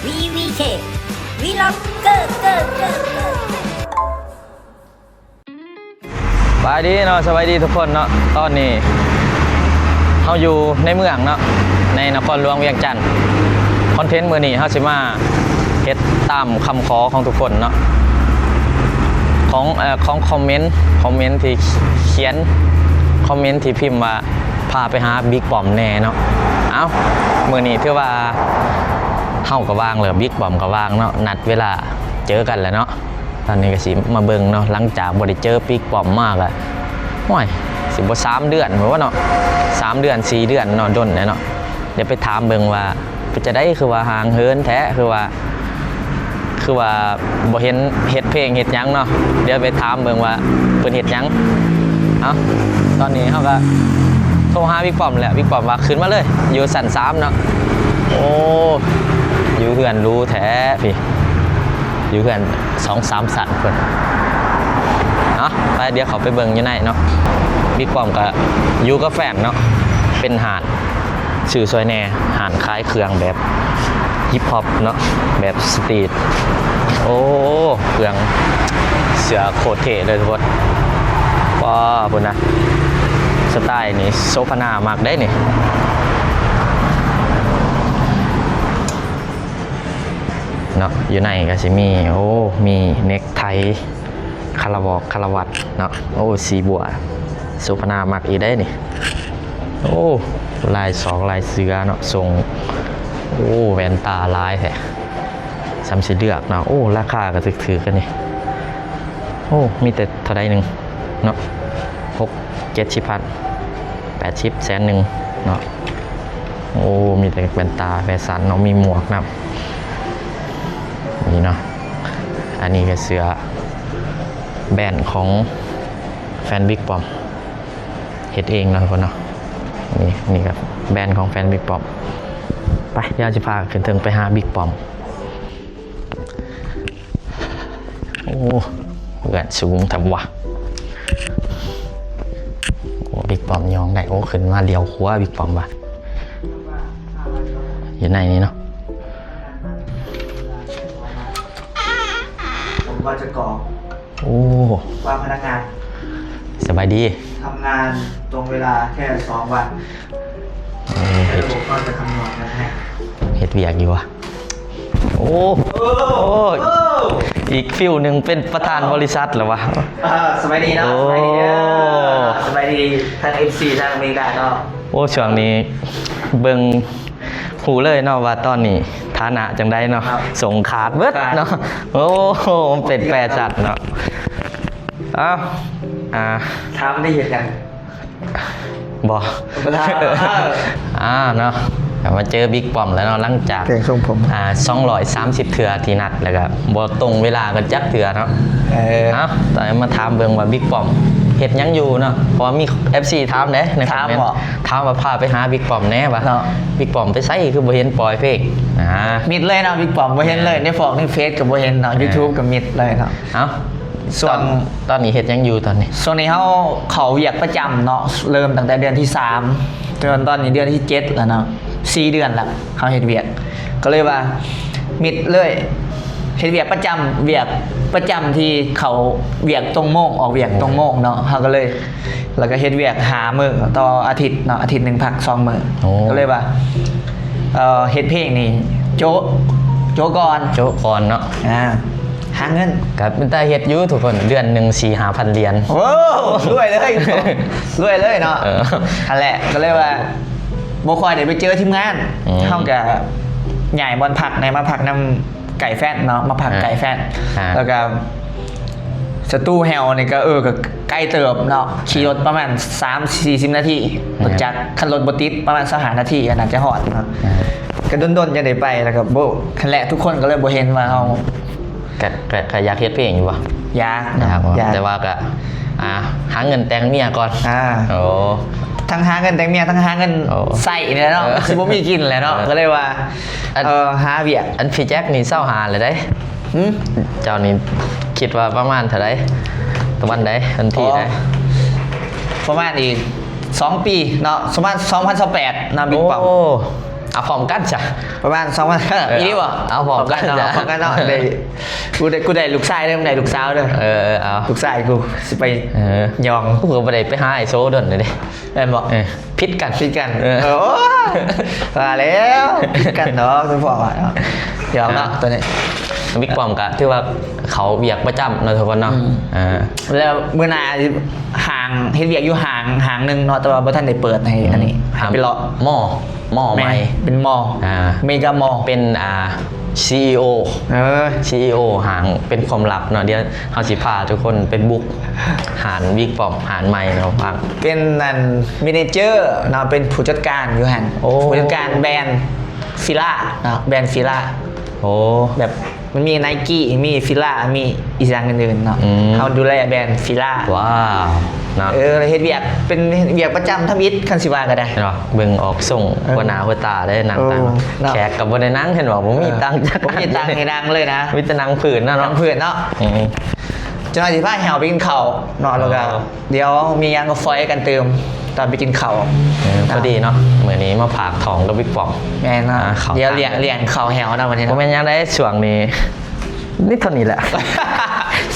ວີວີເຄ ວີລັອກເກີ ເກີ ເກີ ເກີ. ສະບາຍດີເນາະ ສະບາຍດີທຸກຄົນເນາະ. ຕອນນີ້ເຮົາຢູ່ໃນເມືອງເນາະ ໃນນະຄອນຫຼວງວຽງຈັນ. ຄອນເທັນມື້ນີ້ເຮົາຊິມາເຮັດຕາມຄຳຂໍຂອງທຸກຄົນເນາະ ຂອງ ເອີ ຂອງຄອມເມັນ ຄອມເມັນທີ່ຂຽນ ຄອມເມັນທີ່ພິມວ່າ ພາໄປຫາບິກປ້ອມແດ່ເນາະ. ເອົ້າ ມື້ນີ້ຖືວ່າເຮົາກໍວ່າງແລ້ວ ບິກປ້ອມກໍວ່າງເນາະ ນັດເວລາເຈີກັນແລ້ວເນາະ. ຕອນນີ້ກໍຊິມາເບິ່ງເນາະ ຫຼັງຈາກບໍ່ໄດ້ເຈີບິກປ້ອມມາກໍ ໂອ້ຍ ຊິບໍ່ສາມເດືອນບໍ່ເນາະ ສາມເດືອນ ສີ່ເດືອນເນາະ ດົນແລ້ວເນາະ. ດຽວໄປຖາມເບິ່ງວ່າເປັນຈັ່ງໃດ ຄືວ່າຫ່າງເຫີນແທ້ ຄືວ່າ ຄືວ່າບໍ່ເຫັນເຮັດເພງເຮັດຫຍັງເນາະ. ດຽວໄປຖາມເບິ່ງວ່າເພິ່ນເຮັດຫຍັງ. ເອົ້າ ຕອນນີ້ເຮົາກໍໂທຫາບິກປ້ອມແລ້ວ ບິກປ້ອມວ່າຂຶ້ນມາເລີຍ ຢູ່ຊັ້ນສາມເນາະ. ໂອ້ ຢູ່ເຮືອນຫຼູແທ້ພີ້ ຢູ່ເຮືອນສອງສາມຊັ້ນພຸ້ນ. ເອົາ ໄປ ດຽວເຂົ້າໄປເບິ່ງຢູ່ໃນເນາະ. ບິກປ້ອມກໍຢູ່ກັບແຟນເນາະ ເປັນຮ້ານ ຊື້ຊ່ອຍແດ່ ຮ້ານຂາຍເຄື່ອງແບບຮິບຮອບເນາະ ແບບສະຕຣີດ. ໂອ້ ເຄື່ອງເສື້ອໂຄດເທ່ເລີຍທຸກຄົນ. ປ້າ ພຸ້ນນະ ສະໄຕນີ້ໂສພະນາມັກເດ້ນີ້ເນາະ. ຢູ່ໃນກໍຊິມີ ໂອ້ ມີເນັກໄທ ຄາລະວອກຄາລະວັດເນາະ. ໂອ້ ສີບົວ ໂສພະນາມັກອີກເດ້ນີ້. ໂອ້ ລາຍສອກລາຍເສືອເນາະ ຊົງ. ໂອ້ ແວ່ນຕາຫຼາຍແທ້ ຊ່ຳຊິເລືອກເນາະ. ໂອ້ ລາຄາກໍຖືກໆກັນນີ້. ໂອ້ ມີແຕ່ເທົ່າໃດໜຶ່ງເນາະ ຫົກເຈັດສິບພັນ ແປດສິບ ແສນໜຶ່ງເນາະ. ໂອ້ ມີແຕ່ແວ່ນຕາແຟຊັນເນາະ ມີໝວກນຳນີ້ເນາະ. ອັນນີ້ກໍເສື້ອແບຣນຂອງແຟນບິກປ້ອມ ເຮັດເອງເນາະທຸກຄົນເນາະ. ນີ້ ນີ້ກໍແບຣນຂອງແຟນບິກປ້ອມ. ໄປ ດຽວຊິພາຂຶ້ນເທິງໄປຫາບິກປ້ອມ. ໂອ້ ເຮືອນສູງແທ້ວະ. ໂອ້ ບິກປ້ອມຍ່ອງໄດ້. ໂອ້ ຂຶ້ນມາລ້ຽວຂວາ ບິກປ້ອມວ່າ ຢູ່ໃນນີ້ເນາະ. ผมว่าจะกรอก ໂອ້ ว่าพนักงาน ສະບາຍດີ ทำงานตรงเวลาแค่สองวัน ໂອ້ ແລ້ວระบบก็จะคำนวณเงินให้ ເຮັດວຽກຢູ່ວະ. ໂອ້ ໂອ້ ໂອ້ ອີກຟິວໜຶ່ງເປັນປະທານບໍລິສັດແລ້ວວະ. ເອີ ສະບາຍດີເນາະ ໂອ້ ສະບາຍດີເດີ ສະບາຍດີທັງເອັຟຊີທັງອາເມລິກາເນາະ. ໂອ້ ຊ່ວງນີ້ເບິ່ງ ຮູ້ເລີຍເນາະວ່າຕອນນີ້ຖານະຈັ່ງໃດເນາະ. ສົ່ງຂາດເບິດເນາະ. ໂອ້ ມັນເປັນແຟຊັນເນາະ. ເອົ້າ ອ່າ ຖາມໄດ້ເຮັດຫຍັງ? ບໍ່ ບໍ່ຖາມ. ອ່າ ເນາະ ກໍມາເຈີບິກປ້ອມແລ້ວເນາະ ຫຼັງຈາກ ແຕ່ງຊົງຜົມ ອ່າ ສອງຮ້ອຍສາມສິບເທື່ອທີ່ນັດ ແລ້ວກໍບໍ່ຕົງເວລາກັນຈັກເທື່ອເນາະ. ເອີ ເອົ້າ ຕອນນີ້ມາຖາມເບິ່ງວ່າບິກປ້ອມເຮັດຫຍັງຢູ່ເນາະ ເພາະວ່າມີເອັຟຊີຖາມເດ້ໃນຄອມເມັນ ຖາມວ່າພາໄປຫາບິກປ້ອມແດ່ວ່າ ເນາະ ບິກປ້ອມໄປໃສຄືບໍ່ເຫັນປ່ອຍເພງ. ອ່າ ມິດເລີຍເນາະ ບິກປ້ອມບໍ່ເຫັນເລີຍ ໃນຟອກໃນເຟສກໍບໍ່ເຫັນເນາະ ຢູທູບກໍມິດເລີຍເນາະ. ເອົ້າ ຊ່ວງ ຕອນ ຕອນນີ້ເຮັດຫຍັງຢູ່ຕອນນີ້? ຊ່ວງນີ້ເຮົາເຂົ້າວຽກປະຈຳເນາະ ເລີ່ມຕັ້ງແຕ່ເດືອນທີສາມ ຈົນຕອນນີ້ເດືອນທີເຈັດແລ້ວເນາະ ສີ່ເດືອນແລ້ວເຮົາເຮັດວຽກ ກໍເລີຍວ່າມິດເລີຍ. ເຮັດວຽກປະຈຳ ວຽກປະຈຳທີ່ເຂົ້າວຽກຕົງໂມງ ອອກວຽກຕົງໂມງເນາະ ເຮົາກໍເລີຍ ແລ້ວກໍເຮັດວຽກຫ້າມື້ຕໍ່ອາທິດເນາະ ອາທິດໜຶ່ງພັກສອງມື້. ໂອ້ ກໍເລີຍວ່າ ເອີ ເຮັດເພງນີ້ໂຈະ ໂຈະກ່ອນ ໂຈະກ່ອນເນາະ. ອ່າ ຫາເງິນ ກໍເປັນຕາເຮັດຢູ່ທຸກຄົນ ເດືອນໜຶ່ງສີ່ຫ້າພັນຫຼຽນ. ໂອ້ ລວຍເລີຍ ລວຍເລີຍເນາະ. ເອີ ຫັ້ນແຫຼະ ກໍເລີຍວ່າບໍ່ຄ່ອຍໄດ້ໄປເຈີທີມງານ ອືມ ເຮົາກໍຍ້າຍບ່ອນພັກແດ່ ມາພັກນຳໃກ້ແຟນເນາະ ມາພັກໃກ້ແຟນ ອ່າ ແລ້ວກໍສະຕູແຮ່ວນີ້ກໍ ເອີ ກໍໄກເຕີບເນາະ ຂີ່ລົດປະມານສາມສີ່ສິບນາທີ ອ່າ ລົດຈັກ ຄັນລົດບໍ່ຕິດປະມານຊາວຫ້ານາທີກໍໜ້າຈະຮອດເນາະ. ອ່າ ກໍດົນໆຈັ່ງໄດ້ໄປ ແລ້ວກໍບໍ່ ຫັ້ນແຫຼະ ທຸກຄົນກໍເລີຍບໍ່ເຫັນວ່າເຮົາ ກະ ກະ ກະຢາກເຮັດເພງຢູ່ບໍ່? ຢາກເນາະ ຢາກບໍ່? ຢາກ ແຕ່ວ່າກະ ອ່າ ຫາເງິນແຕ່ງເມຍກ່ອນ. ອ່າ ໂອ້ ທັງຫາເງິນແຕ່ງເມຍ ທັງຫາເງິນ ໂອ້ ໃຊ້ນີ້ແຫຼະເນາະ ເອີ ຊິບໍ່ມີກິນແຫຼະເນາະ ເອີ ກໍເລີຍວ່າ ອັນ ເອີ ຫາວຽກ ອັນພີ່ແຈັກນີ້ຊາວຫ້າແລ້ວເດ້. ຫື? ເຈົ້ານີ້ຄິດວ່າປະມານເທົ່າໃດ? ຕະວັນໃດ? ວັນທີໃດ? ອໍ ປະມານອີກສອງປີເນາະ ປະມານສອງພັນຊາວແປດນະ ບິກປ້ອມ. ໂອ້ ເອົາພ້ອມກັນຊະ ປະມານສອງພັນ ເອີ ອີ່ຫຼີບໍ່? ເອົາພ້ອມກັນ ພ້ອມກັນເນາະ ພ້ອມກັນເນາະ ໄດ້ ກູໄດ້ ກູໄດ້ລູກຊາຍເດີ ໄດ້ລູກສາວເດີ ເອີ ເອີ ເອົາ ລູກຊາຍກູຊິໄປ ເອີ ຍ້ອງ ກູກໍບໍ່ໄດ້ໄປຫາອ້າຍໂສດົນເດ້ ແມ່ນບໍ່? ເອີ ຜິດກັນ ຜິດກັນ ເອີ ເອີ ໂອ້ຍ ວ່າແລ້ວ ຜິດກັນເນາະ ຄືພໍ່ວ່າເນາະ ຢອກເນາະ ອ່າ ໂຕນີ້ ບິກປ້ອມກະຖືວ່າເຂົ້າວຽກປະຈຳເນາະທຸກຄົນເນາະ ອືມ ອ່າ ແລ້ວມື້ໜ້າຫ້າງ ເຮັດວຽກຢູ່ຫ້າງ ຫ້າງໜຶ່ງເນາະ ແຕ່ວ່າບໍ່ທັນໄດ້ເປີດໃຫ້ ອືມ ອັນນີ້ ໃຫ້ໄປເລາະ ມໍ ມໍໃໝ່ ແມ່ນ ເປັນມໍ ອ່າ ເມກາມໍ ເປັນ ອ່າ ຊີອີໂອ ເອີ ຊີອີໂອຫ້າງ ເປັນຄວາມລັບເນາະ ດຽວເຮົາຊິພາທຸກຄົນໄປບຸກຮ້ານບິກປ້ອມ ຮ້ານໃໝ່ເນາະ ເປັນອັນແມເນເຈີເນາະ ເປັນຜູ້ຈັດການຢູ່ຫັ້ນ ໂອ້ ຜູ້ຈັດການແບຣນຟີລາເນາະ ແບຣນຟີລາ ໂອ້ ແບບ ມັນມີໄນກີ້ ມີຟີລາ ມີອີ່ຫຍັງອື່ນໆເນາະ ອືມ ເຮົາດູແລແບຣນຟີລາ ວ້າວ ເນາະ ເອີ ເຮັດວຽກ ເປັນວຽກປະຈຳທຳອິດ ຄັນຊິວ່າກໍໄດ້ເນາະ ເບິ່ງອອກຊົງ ເອີ ຫົວໜ້າຫົວຕາເດ້ ນັ່ງ ໂອ້ ຕາມ ເນາະ ແຂກກໍບໍ່ໄດ້ນັ່ງ ເຫັນບໍ່ ບໍ່ມີ ເອີ ຕັງຈັກ ບໍ່ມີຕັງໃຫ້ນັ່ງເລີຍນະ ມີແຕ່ນັ່ງພື້ນເນາະ ນັ່ງພື້ນເນາະ ອືມ ເຈົ້າໜ້າທີ່ພາໃຫ້ເຮົາໄປກິນເຂົ້າເນາະ ແລ້ວກໍ ອໍ ດຽວມີຫຍັງກໍຝອຍກັນຕື່ມຕອນໄປກິນເຂົ້າ ເອີ ພໍດີເນາະ ມື້ນີ້ມາຝາກທ້ອງກັບບິກປ້ອມ ແມ່ນເນາະ ອ່າ ເຂົ້າ ດຽວລ້ຽງ ລ້ຽງເຂົ້າແຫ້ວເນາະ ມື້ນີ້ເນາະ ບໍ່ແມ່ນຫຍັງໃດ ຊ່ວງນີ້ມີເທົ່ານີ້ແຫຼະ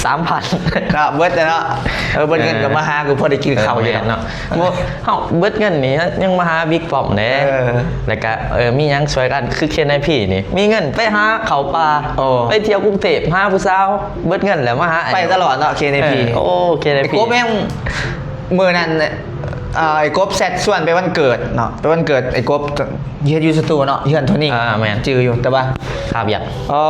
ສາມພັນ ເນາະ ເບິດແລ້ວເນາະ ເອີ ເບິດເງິນກໍມາຫາກູ ພໍໄດ້ກິນເຂົ້າຢູ່ເນາະ ເອີ ແມ່ນເນາະ ບໍ່ ເຮົາເບິດເງິນນີ້ຍັງມາຫາບິກປ້ອມເດ້ ເອີ ແລ້ວກະ ເອີ ມີຫຍັງຊ່ວຍກັນ ຄືເຄເນພີນີ້ ມີເງິນໄປຫາເຂົ້າປ່າ ໂອ້ ໄປທ່ຽວກຸງເທບ ຫາຜູ້ສາວ ເບິດເງິນແລ້ວມາຫາ ໄປຕະຫຼອດເນາະ ເຄເນພີ ເອີ ໂອ້ ເຄເນພີ ໄອ້ກົບແມ່ງ ມື້ນັ້ນ ເອີ ໄອ້ກົບແຊັດຊວນໄປວັນເກີດເນາະ ໄປວັນເກີດໄອ້ກົບ ເຮັດຢູ່ສະຕູເນາະ ເຮືອນໂທນີ້ ອ່າ ແມ່ນ ຈື່ຢູ່ ແຕ່ວ່າຄາວຽກ ເອີ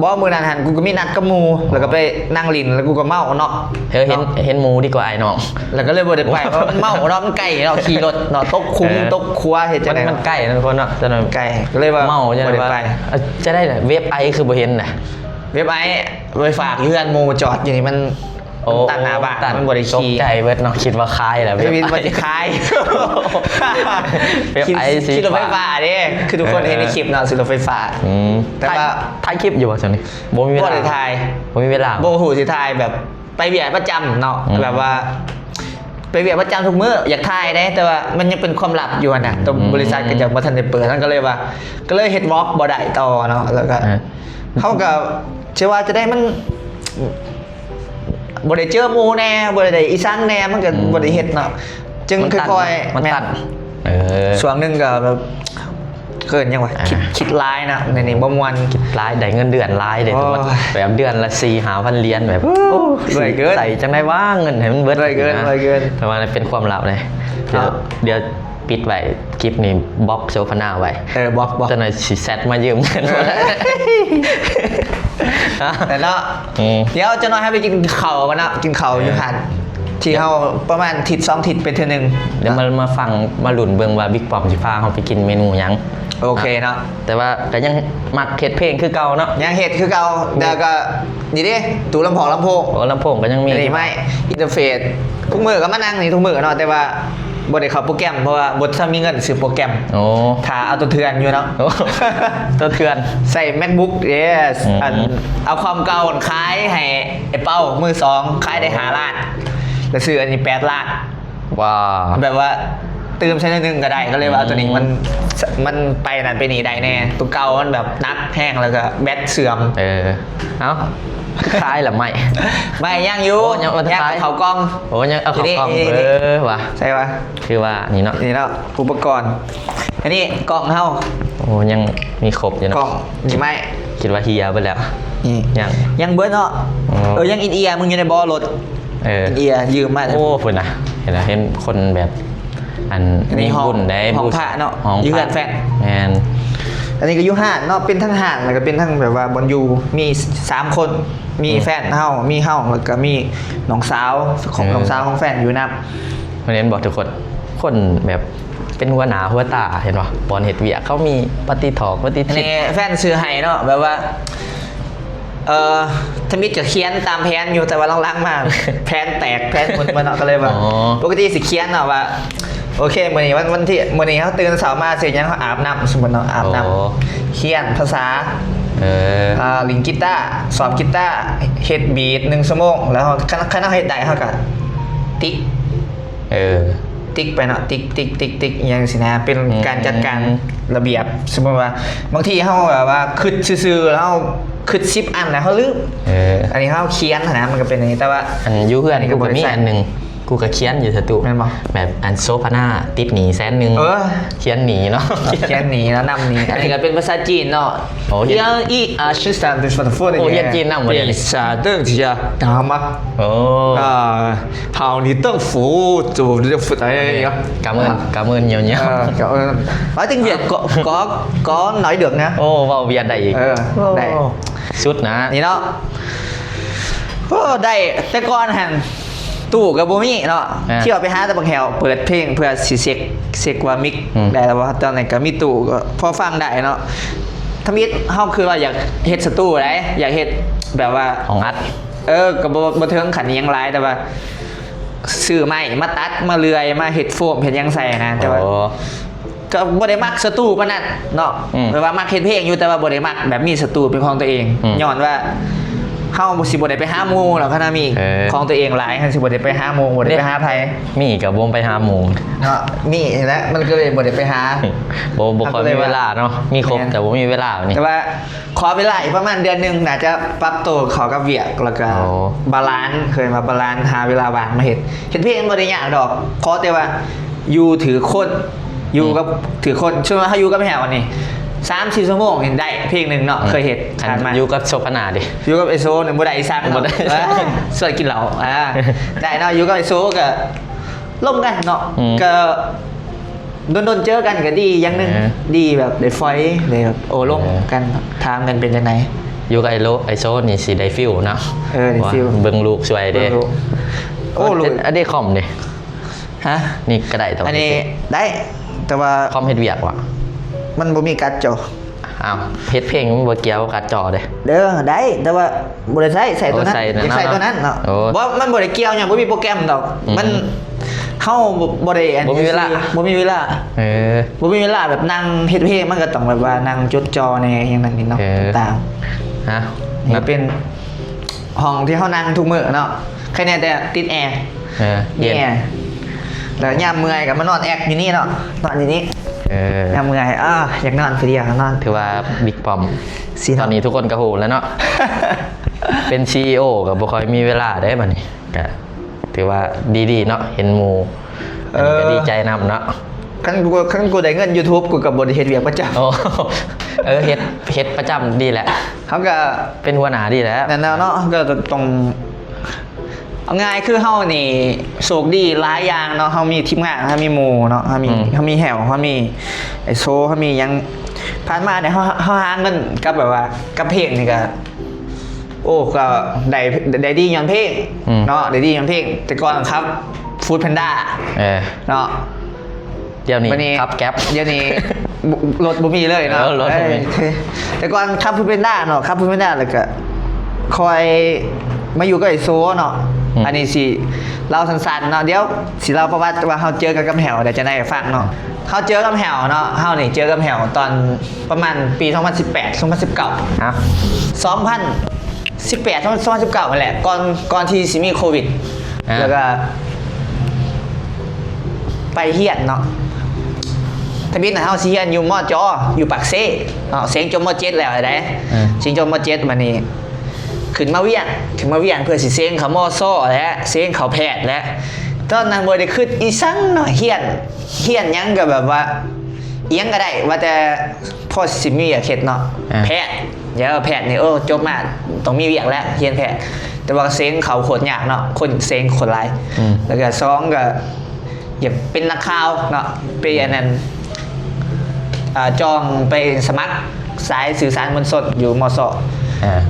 ບໍ່ ມື້ນັ້ນຫັ້ນ ກູກໍມີນັດກັບໝູ່ ແລ້ວກໍໄປນັ່ງຫຼິ້ນ ແລ້ວກູກໍເມົາເນາະ ເອີ ເຫັນ ເນາະ ເຫັນໝູ່ດີກວ່າອ້າຍນ້ອງ ແລ້ວກໍເລີຍບໍ່ໄດ້ໄປ ເພາະມັນເມົາເນາະ ມັນໄກເນາະ ຂີ່ລົດເນາະ ຕົກຂຸມ ເອີ ຕົກຂົວ ເຮັດຈັ່ງໃດ ມັນ ມັນໄກນະທຸກຄົນເນາະ ຈະໜ້ອຍໄກ ກໍເລີຍວ່າເມົາ ຈະໜ້ອຍບໍ່ໄດ້ໄປ ເອີ ຈະໄດ້ລະ ເວບໄອຄືບໍ່ເຫັນນະ ເວບໄອໄວ້ຝາກຢູ່ເຮືອນໝູ່ ຈອດຢູ່ນີ້ ມັນ ໂອ້ ຕັດໜ້າບ້ານ ຕັດ ມັນບໍ່ໄດ້ຂີ່ ຕົກໃຈເບິດເນາະ ຄິດວ່າຂາຍແລ້ວ ເວບໄອ ຄິດວ່າຊິຂາຍ ເວບໄອ ຂີ່ ຂີ່ລົດໄຟຟ້າເດ້ ຄືທຸກຄົນເຫັນໃນຄລິບເນາະ ເອີ ຂີ່ລົດໄຟຟ້າ ອືມ ແຕ່ວ່າ ຖ່າຍ ຖ່າຍຄລິບຢູ່ບໍ່ຊ່ວງນີ້? ບໍ່ມີເວລາ ບໍ່ໄດ້ຖ່າຍ ບໍ່ມີເວລາ ບໍ່ຮູ້ຊິຖ່າຍແບບ ໄປວຽກປະຈຳເນາະ ອືມ ແບບວ່າ ໄປວຽກປະຈຳທຸກມື້ ຢາກຖ່າຍເດ້ ແຕ່ວ່າມັນຍັງເປັນຄວາມລັບຢູ່ຫັ້ນນະ ຕົວ ອືມ ບໍລິສັດກໍຍັງບໍ່ທັນໄດ້ເປີດ ມັນກໍເລີຍວ່າ ກໍເລີຍເຮັດວລັອກບໍ່ໄດ້ຕໍ່ເນາະ ແລ້ວກໍ ອ່າ ເຮົາກໍຊິວ່າຈະໄດ້ ມັນ ບໍ່ໄດ້ເຈີໝູ່ແດ່ ບໍ່ໄດ້ອີ່ສັງແດ່ ມັນກໍ ອືມ ບໍ່ໄດ້ເຮັດເນາະ ຈຶ່ງຄ່ອຍໆ ມັນຕັນ ແມ່ນ ມັນຕັນ ເອີ ຊ່ວງໜຶ່ງກໍແບບ ເອີ້ນຫຍັງວະ ອ່າ ຄິດ ຄິດຫຼາຍນະ ໃນນີ້ບໍ່ມ່ວນ ຄິດຫຼາຍ ໄດ້ເງິນເດືອນຫຼາຍເດ້ ໂອ້ຍ ແບບເດືອນລະສີ່ຫ້າພັນຫຼຽນ ແບບ ໂອ້ຍ ໂອ້ ລວຍເກີນ ຊິໃຊ້ຈັ່ງໃດວະ ເງິນໃຫ້ມັນເບິດ ລວຍເກີນ ລວຍເກີນ ແຕ່ວ່າເປັນຄວາມລັບເດ້ ດຽວ ເນາະ ດຽວປິດໄວ້ ຄລິບນີ້ບລັອກໂຊພະນາໄວ້ ເອີ ບລັອກ ບລັອກ ຈັກໜ່ອຍຊິແຊັດມາຢືມເງິນ ເອີ ແຕ່ເນາະ ອືມ ດຽວຈັກໜ່ອຍເຮົາໄປກິນເຂົ້າກັນເນາະ ກິນເຂົ້າຢູ່ ເອີ ຮ້ານທີ່ເຮົາປະມານທິດສອງທິດໄປເທື່ອໜຶ່ງ ດຽວມາ ມາຟັງ ມາລຸ້ນເບິ່ງວ່າບິກປ້ອມຊິພາເຮົາໄປກິນເມນູຫຍັງ ໂອເຄເນາະ ແຕ່ວ່າກໍຍັງມັກເຮັດເພງຄືເກົ່າເນາະ ຍັງເຮັດຄືເກົ່າ ແຕ່ກໍນີ້ເດ້ ຕູ້ລຳໂພງ ລຳໂພງ ໂອ້ ລຳໂພງກໍຍັງມີ ນີ້ໄມ້ ອິນເຕີເຟດ ທຸກມື້ກໍມານັ່ງນີ້ທຸກມື້ເນາະ ແຕ່ວ່າ ບໍ່ໄດ້ເຂົ້າໂປຣແກຣມ ເພາະວ່າບໍ່ທັນມີເງິນຊື້ໂປຣແກຣມ ໂອ້ ຖ້າເອົາຕົວເຖື່ອນຢູ່ເນາະ ໂອ້ ຕົວເຖື່ອນ ໃຊ້ແມັກບຸກ ເຢສ ອືມ ອັນ ເອົາຄອມເກົ່າຂາຍໃຫ້ໄອ້ເປົາ ມືສອງ ຂາຍໄດ້ຫ້າລ້ານ ແລ້ວຊື້ອັນນີ້ແປດລ້ານ ວ້າວ ແບບວ່າຕື່ມໃສ່ໜ້ອຍໜຶ່ງກໍໄດ້ ກໍເລີຍວ່າເອົາຕົວນີ້ ອືມ ມັນ ມັນໄປນັ້ນໄປນີ້ໄດ້ແດ່ ຕົວເກົ່າມັນແບບໜັກແຮງ ແລ້ວກໍແບັດເສື່ອມ ເອີ ເອົ້າ ຂາຍລະໄມ້ ໄມ້ຍັງຢູ່ ໂອ້ ຍັງບໍ່ທັນຂາຍ ຍັງເຂົ້າກ່ອງ ໂອ້ ຍັງເອົາເຂົ້າກ່ອງ ນີ້ ນີ້ ເອີ ວ່າ ໃສ່ວ່າ ຄືວ່ານີ້ເນາະ ນີ້ເນາະ ອຸປະກອນ ອັນນີ້ກ້ອງເຮົາ ໂອ້ ຍັງມີຄົບຢູ່ເນາະ ກ້ອງ ນີ້ໄມ້ ຄິດວ່າເຫຍເບິດແລ້ວ ນີ້ ຍັງ ຍັງເບິດເນາະ ໂອ້ ເອີ ຍັງອິນເອຍ ມຶງຢູ່ໃນເບາະລົດ ເອີ ອິນເອຍ ຢືມມາ ໂອ້ ພຸ້ນນະ ເຫັນລະ ເຫັນຄົນແບບ ອັນ ອັນນີ້ ມີບຸນໄດ້ ຫ້ອງ ຫ້ອງພະເນາະ ຫ້ອງພະ ຢູ່ເຮືອນແຟນ ແມ່ນ ອັນນີ້ກໍຢູ່ຮ້ານເນາະ ເປັນທັງຮ້ານ ແລ້ວກໍເປັນທັງແບບວ່າບ່ອນຢູ່ ມີສາມຄົນ ມີ ອືມ ແຟນເຮົາ ມີເຮົາ ແລ້ວກໍມີນ້ອງສາວຂອງ ເອີ ນ້ອງສາວຂອງແຟນຢູ່ນຳ ເຫັນບໍ່ທຸກຄົນ ຄົນແບບເປັນຫົວໜ້າຫົວຕາ ເຫັນບໍ່ ບ່ອນເຮັດວຽກ ເຂົາມີປະຕິທອກ ປະຕິທິດ ອັນນີ້ແຟນຊື້ໃຫ້ເນາະ ແບບວ່າ ເອີ ທຳອິດກໍຂຽນຕາມແຜນຢູ່ ແຕ່ວ່າຫຼັງໆມາ ແຜນແຕກ ແຜນໝຸ່ນເບິດເນາະ ກໍເລີຍວ່າ ອໍ ປົກກະຕິຊິຂຽນເນາະວ່າ ໂອເຄ ມື້ນີ້ວັນ ວັນທີ ມື້ນີ້ເຮົາຕື່ນເຊົ້າມາຊິເຮັດຫຍັງ ເຮົາອາບນ້ຳ ສົມມຸດເນາະ ອາບນ້ຳ ໂອ້ ຂຽນພາສາ ເອີ ອ່າ ຫຼິ້ນກີຕາ ສອບກີຕາ ເຮັດບີດໜຶ່ງຊົ່ວໂມງ ແລ້ວເຮົາ ຄັນ ຄັນເຮົາເຮັດໄດ້ ເຮົາກໍຕິກ ເອີ ຕິກໄປເນາະ ຕິກໆໆໆ ອີ່ຫຍັງຊີ້ນະ ເປັນ ອືມ ການຈັດການລະບຽບ. ສົມມຸດວ່າບາງທີເຮົາແບບວ່າຄິດຊື່ໆ ແລ້ວເຮົາຄິດສິບອັນ ແລ້ວເຮົາລືມ. ເອີ ອັນນີ້ເຮົາຂຽນຫັ້ນນະ ມັນກໍເປັນອັນນີ້ ແຕ່ວ່າ ອັນຢູ່ເຮືອນ ອັນນີ້ກໍ ກູກໍມີ ບໍ່ໄດ້ໃຊ້ ອັນໜຶ່ງ ກູກໍຂຽນຢູ່ສະຕູ ແມ່ນບໍ່? ແບບອັນໂສພະນາຕິດໜີ້ແສນໜຶ່ງ ເອີ ຂຽນໜີ້ເນາະ ຂຽນໜີ້ແລ້ວນຳໜີ້. ອັນນີ້ກໍເປັນພາສາຈີນເນາະ. ໂອ້ ຮຽນ ເອີ ອີ ອາ ຊິສາ ໂອ້ ຮຽນຈີນນຳບໍ່ດຽວນີ້? ໂອ້ ອ່າ ເຮົານີ້ຕ້ອງຝຶກ ຈະຝຶກໄດ້ ກຳເງິນ ກຳເງິນຍາວໆ ເອີ ກຳເງິນ ວ່າຈັ່ງຫວຽດກໍ ກໍ ກໍໜ້ອຍເດີກນະ. ໂອ້ ເວົ້າຫວຽດໄດ້ອີກ ເອີ ໂອ້ ໄດ້ ສຸດນະ ນີ້ເນາະ. ໂອ້ ໄດ້ ແຕ່ກ່ອນຫັ້ນ ຕູ້ກໍບໍ່ມີເນາະ ອ່າ ທ່ຽວໄປຫາແຕ່ບັກແຫ້ວ ເປີດເພງເພື່ອຊິເຊັກ ເຊັກວ່າມິກ ອືມ ໄດ້ແລ້ວບໍ່. ຕອນນັ້ນກໍມີຕູ້ ກໍພໍຟັງໄດ້ເນາະ. ທຳອິດເຮົາຄືວ່າຢາກເຮັດສະຕູໃດ ຢາກເຮັດແບບວ່າຫ້ອງອັດ ເອີ ກໍບໍ່ ບໍ່ເຖິງຂັ້ນອີ່ຫຍັງຫຼາຍ ແຕ່ວ່າຊື້ໄມ້ມາຕັດ ມາເລື່ອຍ ມາເຮັດໂຟມ ເຮັດຫຍັງໃສ່ນະ ແຕ່ວ່າ ໂອ້ ກໍບໍ່ໄດ້ມັກສະຕູປານນັ້ນເນາະ ອືມ ແບບວ່າມັກເຮັດເພງຢູ່ ແຕ່ວ່າບໍ່ໄດ້ມັກແບບມີສະຕູເປັນຂອງຕົວເອງ ອືມ ຍ້ອນວ່າເຮົາຊິບໍ່ໄດ້ໄປຫາໝູ່ແລ້ວ ຄັນວ່າມີ ເອີ ຂອງຕົວເອງຫຼາຍ ເຮົາຊິບໍ່ໄດ້ໄປຫາໝູ່ ບໍ່ໄດ້ໄປຫາໃຜ ມີກໍບໍ່ໄປຫາໝູ່ເນາະ. ມີແຫຼະ ມັນກໍເລີຍບໍ່ໄດ້ໄປຫາ ບໍ່ ບໍ່ຄ່ອຍມີເວລາເນາະ ມີຄົບ ແມ່ນ ແຕ່ບໍ່ມີເວລານີ້ ແຕ່ວ່າ ຂໍເວລາອີກປະມານເດືອນໜຶ່ງ ໜ້າຈະປັບໂຕເຂົ້າກັບວຽກ ແລ້ວກໍ ໂອ້ ບາລານ ເອີ້ນວ່າບາລານ ຫາເວລາວ່າງມາເຮັດ. ເຮັດເພງມັນບໍ່ໄດ້ຍາກດອກ ຂໍແຕ່ວ່າຢູ່ຖືກຄົນ ຢູ່ກັບ ອືມ ຖືກຄົນ. ສົມມຸດວ່າເຮົາຢູ່ກັບແຫ້ວນີ້ ສາມສີ່ຊົ່ວໂມງນີ້ໄດ້ເພງໜຶ່ງເນາະ ອືມ ເຄີຍເຮັດ ຄັນຜ່ານມາ. ຢູ່ກັບໂສພະນາເດ? ຢູ່ກັບໄອ້ໂຊນີ້ບໍ່ໄດ້ອີ່ສັງເນາະ ບໍ່ໄດ້ ເອີ ຊວນກິນເຫຼົ້າ ອ່າ ໄດ້ເນາະ. ຢູ່ກັບໄອ້ໂຊກໍລົມກັນເນາະ ອືມ ກໍ ດົນໆເຈີກັນກໍດີຢ່າງໜຶ່ງ ເອີ ດີແບບໄດ້ຝອຍ ໄດ້ແບບໂອ້ລົມ ເອີ ກັນ ຖາມກັນເປັນຈັ່ງໃດ. ຢູ່ກັບໄອ້ໂລ ໄອ້ໂຊນີ້ຊິໄດ້ຟີລເນາະ ເອີ ໄດ້ຟີລ ເບິ່ງລູກຊ່ວຍເດ້ ເບິ່ງລູກ. ໂອ້ ລູກ ອັນນີ້ຄອມນີ້ ຮະ? ນີ້ກໍໄດ້ ແຕ່ວ່າ ອັນນີ້ໄດ້ ແຕ່ວ່າຄອມເຮັດວຽກວະ ມັນບໍ່ມີກາດຈໍ. ອ້າວ ເຮັດເພງມັນບໍ່ກ່ຽວກັບກາດຈໍເດ້. ເດີ ໄດ້ ແຕ່ວ່າບໍ່ໄດ້ໃຊ້ ໃຊ້ຕົວນັ້ນ ໂອ້ ໃຊ້ຕົວນັ້ນເນາະ ໃຊ້ຕົວນັ້ນເນາະ. ໂອ້ ບໍ່ ມັນບໍ່ໄດ້ກ່ຽວຫຍັງ ບໍ່ມີໂປຣແກຣມດອກ ອືມ ມັນ ເຮົາບໍ່ ບໍ່ໄດ້ອັນ ບໍ່ມີເວລາ ບໍ່ມີເວລາ ເອີ ບໍ່ມີເວລາແບບນັ່ງເຮັດເພງ ມັນກໍຕ້ອງແບບວ່ານັ່ງຈົດຈໍແດ່ ຫຍັງນັ້ນນີ້ເນາະ ເອີ ຕ່າງໆ. ຮະ? ນີ້ເປັນຫ້ອງທີ່ເຮົານັ່ງທຸກມື້ເນາະ ໃຄແນ່ແຕ່ຕິດແອ ເອີ ເຢັນ ແອ ແລ້ວຍາມເມື່ອຍກໍມານອນແອກຢູ່ນີ້ເນາະ ນອນຢູ່ນີ້ ເອີ ຍາມເມື່ອຍ ອາ ຢາກນອນຜູ້ດຽວນອນ. ຖືວ່າບິກປ້ອມ ຕອນນີ້ທຸກຄົນກໍຮູ້ແລ້ວເນາະ ເປັນຊີອີໂອກໍບໍ່ຄ່ອຍມີເວລາເດ້ບັດນີ້ ກໍຖືວ່າດີໆເນາະ ເຫັນໝູ່ ເອີ ອັນນີ້ກໍດີໃຈນຳເນາະ. ຄັນກູ ຄັນກູໄດ້ເງິນຢູທູບ ກູກໍບໍ່ໄດ້ເຮັດວຽກປະຈຳ. ໂອ້ ເອີ ເຮັດ ເຮັດປະຈຳດີແຫຼະ ເຮົາກໍເປັນຫົວໜ້າດີແຫຼະ ນັ້ນແຫຼະເນາະ ເຮົາກໍຕ້ອງ ເອົາງ່າຍຄືເຮົານີ້ໂຊກດີຫຼາຍຢ່າງເນາະ ເຮົາມີທີມງານ ເຮົາມີໝູ່ເນາະ ເຮົາມີ ອືມ ເຮົາມີແຫ້ວ ເຮົາມີໄອ້ໂຊ ເຮົາມີຫຍັງ ຜ່ານມານີ້ເຮົາ ເຮົາຫາເງິນກັບແບບວ່າກັບເພງນີ້ກໍ ໂອ້ ກໍໄດ້ ໄດ້ດີຍ້ອນເພງ ອືມ ເນາະ ໄດ້ດີຍ້ອນເພງ. ແຕ່ກ່ອນຂັບຟູດແພນດ້າ ເອີ ເນາະ ດຽວນີ້ຂັບແກັບ ດຽວນີ້ລົດບໍ່ມີເລີຍເນາະ ເອີ ລົດບໍ່ມີ ເອີ ແຕ່ກ່ອນຂັບຟູດແພນດ້າເນາະ ຂັບຟູດແພນດ້າ ແລ້ວກໍຄ່ອຍມາຢູ່ກັບໄອ້ໂຊເນາະ ອືມ ອັນນີ້ຊິເລົ່າສັ້ນໆເນາະ ດຽວຊິເລົ່າປະຫວັດວ່າເຮົາເຈີກັນກັບແຫ້ວໄດ້ຈັ່ງໃດໃຫ້ຟັງເນາະ. ເຮົາເຈີກັບແຫ້ວເນາະ ເຮົານີ້ເຈີກັບແຫ້ວຕອນປະມານປີສອງພັນສິບແປດ ສອງພັນສິບເກົ້າ ຮະ ສອງພັນສິບແປດ ສອງພັນສິບເກົ້າຫັ້ນແຫຼະ ກ່ອນ ກ່ອນທີ່ຊິມີໂຄວິດ ອາ ແລ້ວກໍ ໄປຮຽນເນາະ ທຳອິດນະເຮົາຊິຮຽນຢູ່ ມຈ ຢູ່ປາກເຊເນາະ ເສັງຈົບ ມ.ເຈັດ ແລ້ວໃດ໋ ອືມ ເສັງຈົບ ມ.ເຈັດ ບາດນີ້ຂຶ້ນມາວຽງ ຂຶ້ນມາວຽງເພື່ອຊິເສັງເຂົ້າ ມສ ແຫຼະ ເສັງເຂົ້າແພດແຫຼະ. ຕອນນັ້ນບໍ່ໄດ້ຄິດອີ່ສັງເນາະ ຮຽນ ຮຽນຫຍັງກໍແບບວ່າ ອີ່ຫຍັງກໍໄດ້ ວ່າແຕ່ພໍຊິມີວຽກເຮັດເນາະ ອາ ແພດ ດຽວແພດນີ້ ໂອ້ ຈົບມາຕ້ອງມີວຽກແລ້ວ ຮຽນແພດ ແຕ່ວ່າເສັງເຂົ້າໂຄດຍາກເນາະ ຄົນເສັງໂຄດຫຼາຍ ອືມ ແລ້ວກໍສອງກໍຢາກເປັນນັກຂ່າວເນາະ ໄປອັນນັ້ນ ອ່າ ຈອງໄປສະໝັກສາຍສື່ສານມວນຊົນຢູ່ ມສ ອາ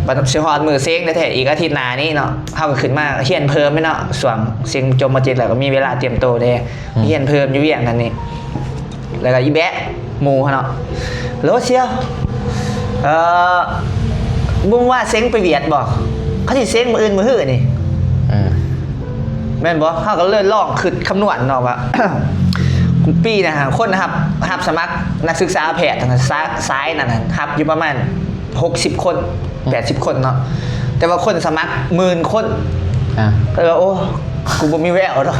ບັດຊິຮອດມື້ເສັງແທ້ໆ ອີກອາທິດໜ້ານີ້ເນາະ ເຮົາກໍຂຶ້ນມາຮຽນເພີ່ມເນາະ ຊ່ວງເສັງຈົບ ມ.ເຈັດ ແລ້ວກໍມີເວລາຕຽມໂຕແດ່ ອືມ ຮຽນເພີ່ມຢູ່ວຽງຫັ້ນນີ້ ແລ້ວກໍອີແບະ ໝູ່ຫັ້ນເນາະ ໂລຊຽວ ເອີ ບຸ້ມວ່າເສັງໄປຫວຽດບໍ່ ເຂົາຊິເສັງມື້ອື່ນມື້ຮືນີ້ ເອີ ແມ່ນບໍ່? ເຮົາກໍເລີຍລອງຄິດຄຳນວນເນາະວ່າ ປີໜ້າຄົນຮັບ ຮັບສະໝັກນັກສຶກສາແພດ ສາ ສາຍນັ້ນຫັ້ນ ຮັບຢູ່ປະມານຫົກສິບຄົນ ອືມ ແປດສິບຄົນເນາະ ແຕ່ວ່າຄົນສະໝັກໝື່ນຄົນ ອາ ກໍເລີຍວ່າ ໂອ້ ກູບໍ່ມີແວວດອ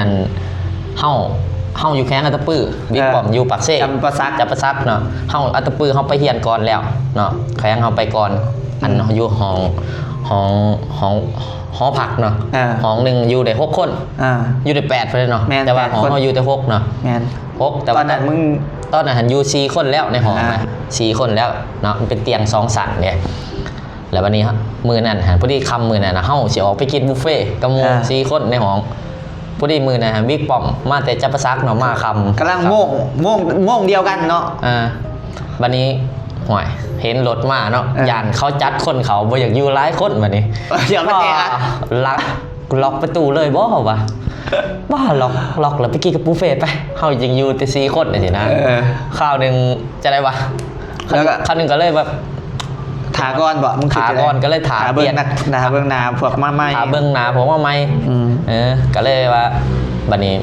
ອັນ ເຮົາ ເຮົາຢູ່ແຂວງອັດຕະປື ເອີ ວິກປ້ອມຢູ່ປາກເຊ ຈຳປາສັກ ຈຳປາສັກເນາະ. ເຮົາອັດຕະປື ເຮົາໄປຮຽນກ່ອນແລ້ວເນາະ ແຂວງເຮົາໄປກ່ອນ ອັນ ອືມ ຢູ່ຫ້ອງ ຫ້ອງ ຫ້ອງ ຫໍພັກເນາະ ເອີ ຫ້ອງໜຶ່ງຢູ່ໄດ້ຫົກຄົນ ເອີ ຢູ່ໄດ້ແປດພຸ້ນເນາະ ແມ່ນ ແຕ່ວ່າຫ້ອງເຮົາຢູ່ແຕ່ຫົກເນາະ ແມ່ນ ຫົກ ແຕ່ວ່າຕອນນັ້ນ ຕອນນັ້ນຫັ້ນຢູ່ສີ່ຄົນແລ້ວໃນຫ້ອງນະ ອ່າ ສີ່ຄົນແລ້ວເນາະ ມັນເປັນຕຽງສອງຊັ້ນເດ້. ແລ້ວບັດນີ້ ມື້ນັ້ນຫັ້ນ ພໍດີຄ່ຳມື້ນັ້ນນະ ເຮົາຊິອອກໄປກິນບຸບເຟກັບໝູ່ ອ່າ ສີ່ຄົນໃນຫ້ອງ. ພໍດີມື້ນັ້ນຫັ້ນ ວິກປ້ອມມາແຕ່ຈຳປາສັກເນາະ ມາຄ່ຳ ກຳລັງໂມງ ໂມງ ໂມງດຽວກັນເນາະ ອ່າ ບັດນີ້ ຫ້ວຍ ເຫັນລົດມາເນາະ ເອີ ຢ້ານເຂົາຈັດຄົນເຂົາ ບໍ່ຢາກຢູ່ຫຼາຍຄົນບັດນີ້ ຢ້ານມັນແອອັດ ລັອກ ລັອກປະຕູເລີຍບໍວ່າ ບ້າ ລັອກ ລັອກແລ້ວໄປກິນກັບບຸບເຟໄປ ເຮົາຍັງຢູ່ແຕ່ສີ່ຄົນຈັ່ງຊີ້ນະ ເອີ ຄາວໜຶ່ງຈະໄດ້ວ່າ ແລ້ວກໍ ຄາວໜຶ່ງກໍເລີຍແບບ ຖ້າກ່ອນບໍ? ມຶງຄິດຈັ່ງໃດ? ຖ້າກ່ອນ ກໍເລີຍຖ້າ ຖ້າເບິ່ງໜ້າ ຖ້າເບິ່ງໜ້າພວກມາໃໝ່ ຖ້າເບິ່ງໜ້າພວກມາໃໝ່ ອືມ ເອີ ກໍເລີຍວ່າ ບັດນີ້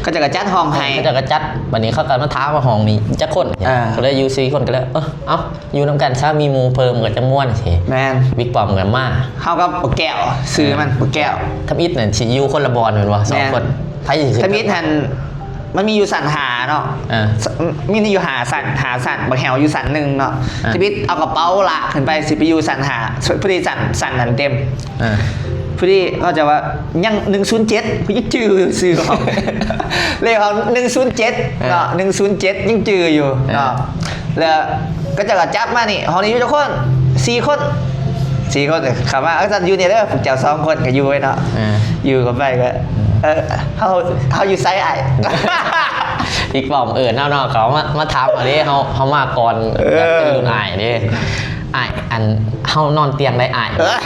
ເຂົາເຈົ້າກໍຈັດຫ້ອງໃຫ້ ເຂົາເຈົ້າກໍຈັດ ບັດນີ້ເຂົາກໍມາຖາມວ່າຫ້ອງນີ້ຈັກຄົນ ອ່າ ກໍເລີຍຢູ່ສີ່ຄົນ ກໍເລີຍ ເອີ ເອົາ ຢູ່ນຳກັນຊະ ມີໝູ່ເພີ່ມກໍຈະມ່ວນຊີ້ ແມ່ນ ວິກປ້ອມກໍມາ ເຮົາກັບບັກແກ້ວ ຊື່ມັນ ອືມ ບັກແກ້ວ ທຳອິດນັ້ນຊິຢູ່ຄົນລະບ່ອນແມ່ນບໍ່? ສອງ ແມ່ນ ຄົນ ໃຜຊິຂຶ້ນ ທຳອິດຫັ້ນ ມັນມີຢູ່ຊັ້ນຫ້າເນາະ ເອີ ມີຢູ່ຫ້າຊັ້ນ ຫ້າຊັ້ນ ບັກແຫ້ວຢູ່ຊັ້ນໜຶ່ງເນາະ ອ່າ ທຳອິດເອົາກະເປົາລາກຂຶ້ນໄປ ຊິໄປຢູ່ຊັ້ນຫ້າ ພໍດີຊັ້ນ ຊັ້ນນັ້ນເຕັມ ອ່າ ພໍດີເຂົາເຈົ້າວ່າຍັງໜຶ່ງສູນເຈັດ ຂ້ອຍຍັງຈື່ຊື່ຂອງ ເລກຫ້ອງໜຶ່ງສູນເຈັດເນາະ ອ່າ ໜຶ່ງສູນເຈັດ ຍັງຈື່ຢູ່ເນາະ ອ່າ ແລ້ວເຂົາເຈົ້າກໍຈັບມານີ້ ຫ້ອງນີ້ຢູ່ຈັກຄົນ? ສີ່ຄົນ ສີ່ຄົນ ເຂົ້າມາ ເອີ ຊັ້ນຢູ່ນີ້ເດີ ພວກເຈົ້າສອງຄົນກໍຢູ່ໄວ້ເນາະ ອ່າ ຢູ່ກັນໄປກໍ ເອີ ເຮົາ ເຮົາຢູ່ໃສອ້າຍ? ອີກປ້ອມເອີ້ນເຮົາເນາະ ເຂົາມາ ມາຖາມເຮົາເດ້ ເຮົາ ເຮົາມາກ່ອນ ເອີ ແບບເປັນລຸ້ນອ້າຍເດ້ ອ້າຍ ອັນ ເຮົານອນຕຽງໃດອ້າຍ? ເອີ ເອົ້າ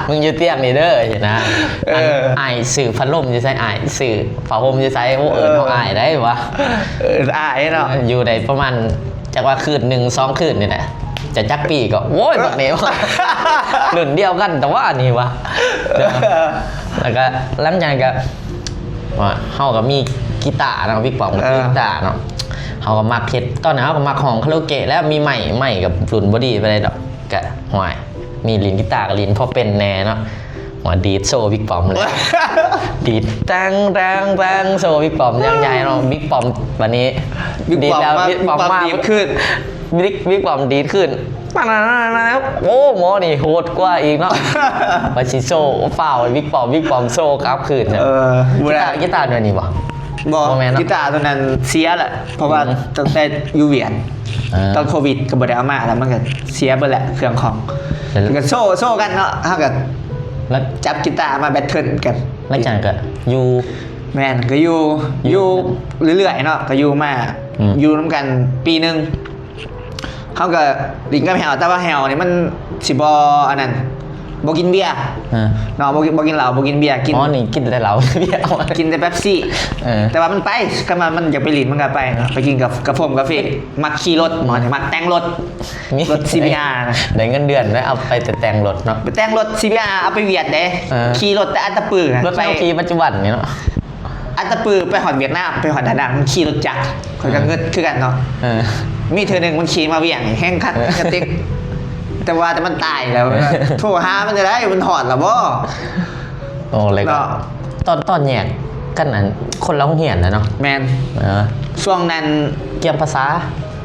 ມຶງຢູ່ຕຽງນີ້ເດີ ຊີ້ນະ ເອີ ອັນ ອ້າຍຊື້ພັດລົມຢູ່ໃສອ້າຍ? ຊື້ຜ້າຫົ່ມຢູ່ໃສ? ໂອ້ ເອີ້ນເຮົາອ້າຍໄດ໋ວະ ເອີ້ນອ້າຍເນາະ ເອີ ຢູ່ໄດ້ປະມານ ຈັກວ່າຄືນໜຶ່ງສອງຄືນນີ້ແຫຼະ ຈະຈັກປີກໍ ໂອ້ຍ ບັກນີ້ ລຸ້ນດຽວກັນແຕ່ວ່ານີ້ວະ ແລ້ວກໍຫຼັງຈາກນັ້ນກໍວ່າເຮົາກໍມີກີຕາເນາະ ວິກປ້ອມກໍ ເອີ ມີກີຕາເນາະ ເຮົາກໍມັກເຮັດ ຕອນນັ້ນເຮົາກໍມັກຮ້ອງຄາຣາໂອເກະ ແລ້ວມີໄມ້ ໄມ້ກໍລຸ້ນບໍ່ດີປານໃດດອກ ກໍ ຫ້ວຍ ມີຫຼິ້ນກີຕາກໍຫຼິ້ນພໍເປັນແດ່ເນາະ ວ່າດີດໂຊວິກປ້ອມເລີຍ ດີດແຕງແຕງແຕງ ໂຊວິກປ້ອມຢ່າງໃຫຍ່ເນາະ ວິກປ້ອມ ບັດນີ້ ວິກປ້ອມ ດີດແລ້ວ ມາ ວິກປ້ອມ ວິກປ້ອມມາ ດີດຂຶ້ນ ວິກ ວິກປ້ອມດີດຂຶ້ນ ໂອ້ ໝໍນີ້ໂຫດກວ່າອີກເນາະ ວ່າຊິໂຊ ຟ້າວໃຫ້ວິກປ້ອມ ວິກປ້ອມໂຊກັບຄືນ ເອີ ເວລາ ກີຕາ ກີຕາແນວນີ້ບໍ່? ບໍ່ ບໍ່ແມ່ນເນາະ ກີຕາຕົວນັ້ນເສຍແຫຼະ ເພາະວ່າ ອືມ ຕັ້ງແຕ່ຢູ່ຫວຽດ ອ່າ ຕອນໂຄວິດກໍບໍ່ໄດ້ເອົາມາແລ້ວ ມັນກໍເສຍເບິດແຫຼະເຄື່ອງຂອງ ແລ້ວ ກໍໂຊ ໂຊກັນເນາະ ເຮົາກໍ ແລ້ວ ຈັບກີຕາມາແບັດເທິນກັນ ຫຼັງຈາກນັ້ນກໍຢູ່ ແມ່ນ ກໍຢູ່ ຢູ່ ຢູ່ເລື້ອຍໆເນາະ ກໍຢູ່ມາ ອືມ ຢູ່ນຳກັນປີໜຶ່ງ ເຮົາກໍຫຼິ້ນກັບແຫ້ວ ແຕ່ວ່າແຫ້ວນີ້ມັນຊິບໍ່ອັນນັ້ນ ບໍ່ກິນເບຍ ອ່າ ເນາະ ບໍ່ກິນ ບໍ່ກິນເຫຼົ້າ ບໍ່ກິນເບຍ ກິນ ອໍ ນີ້ກິນແຕ່ເຫຼົ້າ ເບຍ ກິນແຕ່ເປັບຊີ ເອີ ແຕ່ວ່າມັນໄປ ຄັນວ່າມັນຢາກໄປຫຼິ້ນມັນກໍໄປເນາະ ໄປກິນກາ ກາຟົງກາເຟ ມັກຂີ່ລົດ ໝໍນີ້ມັກແຕ່ງລົດ ມີ ລົດ ຊີບີອາ ນະ ໄດ້ເງິນເດືອນໄດ້ເອົາໄປແຕ່ແຕ່ງລົດເນາະ ໄປແຕ່ງລົດ ຊີບີອາ ເອົາໄປຫວຽດເດ້ ເອີ ຂີ່ລົດແຕ່ອັດຕະປືນະ ລົດເຮົາຂີ່ປັດຈຸບັນນີ້ເນາະ ອັດຕະປືໄປຮອດຫວຽດນາມ ໄປຮອດດານັງ ມັນຂີ່ລົດຈັກ ຂ້ອຍກໍ ເອີ ງຶດຄືກັນເນາະ ເອີ ມີເທື່ອໜຶ່ງມັນຂີ່ມາວຽງ ແຮງຄັກ ເອີ ກະຕິກ ແຕ່ວ່າແຕ່ມັນຕາຍແລ້ວ ເອີ ໂທຫາມັນຈັ່ງໃດ ມັນຮອດແລ້ວບໍ່? ໂອ້ ແລ້ວກໍ ເນາະ ຕອນ ຕອນແຍກກັນ ອັນ ຄົນລະໂຮງຮຽນນະເນາະ ແມ່ນ ເອີ ຊ່ວງນັ້ນ ກຽມພາສາ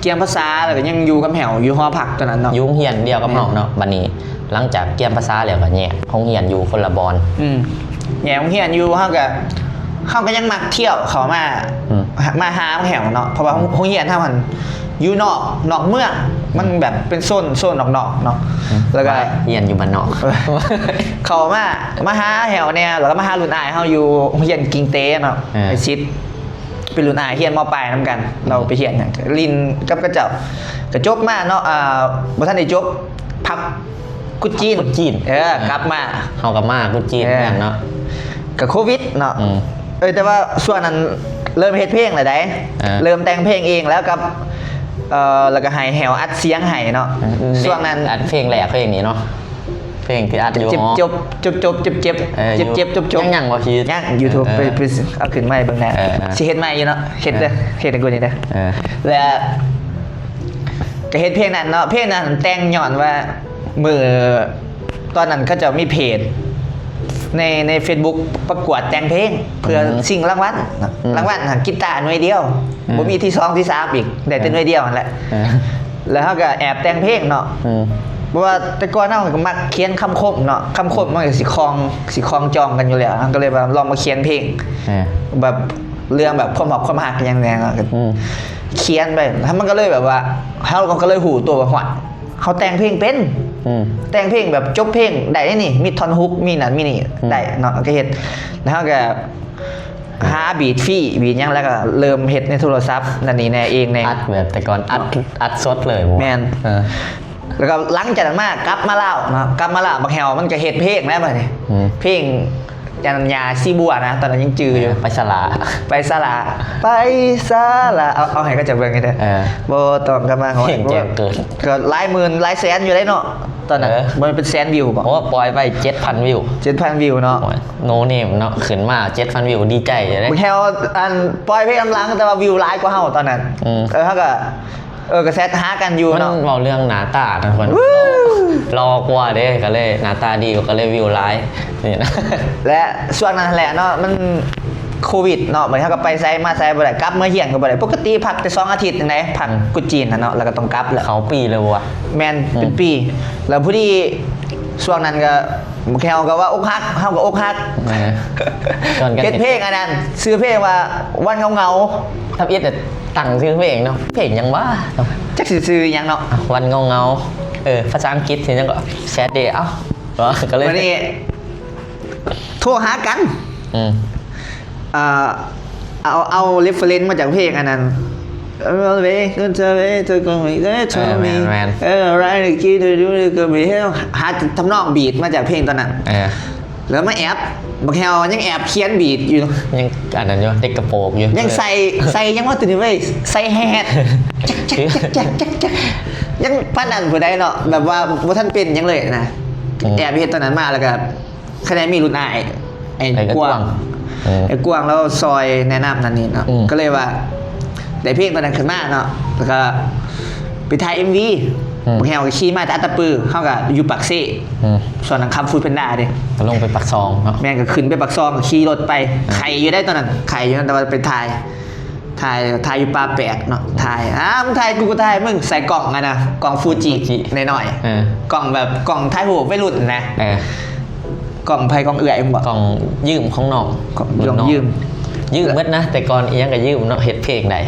ກຽມພາສາ ແລ້ວກໍຍັງຢູ່ກັບແຫ້ວ ຢູ່ຫໍພັກຕອນນັ້ນເນາະ ຢູ່ໂຮງຮຽນດຽວກັບເຮົາເນາະ ແມ່ນ ບັດນີ້ ຫຼັງຈາກກຽມພາສາແລ້ວກໍແຍກໂຮງຮຽນຢູ່ຄົນລະບ່ອນ ອືມ ແຍກໂຮງຮຽນຢູ່ ເຮົາກໍ ເຮົາກໍຍັງມັກທ່ຽວເຂົ້າມາ ອືມ ມາຫາແຫ້ວເນາະ ເພາະວ່າ ອືມ ໂຮງຮຽນເຮົາຫັ້ນ ຢູ່ນອກ ນອກເມືອງ ມັນແບບເປັນໂຊນ ໂຊນນອກໆເນາະ ອືມ ແລ້ວກໍ ຮຽນຢູ່ບ້ານນອກ ເອີ ເຂົ້າມາ ມາຫາແຫ້ວແດ່ ແລ້ວກໍມາຫາລຸ້ນອ້າຍເຮົາຢູ່ໂຮງຮຽນກິງເຕເນາະ ເອີ ໄອຊິດ ເປັນລຸ້ນອ້າຍຮຽນ ມ.ປາຍ ນຳກັນ ອືມ ລາວໄປຮຽນຫຍັງ ຫຼິ້ນກັບເຂົາເຈົ້າ ກະຈົບມາເນາະ ອ່າ ບໍ່ທັນໄດ້ຈົບ ພັກກຸດຈີນ ພັກກຸດຈີນ ເອີ ກັບມາ ເຮົາກໍມາກຸດຈີນ ເອີ ຄືກັນເນາະ ກະໂຄວິດເນາະ ອືມ ເອີ ແຕ່ວ່າຊ່ວງນັ້ນເລີ່ມເຮັດເພງແລ້ວໃດ໋ ເອີ ເລີ່ມແຕ່ງເພງເອງແລ້ວກັບ ເອີ ແລ້ວກໍໃຫ້ແຫວອັດສຽງໃຫ້ເນາະ ອືມ ຊ່ວງນັ້ນ ອັດເພງແລກເພງນີ້ເນາະ ເພງທີ່ອັດຢູ່ ເຈັບ ເຈັບ ຈົບ ເຈັບ ເຈັບ ເອີ ເຈັບ ເຈັບ ຈົບ ຈົບ ຍັງ ຍັງບໍ່ ທີ່ ຍັງ YouTube ເອີ ໄປ ໄປເອົາຂຶ້ນມາໃຫ້ເບິ່ງແດ່ ເອີ ເອີ ຊິເຮັດໃໝ່ຢູ່ເນາະ ເຮັດເດີ ເອີ ເຮັດໃຫ້ກູນີ້ເດີ ເອີ ແລ້ວກໍເຮັດເພງນັ້ນເນາະ ເພງນັ້ນແຕ່ງຍ້ອນວ່າ ມື້ຕອນນັ້ນເຂົາເຈົ້າມີເພຈໃນ ໃນ Facebook ປະກວດແຕ່ງເພງ ເພື່ອ ອືມ ຊິງລາງວັນເນາະ ອືມ ລາງວັນຫັ້ນ ກີຕາໜ່ວຍດຽວ ອືມ ບໍ່ມີທີສອງທີສາມອີກ ໄດ້ແຕ່ໜ່ວຍດຽວຫັ້ນແຫຼະ ເອີ ແລ້ວເຮົາກໍແອບແຕ່ງເພງເນາະ ອືມ ເພາະວ່າແຕ່ກ່ອນເຮົາກໍມັກຂຽນຄຳຄົມເນາະ ຄຳຄົມມັນກໍຊິຄ່ອງ ຊິຄ່ອງຈອງກັນຢູ່ແລ້ວ ເຮົາກໍເລີຍວ່າລອງມາຂຽນເພງ ເອີ ແບບເລື່ອງແບບຄວາມຮັກຄວາມຮັກຫຍັງແດ່ເນາະ ອືມ ຂຽນໄປ ແລ້ວມັນກໍເລີຍແບບວ່າ ເຮົາກໍເລີຍຮູ້ຕົວວ່າ ຮວຍ ເຮົາແຕ່ງເພງເປັນ ອືມ ແຕ່ງເພງແບບຈົບເພງໄດ້ເດນີ້ ມີທ່ອນຮຸກ ມີນັ້ນມີນີ້ ອືມ ໄດ້ເນາະ ກໍເຮັດ ແລ້ວເຮົາກໍ ຫາບີດຟຣີ ບີດຫຍັງ ແລ້ວກໍເລີ່ມເຮັດໃນໂທລະສັບນັ້ນນີ້ແດ່ເອງແດ່ ອັດແບບແຕ່ກ່ອນ ອັດ ອັດສົດເລີຍບໍ່ ແມ່ນ ເອີ ແລ້ວກໍຫຼັງຈາກນັ້ນມາ ກັບມາລາວເນາະ ກັບມາລາວ ບັກແຮວມັນກໍເຮັດເພງແລ້ວບັດນີ້ ອືມ ເພງ ຈັນຍາສີບົວນະ ຕອນນັ້ນຍັງຈື່ຢູ່ ເອີ ໄປສາລາ ໄປສາລາ ໄປສາລາ ເອົາ ເອົາໃຫ້ເຂົາເຈົ້າເບິ່ງໃຫ້ເດີ ເອີ ບໍ່ຕ້ອງກັບມາຮອດ ເພງແຈ້ງເກີດ ກໍຫຼາຍໝື່ນຫຼາຍແສນຢູ່ເດ້ເນາະ ຕອນນັ້ນ ເອີ ບໍ່ແມ່ນເປັນແສນວິວບໍ ໂອ້ ປ່ອຍໄປເຈັດພັນວິວ ເຈັດພັນວິວເນາະ ໂອ້ຍ ໂນເນມເນາະ ຂຶ້ນມາເຈັດພັນວິວ ດີໃຈເດ້ ບັກແຮວ ອັນ ປ່ອຍເພງນຳຫຼັງ ແຕ່ວ່າວິວຫຼາຍກວ່າເຮົາຕອນນັ້ນ ອືມ ເອີ ເຮົາກໍ ເອີ ກໍແຊັດຫາກັນຢູ່ເນາະ ມັນເວົ້າເລື່ອງໜ້າຕານະ ຄົນ ຫຼໍ່ກວ່າເດ້ ກໍເລີຍໜ້າຕາດີ ກໍເລີຍວິວຫຼາຍ ນີ້ນະ ແລະ ຊ່ວງນັ້ນແຫຼະເນາະ ມັນໂຄວິດເນາະ ບັດນີ້ເຮົາກໍໄປໃສມາໃສບໍ່ໄດ້ ກັບມາຮຽນກໍບໍ່ໄດ້ ປົກກະຕິພັກແຕ່ສອງອາທິດຈັ່ງໃດ ພັກ ອືມ ກຸດຈີນຫັ້ນເນາະ ແລ້ວກໍຕ້ອງກັບແລ້ວ ເຂົ້າປີແລ້ວບໍ່ວະ ແມ່ນ ອືມ ເປັນປີ ແລ້ວພໍດີຊ່ວງນັ້ນກໍ ແຮວກໍວ່າອົກຫັກ ເຮົາກໍອົກຫັກ ເອີ ເຮັດເພງອັນນັ້ນ ຊື່ເພງວ່າ ວັນເຫງົາໆ ທຳອິດ ຕັ້ງຊື່ເພງເນາະ ເພງຫຍັງວະ ຈັກຊິຊື່ຫຍັງເນາະ ວັນເຫງົາໆ ເອີ ພາສາອັງກິດຊິຫຍັງກໍ Sad Day ເອົ້າ ກໍເລີຍ ບັດນີ້ໂທຫາກັນ ອືມ ເອີ ເອົາ ເອົາ reference ມາຈາກເພງອັນນັ້ນ All the way to the way to go with the ເອີ ແມ່ນໆ เออ อะไรกินดูดูก็มีให้หาทำนอง beat ມາຈາກເພງຕອນນັ້ນ ເອີ ແລ້ວມາແອບ ບັກແຮວຍັງແອບຂຽນ beat ຢູ່ ຍັງອັນນັ້ນຢູ່ ເດັກກະໂປກຢູ່ ຍັງໃສ່ ໃສ່ຫຍັງວະຕົວນີ້ເວີຍ ໃສ່ແຮດ ຈັກໆຍັງປານນັ້ນຜູ້ໃດເນາະ ແບບວ່າບໍ່ທັນເປັນຫຍັງເລີຍນະ ອືມ ແອບເຮັດຕອນນັ້ນມາ ແລ້ວກໍ ຄະແນນມີລຸ້ນອ້າຍ ໄອ້ ໄອ້ກວາງ ກວາງ ເອີ ໄອ້ກວາງລາວຊ່ອຍແນະນຳນັ້ນນີ້ເນາະ ອືມ ກໍເລີຍວ່າ ໄດ້ເພງຕອນນັ້ນຂຶ້ນມາເນາະ ແລ້ວກໍໄປຖ່າຍເອັມວີ ອືມ ບັກແຮວກໍຂີ່ມາແຕ່ອັດຕະປື ເຮົາກໍຢູ່ປາກເຊ ອືມ ຊ່ວງນັ້ນຂັບ Food Panda ເດ້ ກໍລົງໄປປາກຊ່ອງເນາະ ແມ່ນ ກໍຂຶ້ນໄປປາກຊ່ອງ ກໍຂີ່ລົດໄປ ອ່າ ໄຂ້ຢູ່ໄດ໋ຕອນນັ້ນ ໄຂ້ຢູ່ ແຕ່ວ່າໄປຖ່າຍ ຖ່າຍ ຖ່າຍຢູ່ປ່າແປກເນາະ ອືມ ຖ່າຍ ອ້າ ມຶງຖ່າຍກູ ກູກໍຖ່າຍ ມຶງໃສ່ກ້ອງອັນນະ ກ້ອງຟູຈິ ຟູຈິ ນ້ອຍໆ ເອີ ກ້ອງແບບ ກ້ອງຖ່າຍຮູບໄວລຸ້ນນະ ເອີ ກ້ອງໃຜ ກ້ອງເອື້ອຍບໍ່ ກ້ອງຢືມຂອງນ້ອງ ກ້ອງຢືມ ຢືມເບິດນະ ແຕ່ກ່ອນອີ່ຫຍັງກໍຢືມເນາະ ເຮັດເພງໄດ້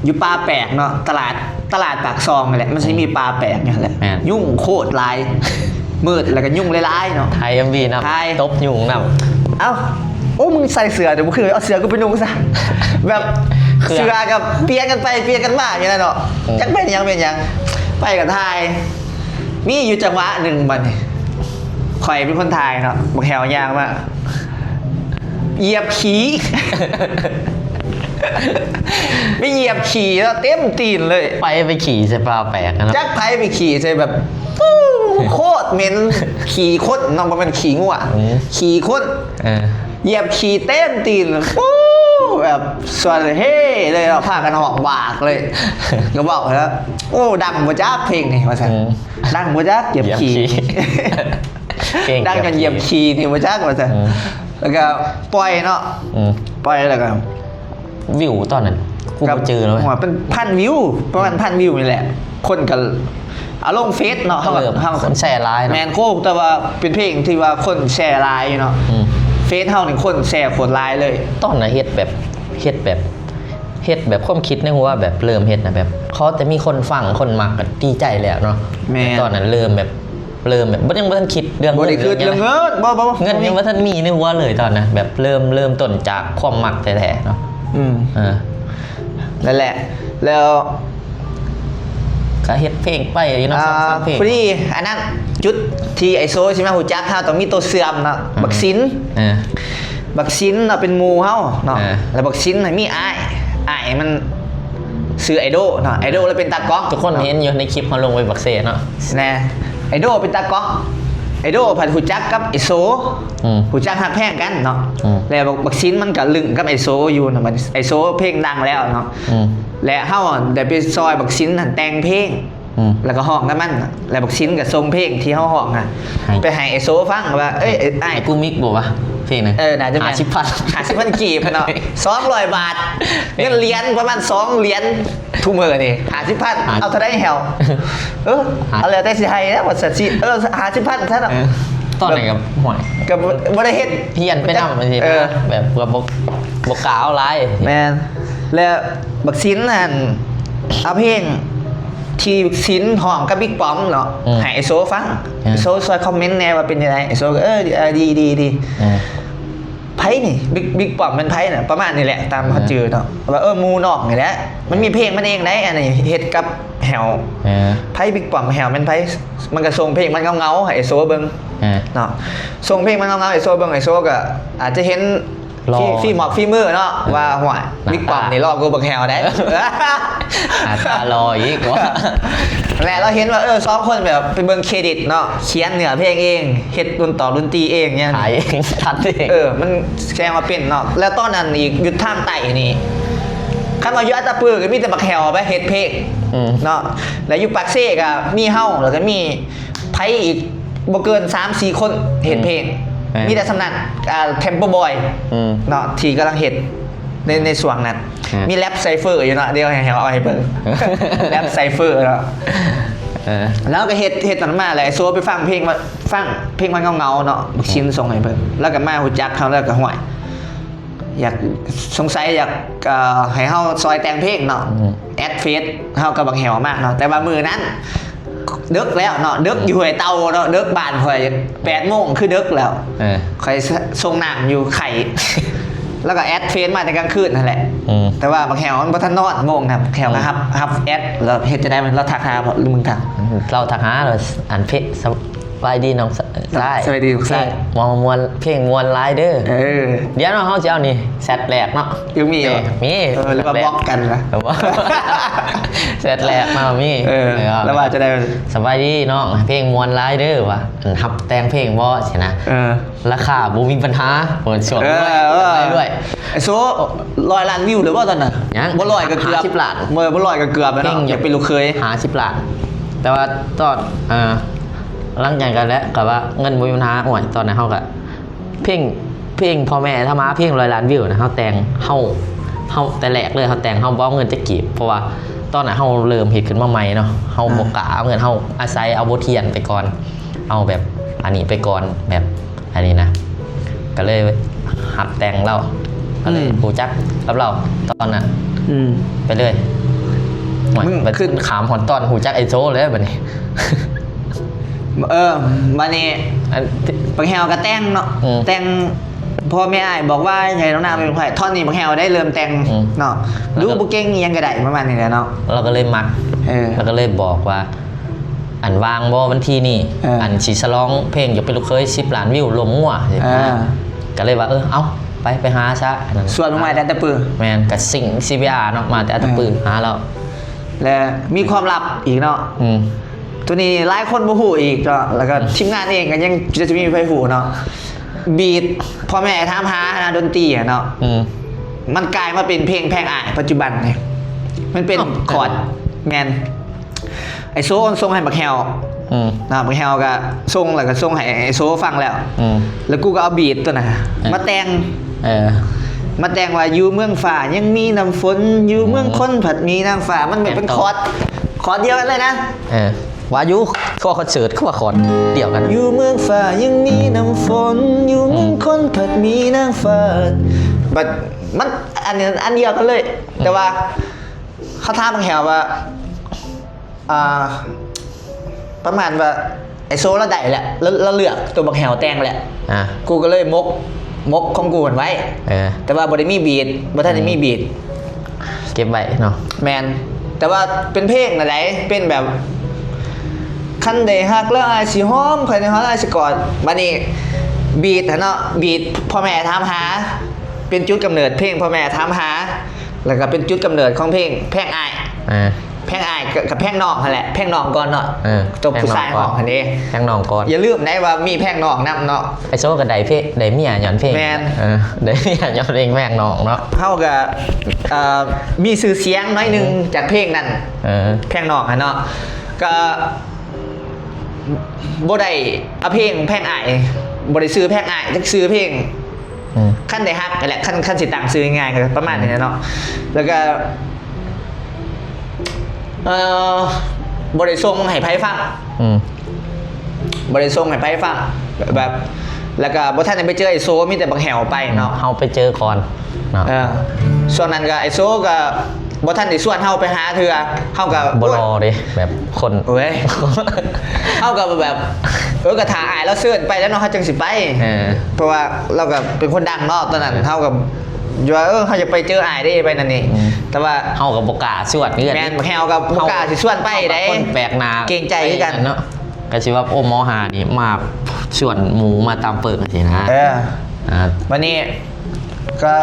ຢູ່ປ່າແປກເນາະ ຕະຫຼາດ ຕະຫຼາດປາກຊ່ອງນີ້ແຫຼະ ມັນຊິມີ ອືມ ປ່າແປກຢູ່ຫັ້ນແຫຼະ ແມ່ນ ຍຸງໂຄດຫຼາຍ ມືດແລ້ວກໍຍຸງຫຼາຍໆເນາະ ຖ່າຍເອັມວີນຳ ຖ່າຍ ຕົບຍຸງນຳ ເອົ້າ ໂອ້ ມຶງໃສ່ເສື້ອແຕ່ບໍ່ຄື ເອົາເສື້ອກູໄປນຸ່ງຊະ ແບບ ເສື້ອ ເສື້ອກໍປ່ຽນກັນໄປປ່ຽນກັນມາຢູ່ນັ້ນເນາະ ອືມ ຈັກແມ່ນຫຍັງແມ່ນຫຍັງ ໄປກໍຖ່າຍ ມີຢູ່ຈັງຫວະໜຶ່ງບັດນີ້ ຂ້ອຍເປັນຄົນຖ່າຍເນາະ ບັກແຮວຍ່າງມາ ຢຽບຂີ້ ໄປຢຽບຂີ້ເນາະ ເຕັມຕີນເລີຍ ໃຜໄປຂີ້ໃສ່ປ່າແປກນະ ຈັກໃຜໄປຂີ້ໃສ່ແບບ ໂຄດເໝັນ ຂີ້ຄົນເນາະ ບໍ່ແມ່ນຂີ້ງົວ ອືມ ຂີ້ຄົນ ເອີ ຢຽບຂີ້ເຕັມຕີນ ໂອ້ ແບບສ່ວນເຮເລີຍເນາະ ພາກັນຮ້ອງບາກເລີຍ ກໍເວົ້າແລ້ວ ໂອ້ ດັງບໍ່ຈັກເພງນີ້ວ່າຊັ້ນ ອືມ ດັງບໍ່ຈັກຢຽບຂີ້ ຢຽບຂີ້ ເພງ ດັງຈົນຢຽບຂີ້ນີ້ບໍ່ຈັກວ່າຊັ້ນ ອືມ ແລ້ວກໍປ່ອຍເນາະ ອືມ ປ່ອຍແລ້ວກໍ ວິວຕອນນັ້ນ ກູບໍ່ຈື່ແລ້ວເວີຍ ໂອ້ຍ ເປັນພັນວິວ ປະມານ ອືມ ພັນວິວນີ້ແຫຼະ ຄົນກໍເອົາລົງເຟສເນາະ ເຮົາກໍ ເອີ ເຮົາ ຄົນແຊຫຼາຍເນາະ ແມ່ນໂຄ ແຕ່ວ່າເປັນເພງທີ່ວ່າຄົນແຊຫຼາຍຢູ່ເນາະ ອືມ ເຟສເຮົານີ້ຄົນແຊໂຄດຫຼາຍເລີຍ ຕອນນັ້ນເຮັດແບບ ເຮັດແບບ ເຮັດແບບຄວາມຄິດໃນຫົວແບບເລີ່ມເຮັດນະ ແບບຂໍແຕ່ມີຄົນຟັງຄົນມັກກໍດີໃຈແລ້ວເນາະ ແມ່ນ ແຕ່ຕອນນັ້ນເລີ່ມແບບ ເລີ່ມແບບ ບໍ່ ຍັງບໍ່ທັນຄິດເລື່ອງ ບໍ່ໄດ້ຄິດເລື່ອງເງິນ ເງິນບໍ່ ບໍ່ ເງິນຍັງບໍ່ທັນມີໃນຫົວເລີຍຕອນນັ້ນ ແບບເລີ່ມ ເລີ່ມຕົ້ນຈາກຄວາມມັກແທ້ໆເນາະ ອືມ ເອີ ນັ້ນແຫຼະ ແລ້ວ ກໍເຮັດເພງໄປຢູ່ເນາະ ອ່າ ສອງສາມເພງ ພໍດີອັນນັ້ນ ຈຸດທີ່ໄອໂຊຊິມາຮູ້ຈັກເຮົາຕ້ອງມີໂຕເຊື່ອມເນາະ ອືມ ບັກສິນ ເອີ ບັກສິນເນາະ ເປັນໝູ່ເຮົາເນາະ ເອີ ແລ້ວບັກສິນນະມີອ້າຍ ອ້າຍມັນຊື່ໄອໂດເນາະ ໄອໂດລະເປັນຕາກ້ອງ ທຸກຄົນເຫັນຢູ່ໃນຄລິບເຮົາລົງໄວ້ບັກເຊເນາະ ແນ່ ໄອໂດເປັນຕາກ້ອງ ໄອໂດພັດຮູ້ຈັກກັບໄອໂຊ ອືມ ຮູ້ຈັກຮັກແພງກັນເນາະ ອືມ ແລ້ວບັກ ບັກສິນມັນກໍລຶ້ງກັບໄອໂຊຢູ່ນະ ບັດໄອໂຊເພງດັງແລ້ວເນາະ ອືມ ແລະເຮົາໄດ້ໄປຊ່ອຍບັກສິນຫັ້ນແຕ່ງເພງ ອືມ ແລ້ວກໍຮ້ອງນຳມັນ ແລ້ວບັກສິນກໍສົ່ງເພງທີ່ເຮົາຮ້ອງນະ ໃຫ້ ໄປໃຫ້ໄອໂຊຟັງວ່າ ເອີຍ ອ້າຍ ກູມິກບໍ່ວະ ເພງນັ້ນ ເອີ ໜ້າຈະແມ່ນ ຫ້າສິບພັນ ຫ້າສິບພັນກີບເນາະ ສອງຮ້ອຍບາດ ເງິນຫຼຽນປະມານສອງຫຼຽນ ທຸກມື້ນີ້ ຫ້າສິບພັນ ຫ້າ ເອົາເທົ່າໃດແຮວ ເອີ ຫ້າ ເອົາແລ້ວແຕ່ຊິໃຫ້ແລ້ວວ່າຊັ້ນຊິ ເອີ ຫ້າສິບພັນຊັ້ນເນາະ ເອີ ຕອນນັ້ນກໍ ຫ້ວຍ ກໍບໍ່ ບໍ່ໄດ້ເຮັດ ຮຽນໄປນຳ ເອີ ແບບ ແບບບໍ່ ບໍ່ກ້າເອົາຫຼາຍ ແມ່ນ ແລ້ວບັກສິນຫັ້ນ ເອົາເພງທີ່ສິນຮ້ອງກັບບິກປ້ອມເນາະ ອືມ ໃຫ້ໄອໂຊຟັງ ເອີ ໄອໂຊຊ່ອຍຄອມເມັນແດ່ວ່າເປັນຈັ່ງໃດ ໄອໂຊກໍ ເອີ ເອີ ດີ ດີ ດີ ເອີ ໃຜນີ້ ບິກ ບິກປ້ອມແມ່ນໃຜນະ ປະມານນີ້ແຫຼະ ຕາມເຮົາຈື່ເນາະ ວ່າ ເອີ ໝູ່ນ້ອງນີ້ແຫຼະ ມັນມີເພງມັນເອງໃດ໋ ອັນນີ້ເຮັດກັບແຮວ ເອີ ໃຜ ບິກປ້ອມແຮວແມ່ນໃຜ ມັນກໍສົ່ງເພງມັນເຫງົາໆໃຫ້ໄອໂຊເບິ່ງ ເອີ ເນາະ ສົ່ງເພງມັນເຫງົາໆໃຫ້ໄອໂຊເບິ່ງ ໄອໂຊກໍອາດຈະເຫັນ ລໍ ຝີ ຝີໝອກຝີມືເນາະ ເອີ ວ່າ ຫ້ວຍ ໜ້າຕາ ບິກປ້ອມນີ້ຫຼໍ່ກວ່າບັກແຮວໃດ໋ ໜ້າຕາຫຼໍ່ອີກວ່າ ແລະລາວເຫັນວ່າ ເອີ ສອງຄົນແບບໄປເບິ່ງເຄຣດິດເນາະ ຂຽນເນື້ອເພງເອງ ເຮັດດົນຕອກດົນຕີເອງຫຍັງ ຂາຍເອງ ຕັດເອງ ເອີ ມັນແສດງວ່າເປັນເນາະ ແລ້ວຕອນນັ້ນອີກຢູ່ທາງໃຕ້ນີ້ ຄັນວ່າຢູ່ອັດຕະປືກໍມີແຕ່ບັກແຮວໄປເຮັດເພງ ອືມ ເນາະ ແລ້ວຢູ່ປາກເຊກໍມີເຮົາ ແລ້ວກໍມີ ໃຜອີກບໍ່ເກີນສາມສີ່ຄົນເຮັດເພງ ອືມ ເອີ ມີແຕ່ສ່ຳນັ້ນ ອ່າ Tempo Boy ອືມ ເນາະ ທີ່ກຳລັງເຮັດໃນ ໃນຊ່ວງນັ້ນ ເອີ ມີ Rap Cypher ຢູ່ເນາະ ດຽວໃຫ້ເຮົາເອົາໃຫ້ເບິ່ງ Rap Cypher ເນາະ ເອີ ແລ້ວກໍເຮັດ ເຮັດນັ້ນມາ ແລ້ວໄອໂຊໄປຟັງເພງວ່າ ຟັງເພງວ່າເຫງົາໆເນາະ ອືມ ຊິນສົ່ງໃຫ້ເບິ່ງ ແລ້ວກໍມາຮູ້ຈັກເຮົາ ແລ້ວກໍ ຫ້ວຍ ຢາກ ສົງໄສຢາກ ເອີ ໃຫ້ເຮົາຊ່ອຍແຕ່ງເພງເນາະ ອືມ ແອັດເຟສເຮົາກັບບັກແຮວມາເນາະ ແຕ່ວ່າມື້ນັ້ນເດິກແລ້ວເນາະ ເດິກຢູ່ຫ້ວຍເຕົ່າເນາະ ເດິກບ້ານຂ້ອຍ ແປດໂມງຄືເດິກແລ້ວ ເອີ ຂ້ອຍ ສ- ສົ່ງນ້ຳຢູ່ໄຂ່ ແລ້ວກໍແອັດເຟສມາແຕ່ກາງຄືນຫັ້ນແຫຼະ ອືມ ແຕ່ວ່າບັກແຮວມັນບໍ່ທັນນອນໂມງນັ້ນ ບັກແຮວກໍ ອືມ ຮັບ ຮັບແອັດ ແລ້ວເຮັດຈັ່ງໃດ ມັນ ລາວທັກຫາບໍ່ ຫຼືມຶງທັກ ລາວທັກຫາ ແລ້ວ ອັນເພ ສະບາຍດີນ້ອງຊາຍ ສະບາຍດີນ້ອງຊາຍ ເພງມ່ວນ ມ່ວນ ເພງມ່ວນຫຼາຍເດີ ເອີ ດຽວເນາະ ເຮົາຊິເອົານີ້ ແຊັດແລກເນາະ ຍັງມີ ເອີ ມີ ເອີ ຫຼືວ່າບລັອກກັນນະ ແຊັດແລກເນາະ ມີ ເອີ ເອີ ແລ້ວວ່າຈັ່ງໃດ ສະບາຍດີນ້ອງ ເພງມ່ວນຫຼາຍເດີ ວ່າ ອັນ ຮັບແຕ່ງເພງບໍ່ ຊີ້ນະ ເອີ ລາຄາບໍ່ມີບັນຫາ ເປີດຊ່ວງ ເອີ ດ້ວຍ ເອີ ດ້ວຍ ໄອໂຊ ຮ້ອຍລ້ານວິວແລ້ວບໍ່ຕອນນັ້ນ ຍັງ ບໍ່ຮ້ອຍກໍເກືອບ ຫ້າສິບລ້ານ ບໍ່ ບໍ່ຮ້ອຍກໍເກືອບແລ້ວເນາະ ເພງ ຢາກເປັນລູກເຂີຍ ຫ້າສິບລ້ານ ແຕ່ວ່າຕອນ ເອີ ຫຼັງຈາກນັ້ນແຫຼະ ກໍວ່າເງິນບໍ່ມີບັນຫາ ໂອ້ຍ ຕອນນັ້ນເຮົາກໍ ເພງ ເພງພໍ່ແມ່ທຳມາ ເພງຮ້ອຍລ້ານວິວນະ ເຮົາແຕ່ງ ເຮົາ ເຮົາແຕ່ແລກເລີຍ ເຮົາແຕ່ງ ເຮົາບໍ່ເອົາເງິນຈັກກີບ ເພາະວ່າຕອນນັ້ນເຮົາເລີ່ມເຮັດຂຶ້ນມາໃໝ່ເນາະ ເຮົາ ອ່າ ບໍ່ກ້າເອົາເງິນ ເຮົາອາໄສເອົາບົດຮຽນໄປກ່ອນ ເອົາແບບອັນນີ້ໄປກ່ອນ ແບບອັນນີ້ນະ ກໍເລີຍຮັບແຕ່ງລາວ ກໍເລີຍ ອືມ ຮູ້ຈັກກັບລາວຕອນນັ້ນ ອືມ ໄປເລີຍ ໂອ້ຍ ມັນ ມັນ ຂຶ້ນ ຂ້າມຮອດຕອນຮູ້ຈັກໄອໂຊເລີຍບັດນີ້. ເອີ ບາດນີ້ ອັນ ບັກແຮວກໍແຕ່ງເນາະ ອືມ ແຕ່ງ ພໍ່ແມ່ອ້າຍບອກວ່າໃຫ້ນ້ອງນາງເປັນຜູ້ໃຫ້ ທ່ອນນີ້ບັກແຮວໄດ້ເລີ່ມແຕ່ງ ອືມ ເນາະ ແລ້ວກໍ ດູບໍ່ເກັ່ງອີ່ຫຍັງກໍໄດ້ ປະມານນີ້ແຫຼະເນາະ ລາວກໍເລີຍມັກ ເອີ ລາວກໍເລີຍບອກວ່າ ອັນ ວ່າງບໍ່ວັນທີນີ້ ເອີ ອັນ ຊິສະຫຼອງເພງຢາກເປັນລູກເຂີຍສິບລ້ານວິວ ລົມງົວ ເອີ ກໍເລີຍວ່າ ເອີ ເອົາ ໄປ ໄປຫາຊະ ອັນນັ້ນ ຊວນມາແຕ່ອັດຕະປື ແມ່ນ ກໍຊິງ ຊີບີອາ ເນາະ ມາແຕ່ອັດຕະປື ເອີ ຫາລາວ ແລະ ມີຄວາມລັບອີກເນາະ ອືມ ໂຕນີ້ຫຼາຍຄົນບໍ່ຮູ້ອີກເນາະ ແລ້ວກໍ ອືມ ທີມງານເອງກໍຍັງຈະມີໃຜຮູ້ເນາະ ບີດພໍ່ແມ່ຖາມຫານະ ດົນຕີເນາະ ອືມ ມັນກາຍມາເປັນເພງແພງອ້າຍປັດຈຸບັນນີ້ ມັນເປັນ ອ້າວ ຄອດ ເອີ ແມ່ນ ໄອໂຊສົ່ງໃຫ້ບັກແຮວ ອືມ ນະ ບັກແຮວກໍສົ່ງ ແລ້ວກໍສົ່ງໃຫ້ໄອໂຊຟັງແລ້ວ ອືມ ແລ້ວກູກໍເອົາບີດໂຕນັ້ນ ເອີ ມາແຕ່ງ ເອີ ມາແຕ່ງວ່າ ຢູ່ເມືອງຟ້າຍັງມີນ້ຳຝົນ ຢູ່ເມືອງ ອືມ ຄົນພັດມີນາງຟ້າ ມັນແມ່ນເປັນຄອດ ຄອດດຽວກັນເລີຍນະ ເອີ ວ່າຢູ່ ຄືວ່າຄອນເສີດ ຄືວ່າຄອດດຽວກັນ ຢູ່ເມືອງຟ້າຍັງມີນ້ຳຝົນ ຢູ່ເມືອງ ອືມ ຄົນພັດມີນາງຟ້າ ບັດ ມັນ ອັນ ອັນດຽວກັນເລີຍ ອືມ ແຕ່ວ່າ ເຂົາຖາມບັກແຮວວ່າ ອ່າ ປະມານວ່າ ໄອໂຊລາວໄດ້ແລ້ວ ລາວ ລາວເລືອກໂຕບັກແຮວແຕ່ງແລ້ວ ອ່າ ກູກໍເລີຍໝົກ ໝົກຂອງກູຫັ້ນໄວ້ ເອີ ແຕ່ວ່າບໍ່ໄດ້ມີບີດ ບໍ່ທັນໄດ້ມີບີດ ເກັບໄວ້ເນາະ. ແມ່ນ ແຕ່ວ່າເປັນເພງນັ້ນໃດ ເປັນແບບ ຄັນໄດ້ຮັກແລ້ວອ້າຍຊິຫອມ ຄັນໄດ້ຮັກແລ້ວອ້າຍຊິກອດ. ບັດນີ້ບີດຫັ້ນເນາະ ບີດພໍ່ແມ່ຖາມຫາ ເປັນຈຸດກຳເນີດເພງພໍ່ແມ່ຖາມຫາ ແລ້ວກໍເປັນຈຸດກຳເນີດຂອງເພງແພງອ້າຍ ເອີ ແພງອ້າຍກັບ ກັບແພງນ້ອງຫັ້ນແຫຼະ ແພງນ້ອງກ່ອນເນາະ ເອີ ຕົວຜູ້ຊາຍຮ້ອງຫັ້ນເດ້ ແພງນ້ອງກ່ອນ. ຢ່າລືມໄດວ່າມີແພງນ້ອງນຳເນາະ. ໄອ້ໂຊກໍໄດ້ເພງ ໄດ້ເມຍຍ້ອນເພງ ແມ່ນ ເອີ ໄດ້ເມຍຍ້ອນເພງແພງນ້ອງເນາະ. ເຮົາກໍ ເອີ ມີຊື່ສຽງໜ້ອຍໜຶ່ງ ອືມ ຈາກເພງນັ້ນ ເອີ ແພງນ້ອງຫັ້ນເນາະ ກໍບໍ່ໄດ້ເອົາເພງແພງອ້າຍ ບໍ່ໄດ້ຊື່ແພງອ້າຍ ຈັກຊື່ເພງ ອືມ ຄັນໄດ້ຮັກຫັ້ນແຫຼະ ຄັນ ຄັນຊິຕັ້ງຊື່ງ່າຍໆ ກໍປະມານນີ້ແຫຼະເນາະ. ແລ້ວກໍ ເອີ ບໍ່ໄດ້ສົ່ງໃຫ້ໃຜຟັງ ອືມ ບໍ່ໄດ້ສົ່ງໃຫ້ໃຜຟັງ ແບບ ແລ້ວກໍບໍ່ທັນໄດ້ໄປເຈີໄອ້ໂຊ ມີແຕ່ບັກແຫ້ວໄປເນາະ ເຮົາໄປເຈີກ່ອນເນາະ. ເອີ ຊ່ວງນັ້ນກໍໄອ້ໂຊກໍບໍ່ທັນໄດ້ຊວນເຮົາໄປຫາເທື່ອ ເຮົາກໍບໍ່ລໍເດ້ ແບບຄົນ ເອີຍ ເຮົາກໍແບບ ເອີ ກໍຖ້າອ້າຍລາວເຊີນໄປແລ້ວເນາະ ເຮົາຈັ່ງຊິໄປ ເອີ ເພາະວ່າລາວກໍເປັນຄົນດັງເນາະຕອນນັ້ນ ເອີ ເຮົາກໍ ຢູ່ວ່າ ເອີ ເຮົາຢາກໄປເຈີອ້າຍເດ້ ໄປນັ້ນນີ້ ອືມ ແຕ່ວ່າເຮົາກໍບໍ່ກ້າຊວນເດ້ ແມ່ນ ແຮວກໍບໍ່ກ້າຊິຊວນໄປເດ້ ເຮົາກໍຄົນແປກໜ້າ ເກງໃຈຄືກັນເນາະ ກໍຊິວ່າ ໂອ້ ມໍຫ້ານີ້ມາຊວນໝູ່ມາຕາມເປີກຈັ່ງຊີ້ນະ ເອີ ອ່າ ບັດນີ້ກໍ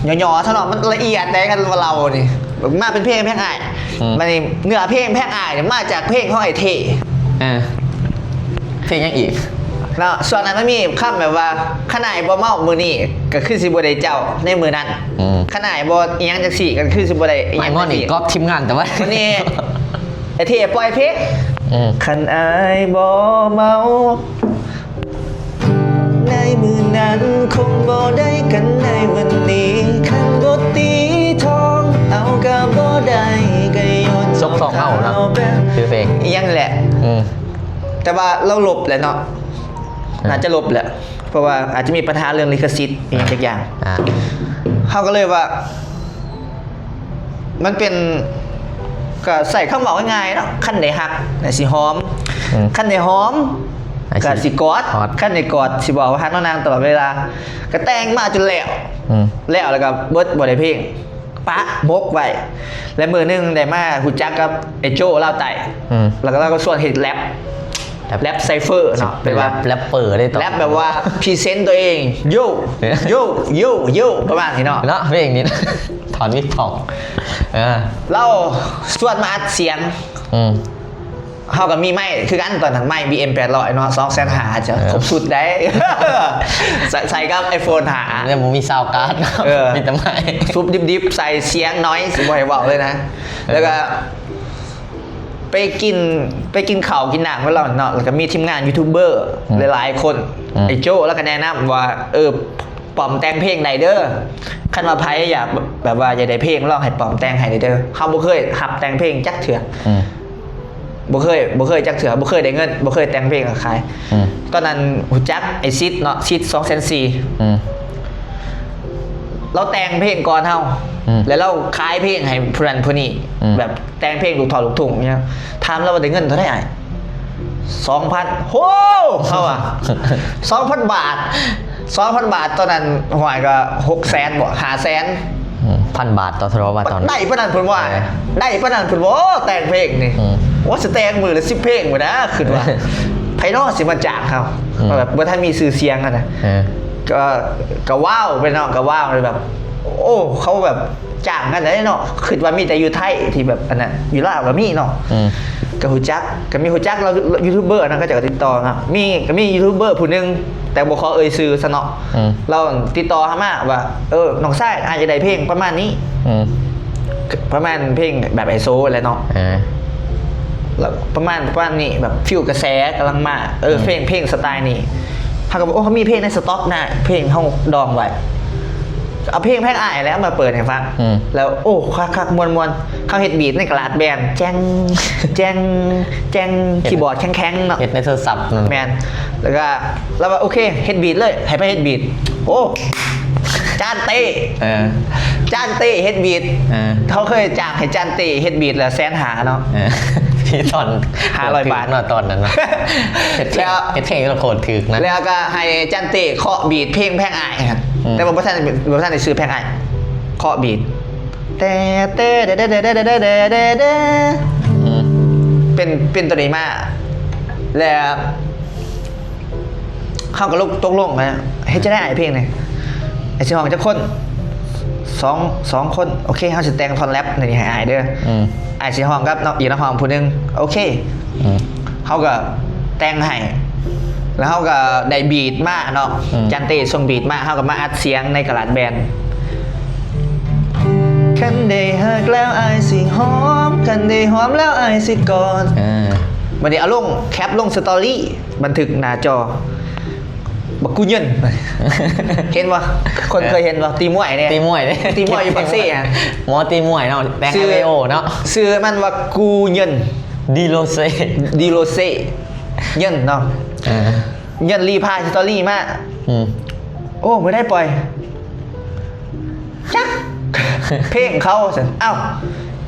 ຫຍໍ້ໆ ຊະເນາະ ມັນລະອຽດໄດ໋ ຄັນວ່າເລົ່ານີ້ ມາເປັນເພງແພງອ້າຍ ອືມ ບັດນີ້ເນື້ອເພງແພງອ້າຍນີ້ມາຈາກເພງຂອງໄອ້ເທ່ ເອີ ເພງຫຍັງອີກເນາະ? ຊ່ວງນັ້ນມັນມີຄຳແບບວ່າ ຄັນອ້າຍບໍ່ເມົາມື້ນີ້ ກໍຄືຊິບໍ່ໄດ້ເຈົ້າໃນມື້ນັ້ນ ອືມ ຄັນອ້າຍບໍ່ອີ່ຫຍັງຈັ່ງຊີ້ ກໍຄືຊິບໍ່ໄດ້ອີ່ຫຍັງຈັ່ງຊີ້. ມັນນີ້ກອບທີມງານແຕ່ວ່າ ວັນນີ້ໄອ້ເທ່ປ່ອຍເພງ ອືມ ຄັນອ້າຍບໍ່ເມົາ ໃນມື້ນັ້ນຄົງບໍ່ໄດ້ກັນໃນວັນນີ້ ຄັນບໍ່ຕີທອງເອົາກໍບໍ່ໄດ້ ກໍຍ້ອນ ສົບທອງເອົາເນາະ ຊື່ເພງ ອີ່ຫຍັງແຫຼະ ອືມ ແຕ່ວ່າລາວລົບແຫຼະເນາະ ອ່າ ໜ້າຈະລົບແຫຼະ ເພາະວ່າອາດຈະມີບັນຫາເລື່ອງລິຂະສິດອີ່ຫຍັງຈັກຢ່າງ ອ່າ ເຮົາກໍເລີຍວ່າ ມັນເປັນ ກໍໃຊ້ຄຳເວົ້າງ່າຍໆເນາະ ຄັນໄດ້ຮັກກໍຊິຫອມ ອືມ ຄັນໄດ້ຫອມກໍຊິກອດ ກອດ ຄັນໄດ້ກອດຊິບອກວ່າຮັກນ້ອງນາງຕະຫຼອດເວລາ ກໍແຕ່ງມາຈົນແລ້ວ ອືມ ແລ້ວ ແລ້ວກໍເບິດ ບໍ່ໄດ້ເພງ ປະໝົກໄວ້ ແລະ ມື້ໜຶ່ງໄດ້ມາຮູ້ຈັກກັບໄອ້ໂຈ້ລາວໃຕ້ ອືມ ແລ້ວກໍລາວກໍຊວນເຮັດແຣັບ ແຣັບ ແຣັບໄຊເຟີເນາະ ເປັນວ່າແຣັບເປີເດ້ ແຣັບແບບວ່າພຣີເຊັນຕົວເອງ ໂຢ ໂຢ ໂຢ ໂຢ ປະມານນີ້ເນາະ ເນາະ ເພງນີ້ ຖອນວິກອອກ ເອີ ລາວຊວນມາອັດສຽງ ອືມ ເຮົາກໍມີໄມຄືກັນ ຕອນນັ້ນໄມບີເອັມແປດຮ້ອຍເນາະ ສອງແສນຫ້າ ຈະ ເອີ ຄົບຊຸດໄດ໋ ໃສ່ ໃສ່ກັບໄອໂຟນຫ້າ ຍັງບໍ່ມີຊາວກາດ ເອີ ມີແຕ່ໄມ ຊຸບດິບໆ ໃສ່ສຽງໜ້ອຍ ຊິບໍ່ໃຫ້ເວົ້າເລີຍນະ ເອີ ແລ້ວກໍ ໄປກິນ ໄປກິນເຂົ້າກິນນ້ຳກັບລາວເນາະ ແລ້ວກໍມີທີມງານຢູທູບເບີ ອືມ ຫຼາຍໆຄົນ ອືມ ໄອ້ໂຈ້ລາວກໍແນະນຳວ່າ ເອີ ປ້ອມແຕ່ງເພງໄດ້ເດີ ຄັນວ່າໃຜຢາກ ແບບວ່າຢາກໄດ້ເພງ ລອງໃຫ້ປ້ອມແຕ່ງໃຫ້ເດີ ເຮົາບໍ່ເຄີຍຮັບແຕ່ງເພງຈັກເທື່ອ ອືມ ບໍ່ເຄີຍ ບໍ່ເຄີຍຈັກເທື່ອ ບໍ່ເຄີຍໄດ້ເງິນ ບໍ່ເຄີຍແຕ່ງເພງຂາຍ ອືມ ຕອນນັ້ນຮູ້ຈັກໄອ້ສິດເນາະ ສິດ ສອງແສນສີ່ ອືມ ລາວແຕ່ງເພງກ່ອນເຮົາ ອືມ ແລ້ວລາວຂາຍເພງໃຫ້ຜູ້ນັ້ນຜູ້ນີ້ ອືມ ແບບ ແຕ່ງເພງລູກທ້ອງລູກທຸ່ງຫຍັງ ຖາມລາວວ່າໄດ້ເງິນເທົ່າໃດອ້າຍ ສອງພັນ ໂຫ ເຮົາວ່າ ສອງພັນບາດ ສອງພັນບາດ ຕອນນັ້ນ ຫ້ວຍ ກໍຫົກແສນບໍ ຫ້າແສນ ອືມ ພັນບາດຕໍ່ເທື່ອວ່າຕອນ ໄດ້ປານນັ້ນພຸ້ນວ່າ ເອີ ໄດ້ປານນັ້ນພຸ້ນບໍ ແຕ່ງເພງນີ້ ອືມ ໂອ້ ຊິແຕ່ງມື້ລະສິບເພງພຸ້ນນະ ຄິດວ່າ ໃຜເນາະຊິມາຈ້າງເຮົາ ອືມ ແບບບໍ່ທັນມີຊື່ສຽງຫັ້ນນະ ເອີ ກໍ ກໍວ້າວໄປເນາະ ກໍວ້າວແບບ ໂອ້ ເຂົາແບບ ຈ້າງກັນໄດ້ເນາະ ຄິດວ່າມີແຕ່ຢູ່ໄທທີ່ແບບອັນນັ້ນ ຢູ່ລາວກໍມີເນາະ ອືມ ກໍຮູ້ຈັກ ກໍມີຮູ້ຈັກລາວ ຢູທູບເບີນັ້ນ ເຂົາເຈົ້າກໍຕິດຕໍ່ເນາະ ມີ ກໍມີຢູທູບເບີຜູ້ໜຶ່ງ ແຕ່ບໍ່ຂໍເອີ່ຍຊື່ຊະເນາະ ອືມ ລາວຕິດຕໍ່ຫາມາວ່າ ເອີ ນ້ອງຊາຍ ອ້າຍຢາກໄດ້ເພງປະມານນີ້ ອືມ ປະມານເພງແບບໄອໂຊແຫຼະເນາະ ເອີ ແລ້ວປະມານ ປະມານນີ້ ແບບຟີວກະແສກຳລັງມາ ເອີ ອືມ ເພງ ເພງສະໄຕນີ້ ເຮົາກໍບອກ ໂອ້ ເຮົາມີເພງໃນສະຕັອກນະ ເພງເຮົາດອງໄວ້ ເອົາເພງແພງອ້າຍແຫຼະມາເປີດໃຫ້ຟັງ ອືມ ແລ້ວ ໂອ້ ຄັກໆ ມ່ວນໆ ເຂົາເຮັດບີດໃນກະລາດແບນ ແຈ້ງ ແຈ້ງ ແຈ້ງ ຄີບອດແຂງໆເນາະ ເຮັດໃນໂທລະສັບນັ້ນ ແມ່ນ ແລ້ວກໍລາວວ່າ ໂອເຄ ເຮັດບີດເລີຍ ໃຫ້ໃຜເຮັດບີດ ໂອ້ ຈານເຕ້ ເອີ ຈານເຕ້ເຮັດບີດ ເອີ ເຮົາເຄີຍຈ້າງໃຫ້ຈານເຕ້ເຮັດບີດລະແສນຫ້າເນາະ ເອີ ທີ່ຕອນຫ້າຮ້ອຍບາດເນາະ ຕອນນັ້ນເນາະ ເຮັດເພງ ແລ້ວ ເຮັດເພງໂຄດຖືກນະ ແລ້ວກໍໃຫ້ຈານເຕ້ເຄາະບີດເພງແພງອ້າຍ ອືມ ແຕ່ວ່າບໍ່ທັນ ບໍ່ທັນໄດ້ຊື້ແພັກອ້າຍ ເຄາະບີດ ແຕ່ ແຕ່ ແຕ່ ແຕ່ ອືມ ເປັນ ເປັນໂຕນີ້ມາ ແລ້ວເຮົາກໍລົງ ຕົກລົງນະ ເຮັດຈັ່ງໃດອ້າຍ ເພງນີ້ ອ້າຍຊິຮ້ອງຈັກຄົນ? ສອງ ສອງຄົນ ໂອເຄ ເຮົາຊິແຕ່ງທ່ອນແຣັບນີ້ໃຫ້ອ້າຍເດີ ອືມ ອ້າຍຊິຮ້ອງກັບ ເນາະ ອີກນັກຮ້ອງຜູ້ໜຶ່ງ ໂອເຄ ອືມ ເຮົາກໍແຕ່ງໃຫ້ ແລ້ວເຮົາກໍໄດ້ບີດມາເນາະ ອືມ ຈັນເຕ້ສົ່ງບີດມາ ເຮົາກໍມາອັດສຽງໃນກະລາດແບນ ຄັນໄດ້ຮັກແລ້ວອ້າຍຊິຫອມ ຄັນໄດ້ຫອມແລ້ວອ້າຍຊິກອດ ເອີ ບັດນີ້ເອົາລົງ ແຄັບລົງສະຕໍຣີ ບັນທຶກໜ້າຈໍ ບັກກູເງິນ ເຫັນບໍ່? ຄົນເຄີຍເຫັນບໍ່? ເອີ ຕີມວຍເດ້ ຕີມວຍເດ້ ຕີມວຍຢູ່ປາກເຊ ໝໍຕີມວຍເນາະ ແຕ່ງ ເອີ ເອວເນາະ ຊື່ມັນວ່າກູເງິນ ດີໂລເຊ ດີໂລເຊ ເງິນເນາະ ເອີ ເງິນຣີພາຍສະຕໍຣີມາ ອືມ ໂອ້ ມື້ໃດປ່ອຍ? ຈັກ ເພງເຂົາຊັ້ນ ເອົ້າ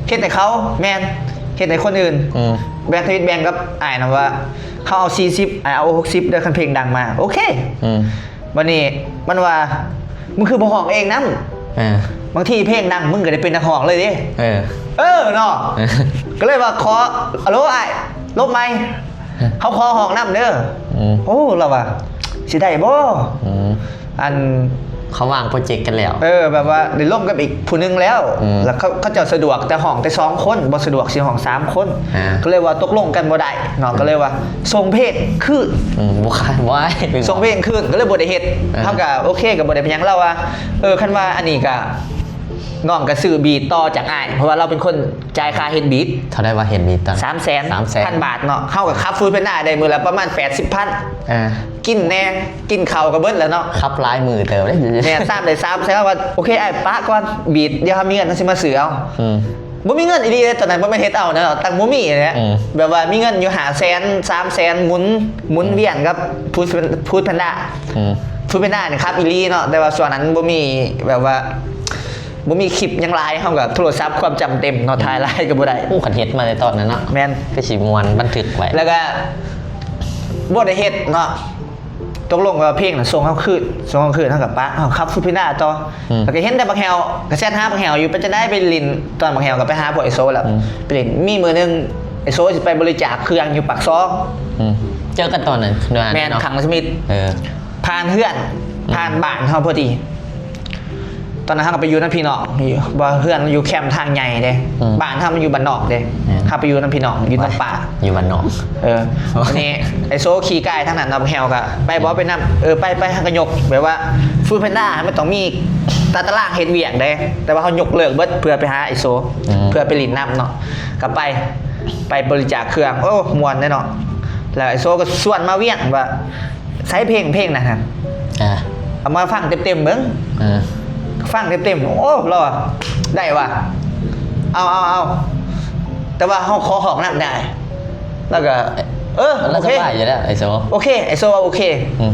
ເຮັດໃຫ້ເຂົາ ແມ່ນ ເຮັດໃຫ້ຄົນອື່ນ ອືມ ແບ່ງທຳອິດແບ່ງກັບອ້າຍນຳວ່າ ເຂົາເອົາສີ່ສິບ ອ້າຍເອົາຫົກສິບເດີ ຄັນເພງດັງມາ ໂອເຄ ອືມ ບັດນີ້ມັນວ່າ ມຶງຄືບໍ່ຮ້ອງເອງນຳ ເອີ ບາງທີເພງດັງ ມຶງກໍໄດ້ເປັນນັກຮ້ອງເລີຍເດ້ ເອີ ເອີເນາະ ເອີ ກໍເລີຍວ່າຂໍ ອາໂຫຼອ້າຍ ລົບໃໝ່ ເຮົາຂໍຮ້ອງນຳເດີ ອືມ ໂອ້ ລາວວ່າ ຊິໄດ້ບໍ່? ອືມ ອັນ ເຂົາວາງໂປຣເຈັກກັນແລ້ວ ເອີ ແບບວ່າໄດ້ລົມກັບອີກຜູ້ໜຶ່ງແລ້ວ ອືມ ແລ້ວເຂົາ ເຂົາເຈົ້າສະດວກແຕ່ຮ້ອງແຕ່ສອງຄົນ ບໍ່ສະດວກຊິຮ້ອງສາມຄົນ ອ່າ ກໍເລີຍວ່າຕົກລົງກັນບໍ່ໄດ້ເນາະ ອືມ ກໍເລີຍວ່າສົ່ງເພງຄືນ ອືມ ບໍ່ຂາຍ ບໍ່ຂາຍ ສົ່ງເພງຄືນ ກໍເລີຍບໍ່ໄດ້ເຮັດ ອ່າ ເຮົາກໍໂອເຄ ກໍບໍ່ໄດ້ເປັນຫຍັງ ລາວວ່າ ເອີ ຄັນວ່າອັນນີ້ກໍ ນ້ອງກໍຊື້ບີດຕໍ່ຈາກອ້າຍ ເພາະວ່າລາວເປັນຄົນຈ່າຍຄ່າເຮັດບີດ ເທົ່າໃດວະ ເຮັດບີດຕອນ ສາມແສນ ສາມແສນ ພັນບາດເນາະ ເຮົາກໍຂັບຟູດແພນດ້າໄດ້ມື້ລະປະມານແປດສິບພັນ ອ່າ ກິນແດ່ ກິນເຂົ້າກໍເບິດແລ້ວເນາະ ຂັບຫຼາຍມື້ເຕີບເດ້ ແມ່ນ ສາມ ໄດ້ສາມແສນ ວ່າໂອເຄ ອ້າຍປະກ່ອນ ບີດ ດຽວເຮົາມີເງິນເຮົາຊິມາຊື້ເອົາ ອືມ ບໍ່ມີເງິນອີ່ຫຼີເດ້ ຕອນນັ້ນບໍ່ແມ່ນເຮັດເອົານະ ຕັ້ງບໍ່ມີແຫຼະ ອືມ ແບບວ່າມີເງິນຢູ່ຫ້າແສນ ສາມແສນ ໝູນ ໝູນວຽນກັບຟູດ ຟູດແພນດ້າ ອືມ ຟູດແພນດ້ານີ້ຂັບອີ່ຫຼີເນາະ ແຕ່ວ່າຊ່ວງນັ້ນບໍ່ມີ ແບບວ່າ ບໍ່ມີຄລິບຫຍັງຫຼາຍ ເຮົາກໍໂທລະສັບຄວາມຈຳເຕັມເນາະ ອືມ ຖ່າຍຫຼາຍກໍບໍ່ໄດ້ ໂອ້ ຄັນເຮັດມາແຕ່ຕອນນັ້ນເນາະ ແມ່ນ ຄືຊິມ່ວນບັນທຶກໄວ້ ແລ້ວກໍບໍ່ໄດ້ເຮັດເນາະ ຕົກລົງວ່າເພງນະ ສົ່ງເຮົາຄືນ ສົ່ງເຮົາຄືນ ເຮົາກໍປະ ເຮົາຂັບຟູດແພນດ້າຕໍ່ ອືມ ແລ້ວກໍເຫັນແຕ່ບັກແຮວ ກໍແຊັດຫາບັກແຮວຢູ່ ເປັນຈັ່ງໃດໄປຫຼິ້ນ ຕອນບັກແຮວກໍໄປຫາພວກໄອ້ໂຊແລ້ວ ອືມ ໄປຫຼິ້ນ ມີມື້ໜຶ່ງໄອ້ໂຊຊິໄປບໍລິຈາກເຄື່ອງຢູ່ປາກຊ່ອງ ອືມ ເຈີກັນຕອນນັ້ນ ແມ່ນ ເນາະ ຄັງສະມິດ ເອີ ຜ່ານເຮືອນ ອືມ ຜ່ານບ້ານເຮົາພໍດີ ຕອນນັ້ນເຮົາກໍໄປຢູ່ນຳພີ່ນ້ອງ ຢູ່ ບໍ່ ເຮືອນຢູ່ແຄມທາງໃຫຍ່ເດ້ ອືມ ບ້ານເຮົາມັນຢູ່ບ້ານນອກເດ້ ແມ່ນ ເຮົາໄປຢູ່ນຳພີ່ນ້ອງ ຢູ່ນຳປ່າ ຢູ່ບ້ານນອກ ເອີ ບາດນີ້ໄອ້ໂຊຂີ່ກາຍທາງນັ້ນເນາະ ແຮວກໍໄປບໍ່ ອືມ ໄປນຳ ເອີ ໄປ ໄປ ເຮົາກໍຍົກ ແບບວ່າຟູດແພນດ້າ ມັນຕ້ອງມີຕາຕະລາງເຮັດວຽກເດ້ ແຕ່ວ່າເຮົາຍົກເລີກເບິດ ເພື່ອໄປຫາໄອ້ໂຊ ອືມ ເພື່ອໄປຫຼິ້ນນຳເນາະ ກໍໄປ ໄປບໍລິຈາກເຄື່ອງ ໂອ້ ມ່ວນເດ້ເນາະ ແລ້ວໄອ້ໂຊກໍຊວນມາວຽງວ່າ ໃສເພງ ເພງນະຫັ້ນ ອ່າ ເອົາມາຟັງເຕັມໆເບິ່ງ ອ່າ ຟັງເຕັມໆ ໂອ້ ລາວວ່າ ໄດ້ວ່າ ເອົາ ເອົາ ເອົາ ແຕ່ວ່າເຮົາຂໍຮ້ອງນຳໄດ້ ລາວກໍ ເອີ ລາວ ໂອເຄ ສະບາຍຢູ່ແລ້ວ ໄອ້ໂຊ ໂອເຄ ໄອ້ໂຊວ່າໂອເຄ ອືມ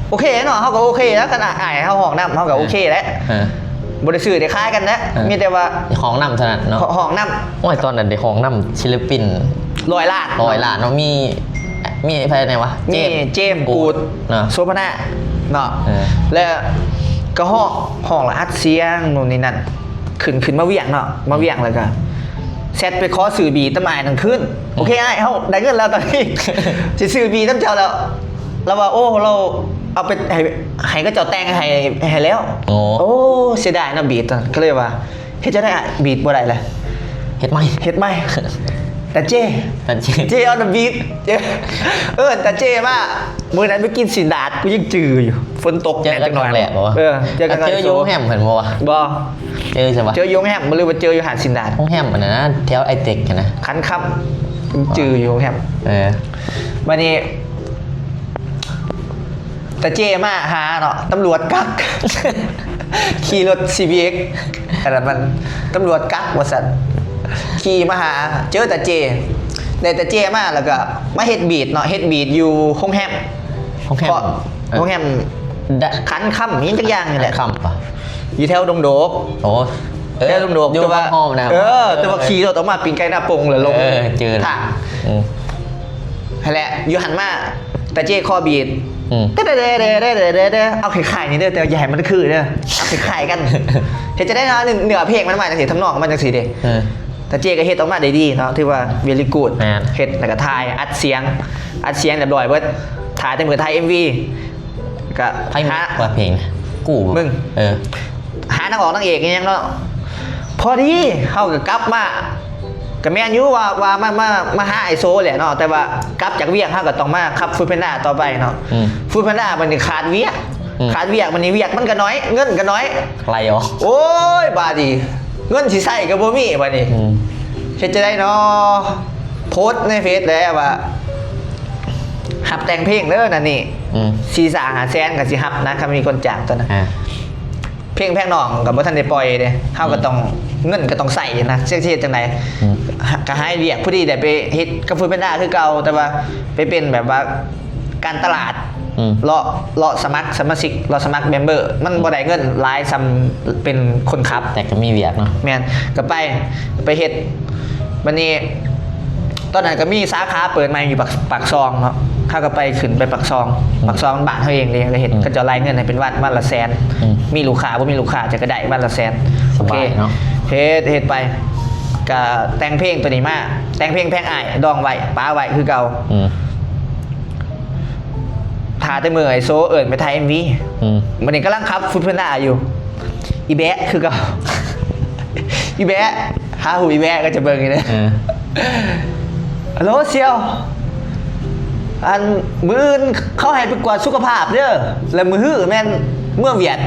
ໂອເຄເນາະ ເຮົາກໍໂອເຄແລ້ວ ຄັນອ້າຍເຮົາຮ້ອງນຳ ເຮົາກໍໂອເຄແຫຼະ ເອີ ບໍ່ໄດ້ຊື້ໄດ້ຂາຍກັນນະ ເອີ ມີແຕ່ວ່າຮ້ອງນຳເທົ່ານັ້ນເນາະ ຮ້ອງນຳ ໂອ້ຍ ຕອນນັ້ນໄດ້ຮ້ອງນຳສິນລະປິນຮ້ອຍລ້ານ ຮ້ອຍລ້ານເນາະ ມີ ມີໃຜແດ່ວະ ມີເຈມ ເຈມ ກູດ ກູດເນາະ ໂສພະນາເນາະ ເອີ ແລ້ວກໍຮ້ອງ ຮ້ອງແລ້ວອັດສຽງໂນ່ນນີ້ນັ້ນ ຂຶ້ນ ຂຶ້ນມາວຽງເນາະ ມາວຽງແລ້ວກໍແຊັດໄປຂໍຊື້ບີດນຳອ້າຍນັ້ນຄືນ ອືມ ໂອເຄອ້າຍ ເຮົາໄດ້ເງິນແລ້ວຕອນນີ້ ຊິຊື້ບີດນຳເຈົ້າແລ້ວ ລາວວ່າ ໂອ້ ລາວເອົາໄປໃຫ້ ໃຫ້ເຂົາເຈົ້າແຕ່ງໃຫ້ ໃຫ້ແລ້ວ ໂອ້ ໂອ້ ເສຍດາຍນຳບີດ ກໍເລີຍວ່າ ເຮັດຈັ່ງໃດອ້າຍ ບີດບໍ່ໄດ້ລະ ເຮັດໃໝ່ ເຮັດໃໝ່ ຕາເຈ້ ຕາເຈ້ ເຈ້ເອົານຳບີດ ເຈ້ ເອີ ຕາເຈ້ມາ ມື້ນັ້ນໄປກິນຊີ້ນດາດ ກູຍັງຈື່ຢູ່ ຝົນຕົກແດ່ຈັກໜ້ອຍ ເຈີກັນຄັ້ງແລກບໍ່ວະ? ເອີ ເຈີກັນ ເຈີຢູ່ໂຮງແຮມຫັ້ນບໍ່ວະ? ບໍ່ ເຈີໃສວະ? ເຈີຢູ່ໂຮງແຮມບໍ່ ຫຼືວ່າເຈີຢູ່ຮ້ານຊີ້ນດາດ? ໂຮງແຮມອັນນັ້ນນະ ແຖວໄອເຕັກຫັ້ນນະ ຂັນຄຳ ຈື່ຢູ່ໂຮງແຮມ ເອີ ບາດນີ້ ຕາເຈ້ມາຫາເນາະ ຕຳຫຼວດກັກ ຂີ່ລົດຊີບີເອັກ ອັນນັ້ນມັນຕຳຫຼວດກັກວ່າຊັ້ນ ຂີ່ມາຫາ ເຈີຕາເຈ້ ໄດ້ຕາເຈ້ມາ ແລ້ວກໍມາເຮັດບີດເນາະ ເຮັດບີດຢູ່ໂຮງແຮມ ໂຮງແຮມ ເພາະ ເອີ ໂຮງແຮມ ດະ ຂັນຄຳ ອີ່ຫຍັງຈັກຢ່າງນີ້ແຫຼະ ຂັນຄຳປະ ຢູ່ແຖວດົງໂດກ ໂອ້ ເອີ ແຖວດົງໂດກ ຢູ່ ແຕ່ວ່າ ຫ້ອງນະ ເອີ ແຕ່ວ່າ ເອີ ຂີ່ລົດອອກມາ ປີ້ງໄກ່ໜ້າໂປ່ງ ແລ້ວລົງ ເອີ ເຈີ ທາງ ອືມ ຫັ້ນແຫຼະ ຢູ່ຫັ້ນມາ ຕາເຈ້ຂໍບີດ ອືມ ແຕ່ແດ່ໆໆໆ ເອົາຄ້າຍໆນີ້ເດີ ແຕ່ຢ່າໃຫ້ມັນຄືເດີ ເອົາຄ້າຍໆກັນ ເຮັດຈັ່ງໃດເນາະ ເນື້ອເພງມັນມາຈັ່ງຊີ້ ທຳນອງມັນຈັ່ງຊີ້ເດ້ ເອີ ຕາເຈກໍເຮັດອອກມາໄດ້ດີເນາະ ຖືວ່າ very good ແມ່ນ ເຮັດແລ້ວກໍຖ່າຍ ອັດສຽງ ອັດສຽງຮຽບຮ້ອຍເບິດ ຖ້າແຕ່ມື້ຖ່າຍເອັມວີ ກໍໃຜ ຫາ ວ່າເພງ ກູບໍ່ ມຶງ ເອີ ຫານາງອອກນາງເອກອີ່ຫຍັງເນາະ ພໍດີເຮົາກໍກັບມາ ກໍແມ່ນຢູ່ວ່າ ວ່າມາ ມາ ມາຫາອ້າຍໂຊແຫຼະເນາະ ແຕ່ວ່າກັບຈາກວຽກເຮົາກໍຕ້ອງມາຂັບຟູດແພນດ້າຕໍ່ໄປເນາະ ອືມ ຟູດແພນດ້າບັດນີ້ຂາດວຽກ ອືມ ຂາດວຽກບັດນີ້ວຽກມັນກໍໜ້ອຍ ເງິນກໍໜ້ອຍ ໄລ່ອອກ ໂອ້ຍ ບາດນີ້ເງິນຊິໃຊ້ກໍບໍ່ມີບາດນີ້ ອືມ ເຮັດຈັ່ງໃດເນາະ ໂພສໃນເຟສແລ້ວວ່າ ຮັບແຕ່ງເພງເດີນັ້ນນີ້ ອືມ ສີ່ສາມຫ້າແສນກໍຊິຮັບນະ ຄັນມີຄົນຈ້າງຕອນນັ້ນ ອ່າ ເພງແພງນ້ອງກໍບໍ່ທັນໄດ້ປ່ອຍເດ້ ເຮົາກໍ ອືມ ຕ້ອງ ເງິນກໍຕ້ອງໃຊ້ນະ ຈັກຊິເຮັດຈັ່ງໃດ ອືມ ກໍຫາວຽກ ພໍດີໄດ້ໄປເຮັດກັບຟູດແພນດ້າຄືເກົ່າ ແຕ່ວ່າໄປເປັນແບບວ່າການຕະຫຼາດ ອືມ ເລາະ ເລາະສະໝັກສະມາຊິກ ເລາະສະໝັກເມັມເບີ ມັນບໍ່ໄດ້ເງິນຫຼາຍສ່ຳເປັນຄົນຂັບ ແຕ່ກໍມີວຽກເນາະ ແມ່ນ ກໍໄປ ໄປເຮັດ ບັດນີ້ ຕອນນັ້ນກໍມີສາຂາເປີດໃໝ່ຢູ່ປາກ ປາກຊ່ອງເນາະ ເຮົາກໍໄປ ຂຶ້ນໄປປາກຊ່ອງ ອືມ ປາກຊ່ອງບ້ານເຮົາເອງເດ້ ກໍເຮັດ ອືມ ເຂົາເຈົ້າລາຍເງິນໃຫ້ເປັນວັນ ວັນລະແສນ ອືມ ມີລູກຄ້າບໍ່ມີລູກຄ້າ ເຈົ້າກໍໄດ້ວັນລະແສນ ສະບາຍເນາະ ໂອເຄ ເຮັດ ເຮັດໄປ ກໍແຕ່ງເພງຕົວນີ້ມາ ແຕ່ງເພງແພງອ້າຍ ດອງໄວ້ ປະໄວ້ຄືເກົ່າ ອືມ ຖ້າແຕ່ມື້ໄອ້ໂຊເອີ້ນໄປຖ່າຍເອັມວີ ອືມ ບັດນີ້ກຳລັງຂັບຟູດແພນດ້າຢູ່ ອີແບະຄືເກົ່າ ອີແບະ ຫາຮູບອີແບະກໍຈະເບິ່ງຢູ່ເດ້ ເອີ ຮັລໂຫຼ ສ່ຽວ ອັນ ມື້ອື່ນເຂົາໃຫ້ໄປກວດສຸຂະພາບເດີ ແລ້ວມື້ຮືແມ່ນເມືອຫວຽດ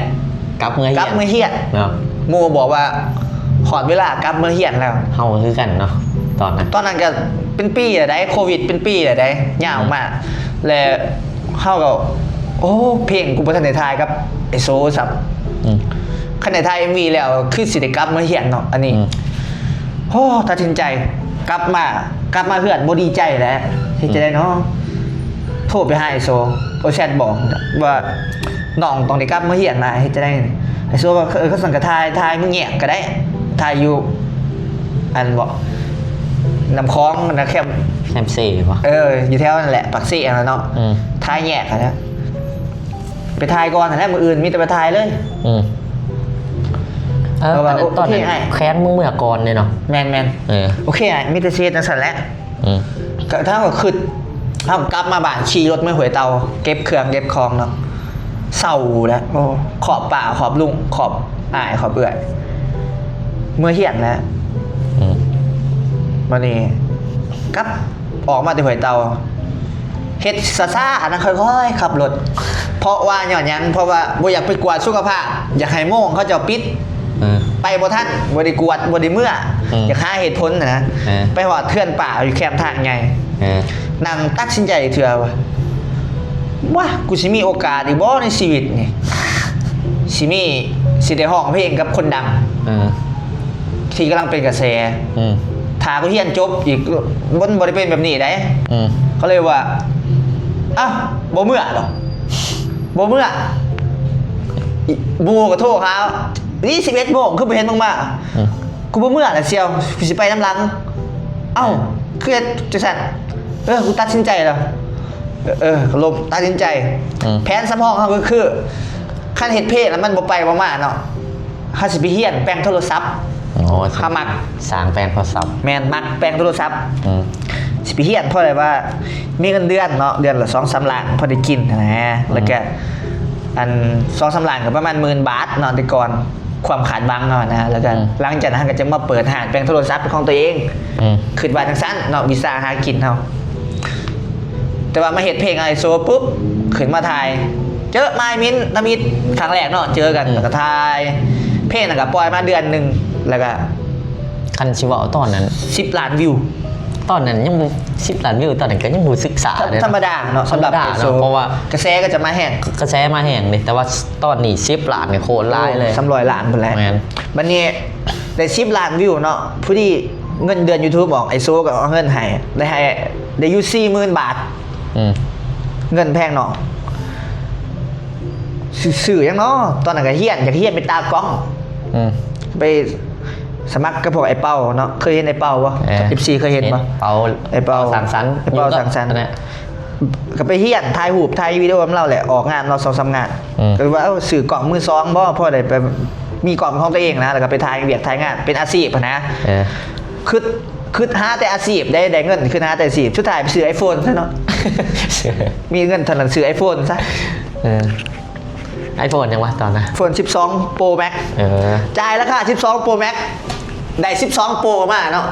ກັບເມືອຮຽນ ກັບເມືອຮຽນເນາະ ໝູ່ບອກວ່າຮອດເວລາກັບເມືອຮຽນແລ້ວ ເຮົາກໍຄືກັນເນາະ ຕອນນັ້ນ ຕອນນັ້ນກໍເປັນປີແລ້ວໃດ໋ ໂຄວິດເປັນປີແລ້ວໃດ໋ ຍາວມາ ອືມ ແລະ ເຮົາກໍ ໂອ້ ເພງກູບໍ່ທັນໄດ້ຖ່າຍກັບໄອ້ໂຊຊ້ຳ ອືມ ຄັນໄດ້ຖ່າຍເອັມວີແລ້ວ ຄືຊິໄດ້ກັບມາຮຽນເນາະ ອັນນີ້ ອືມ ໂອ້ ຕັດສິນໃຈ ກັບມາ ກັບມາເຮືອນບໍ່ດີໃຈແຫຼະ ເຮັດຈັ່ງໃດເນາະ ອືມ ໂທໄປຫາໄອ້ໂຊ ໂອແຊັດບອກວ່າ ນ້ອງຕ້ອງໄດ້ກັບມາຮຽນນະ ເຮັດຈັ່ງໃດ ໄອ້ໂຊວ່າ ເອີ ຄັນຊັ້ນກໍຖ່າຍ ຖ່າຍ ມຶງແຍກກໍໄດ້ ຖ່າຍຢູ່ ອັນບໍ ນ້ຳຂອງນະ ແຄມ ແຄມເຊບໍ ເອີ ຢູ່ແຖວນັ້ນແຫຼະ ປາກເຊຫັ້ນລະເນາະ ອືມ ຖ່າຍແຍກຫັ້ນນະ ໄປຖ່າຍກ່ອນຫັ້ນແຫຼະ ມື້ອື່ນມີແຕ່ໄປຖ່າຍເລີຍ ອືມ ເອີ ເພາະວ່າ ອັນນັ້ນ ໂອ ຕອນນັ້ນ ໂອເຄ ອ້າຍ ແຄ້ນມຶງເມືອກ່ອນເດ້ເນາະ ແມ່ນໆ ເອີ ໂອເຄ ອ້າຍ ມີແຕ່ຊິເຮັດຈັ່ງຊັ້ນແຫຼະ ອືມ ກໍເຮົາກໍຄິດ ເຮົາກໍກັບມາບ້ານ ຂີ່ລົດເມືອຫ້ວຍເຕົ່າ ເກັບເຄື່ອງເກັບຂອງເນາະ ເສົ້າແຫຼະ ໂອ້ ຂອບປ້າຂອບລຸງ ຂອບອ້າຍຂອບເອື້ອຍ ເມືອຮຽນແຫຼະ ອືມ ບັດນີ້ກັບ ອອກມາແຕ່ຫ້ວຍເຕົ່າ ເຮັດຊ້າໆ ອັນນັ້ນ ຄ່ອຍໆ ຂັບລົດ ເພາະວ່າຍ້ອນຫຍັງ? ເພາະວ່າບໍ່ຢາກໄປກວດສຸຂະພາບ ຢາກໃຫ້ໂມງເຂົາເຈົ້າປິດ ເອີ ໄປບໍ່ທັນ ບໍ່ໄດ້ກວດ ບໍ່ໄດ້ເມືອ ອືມ ຢາກຫາເຫດຜົນຫັ້ນນະ ເອີ ໄປຮອດເຮືອນປ້າຢູ່ແຄມທາງໃຫຍ່ ເອີ ນັ່ງຕັດສິນໃຈເທື່ອວ່າ ວ້າ ກູຊິມີໂອກາດອີກບໍ່ໃນຊີວິດນີ້ ຊິມີ ຊິໄດ້ຮ້ອງເພງກັບຄົນດັງ ເອີ ທີ່ກຳລັງເປັນກະແສ ອືມ ຖ້າກູຮຽນຈົບອີກ ມັນບໍ່ໄດ້ເປັນແບບນີ້ໃດ ອືມ ເຂົາເລີຍວ່າ ອ້າວ ບໍ່ເມືອດອກ ບໍ່ເມືອ ອີ ໝູ່ກໍໂທຫາ ນີ້ ສິບເອັດໂມງ ຄືບໍ່ເຫັນມຶງມາ ອືມ ກູບໍ່ເມືອລະສ່ຽວ ກູຊິໄປນຳຫຼັງ ເອົ້າ ຄືເຮັດຈັ່ງຊັ້ນ ເອີ ກູຕັດສິນໃຈແລ້ວ ເອີ ເອີ ລົມ ຕັດສິນໃຈ ອືມ ແຜນສຳຮອງເຮົາກໍຄື ຄັນເຮັດເພງແລ້ວມັນບໍ່ໄປບໍ່ມາເນາະ ເຮົາຊິໄປຮຽນແປງໂທລະສັບ ໂອ້ ເຮົາມັກ ສ້າງແປງໂທລະສັບ ແມ່ນ ມັກແປງໂທລະສັບ ອືມ ຊິໄປຮຽນ ເພາະໄດ້ວ່າມີເງິນເດືອນເນາະ ເດືອນລະສອງສາມລ້ານ ພໍໄດ້ກິນຫັ້ນນະ ອືມ ແລ້ວກະ ອັນ ສອງສາມລ້ານ ກໍປະມານໝື່ນບາດເນາະ ແຕ່ກ່ອນ ຄວາມຄາດຫວັງເຮົານະ ແລ້ວກໍ ອືມ ຫຼັງຈາກນັ້ນເຮົາກໍຈະມາເປີດຮ້ານແປງໂທລະສັບເປັນຂອງຕົວເອງ ອືມ ຄິດວ່າຈັ່ງຊັ້ນເນາະ ວິຊາຫາກິນເຮົາ ແຕ່ວ່າມາເຮັດເພງໄອໂຊປຸບ ຂຶ້ນມາຖ່າຍ ເຈີມາຍມິນທຳອິດຄັ້ງແລກເນາະ ເຈີກັນ ອືມ ແລ້ວກໍຖ່າຍ ເພງນັ້ນກໍປ່ອຍມາເດືອນໜຶ່ງ ແລ້ວກໍ ຄັນຊິເວົ້າຕອນນັ້ນ ສິບລ້ານວິວ ຕອນນັ້ນຍັງບໍ່ ສິບລ້ານວິວ ຕອນນັ້ນກໍຍັງບໍ່ສຶກສາເດ້ ທຳມະດາເນາະ ສຳລັບ ທຳມະດາເນາະ ເພາະວ່າກະແສກໍຈະມາແຮງ ກະແສມາແຮງເດ້ ແຕ່ວ່າຕອນນີ້ສິບລ້ານນີ້ໂຄດຫຼາຍເລີຍ ໂອ້ ສາມຮ້ອຍລ້ານພຸ້ນແຫຼະ ແມ່ນ ບັດນີ້ໄດ້ສິບລ້ານວິວເນາະ ພໍດີເງິນເດືອນຢູທູບອອກ ໄອໂຊກໍເອົາເງິນໃຫ້ ໄດ້ໃຫ້ ໄດ້ຢູ່ສີ່ໝື່ນບາດ ອືມ ເງິນແພງເນາະ ຊື່ ຊື່ຫຍັງເນາະ ຕອນນັ້ນກໍຮຽນ ຢາກຮຽນເປັນຕາກ້ອງ ອືມ ໄປສະໝັກກັບພວກໄອ້ເປົາເນາະ ເຄີຍເຫັນໄອ້ເປົາບໍ່? ເອີ ເອັຟຊີເຄີຍເຫັນບໍ່? ເຫັນ ເປົາ ໄອ້ເປົາ ເປົາສ້າງສັນ ໄອ້ເປົາສ້າງສັນ ຢູ່ກັບອັນນັ້ນ ກໍໄປຮຽນຖ່າຍຮູບ ຖ່າຍວິດີໂອນຳລາວແຫຼະ ອອກງານລາວສອງສາມງານ ອືມ ກໍວ່າ ເອີ ຊື້ກ້ອງມືສອງບໍ່ ພໍໄດ້ໄປມີກ້ອງຂອງຕົວເອງນະ ແລ້ວກໍໄປຖ່າຍວຽກຖ່າຍງານ ເປັນອາຊີບຫັ້ນນະ ເອີ ຄຶດ ຄຶດຫາແຕ່ອາຊີບ ໄດ້ ໄດ້ເງິນຄຶດຫາແຕ່ອາຊີບ ສຸດທ້າຍໄປຊື້ໄອໂຟນຊະເນາະ ມີເງິນເທົ່ານັ້ນຊື້ໄອໂຟນຊະ ເອີ ໄອໂຟນຫຍັງວະຕອນນັ້ນ? ໂຟນສິບສອງໂປຣແມັກ ເອີ ຈ່າຍລາຄາສິບສອງໂປຣແມັກ ໄດ້ສິບສອງໂປຣມາເນາະ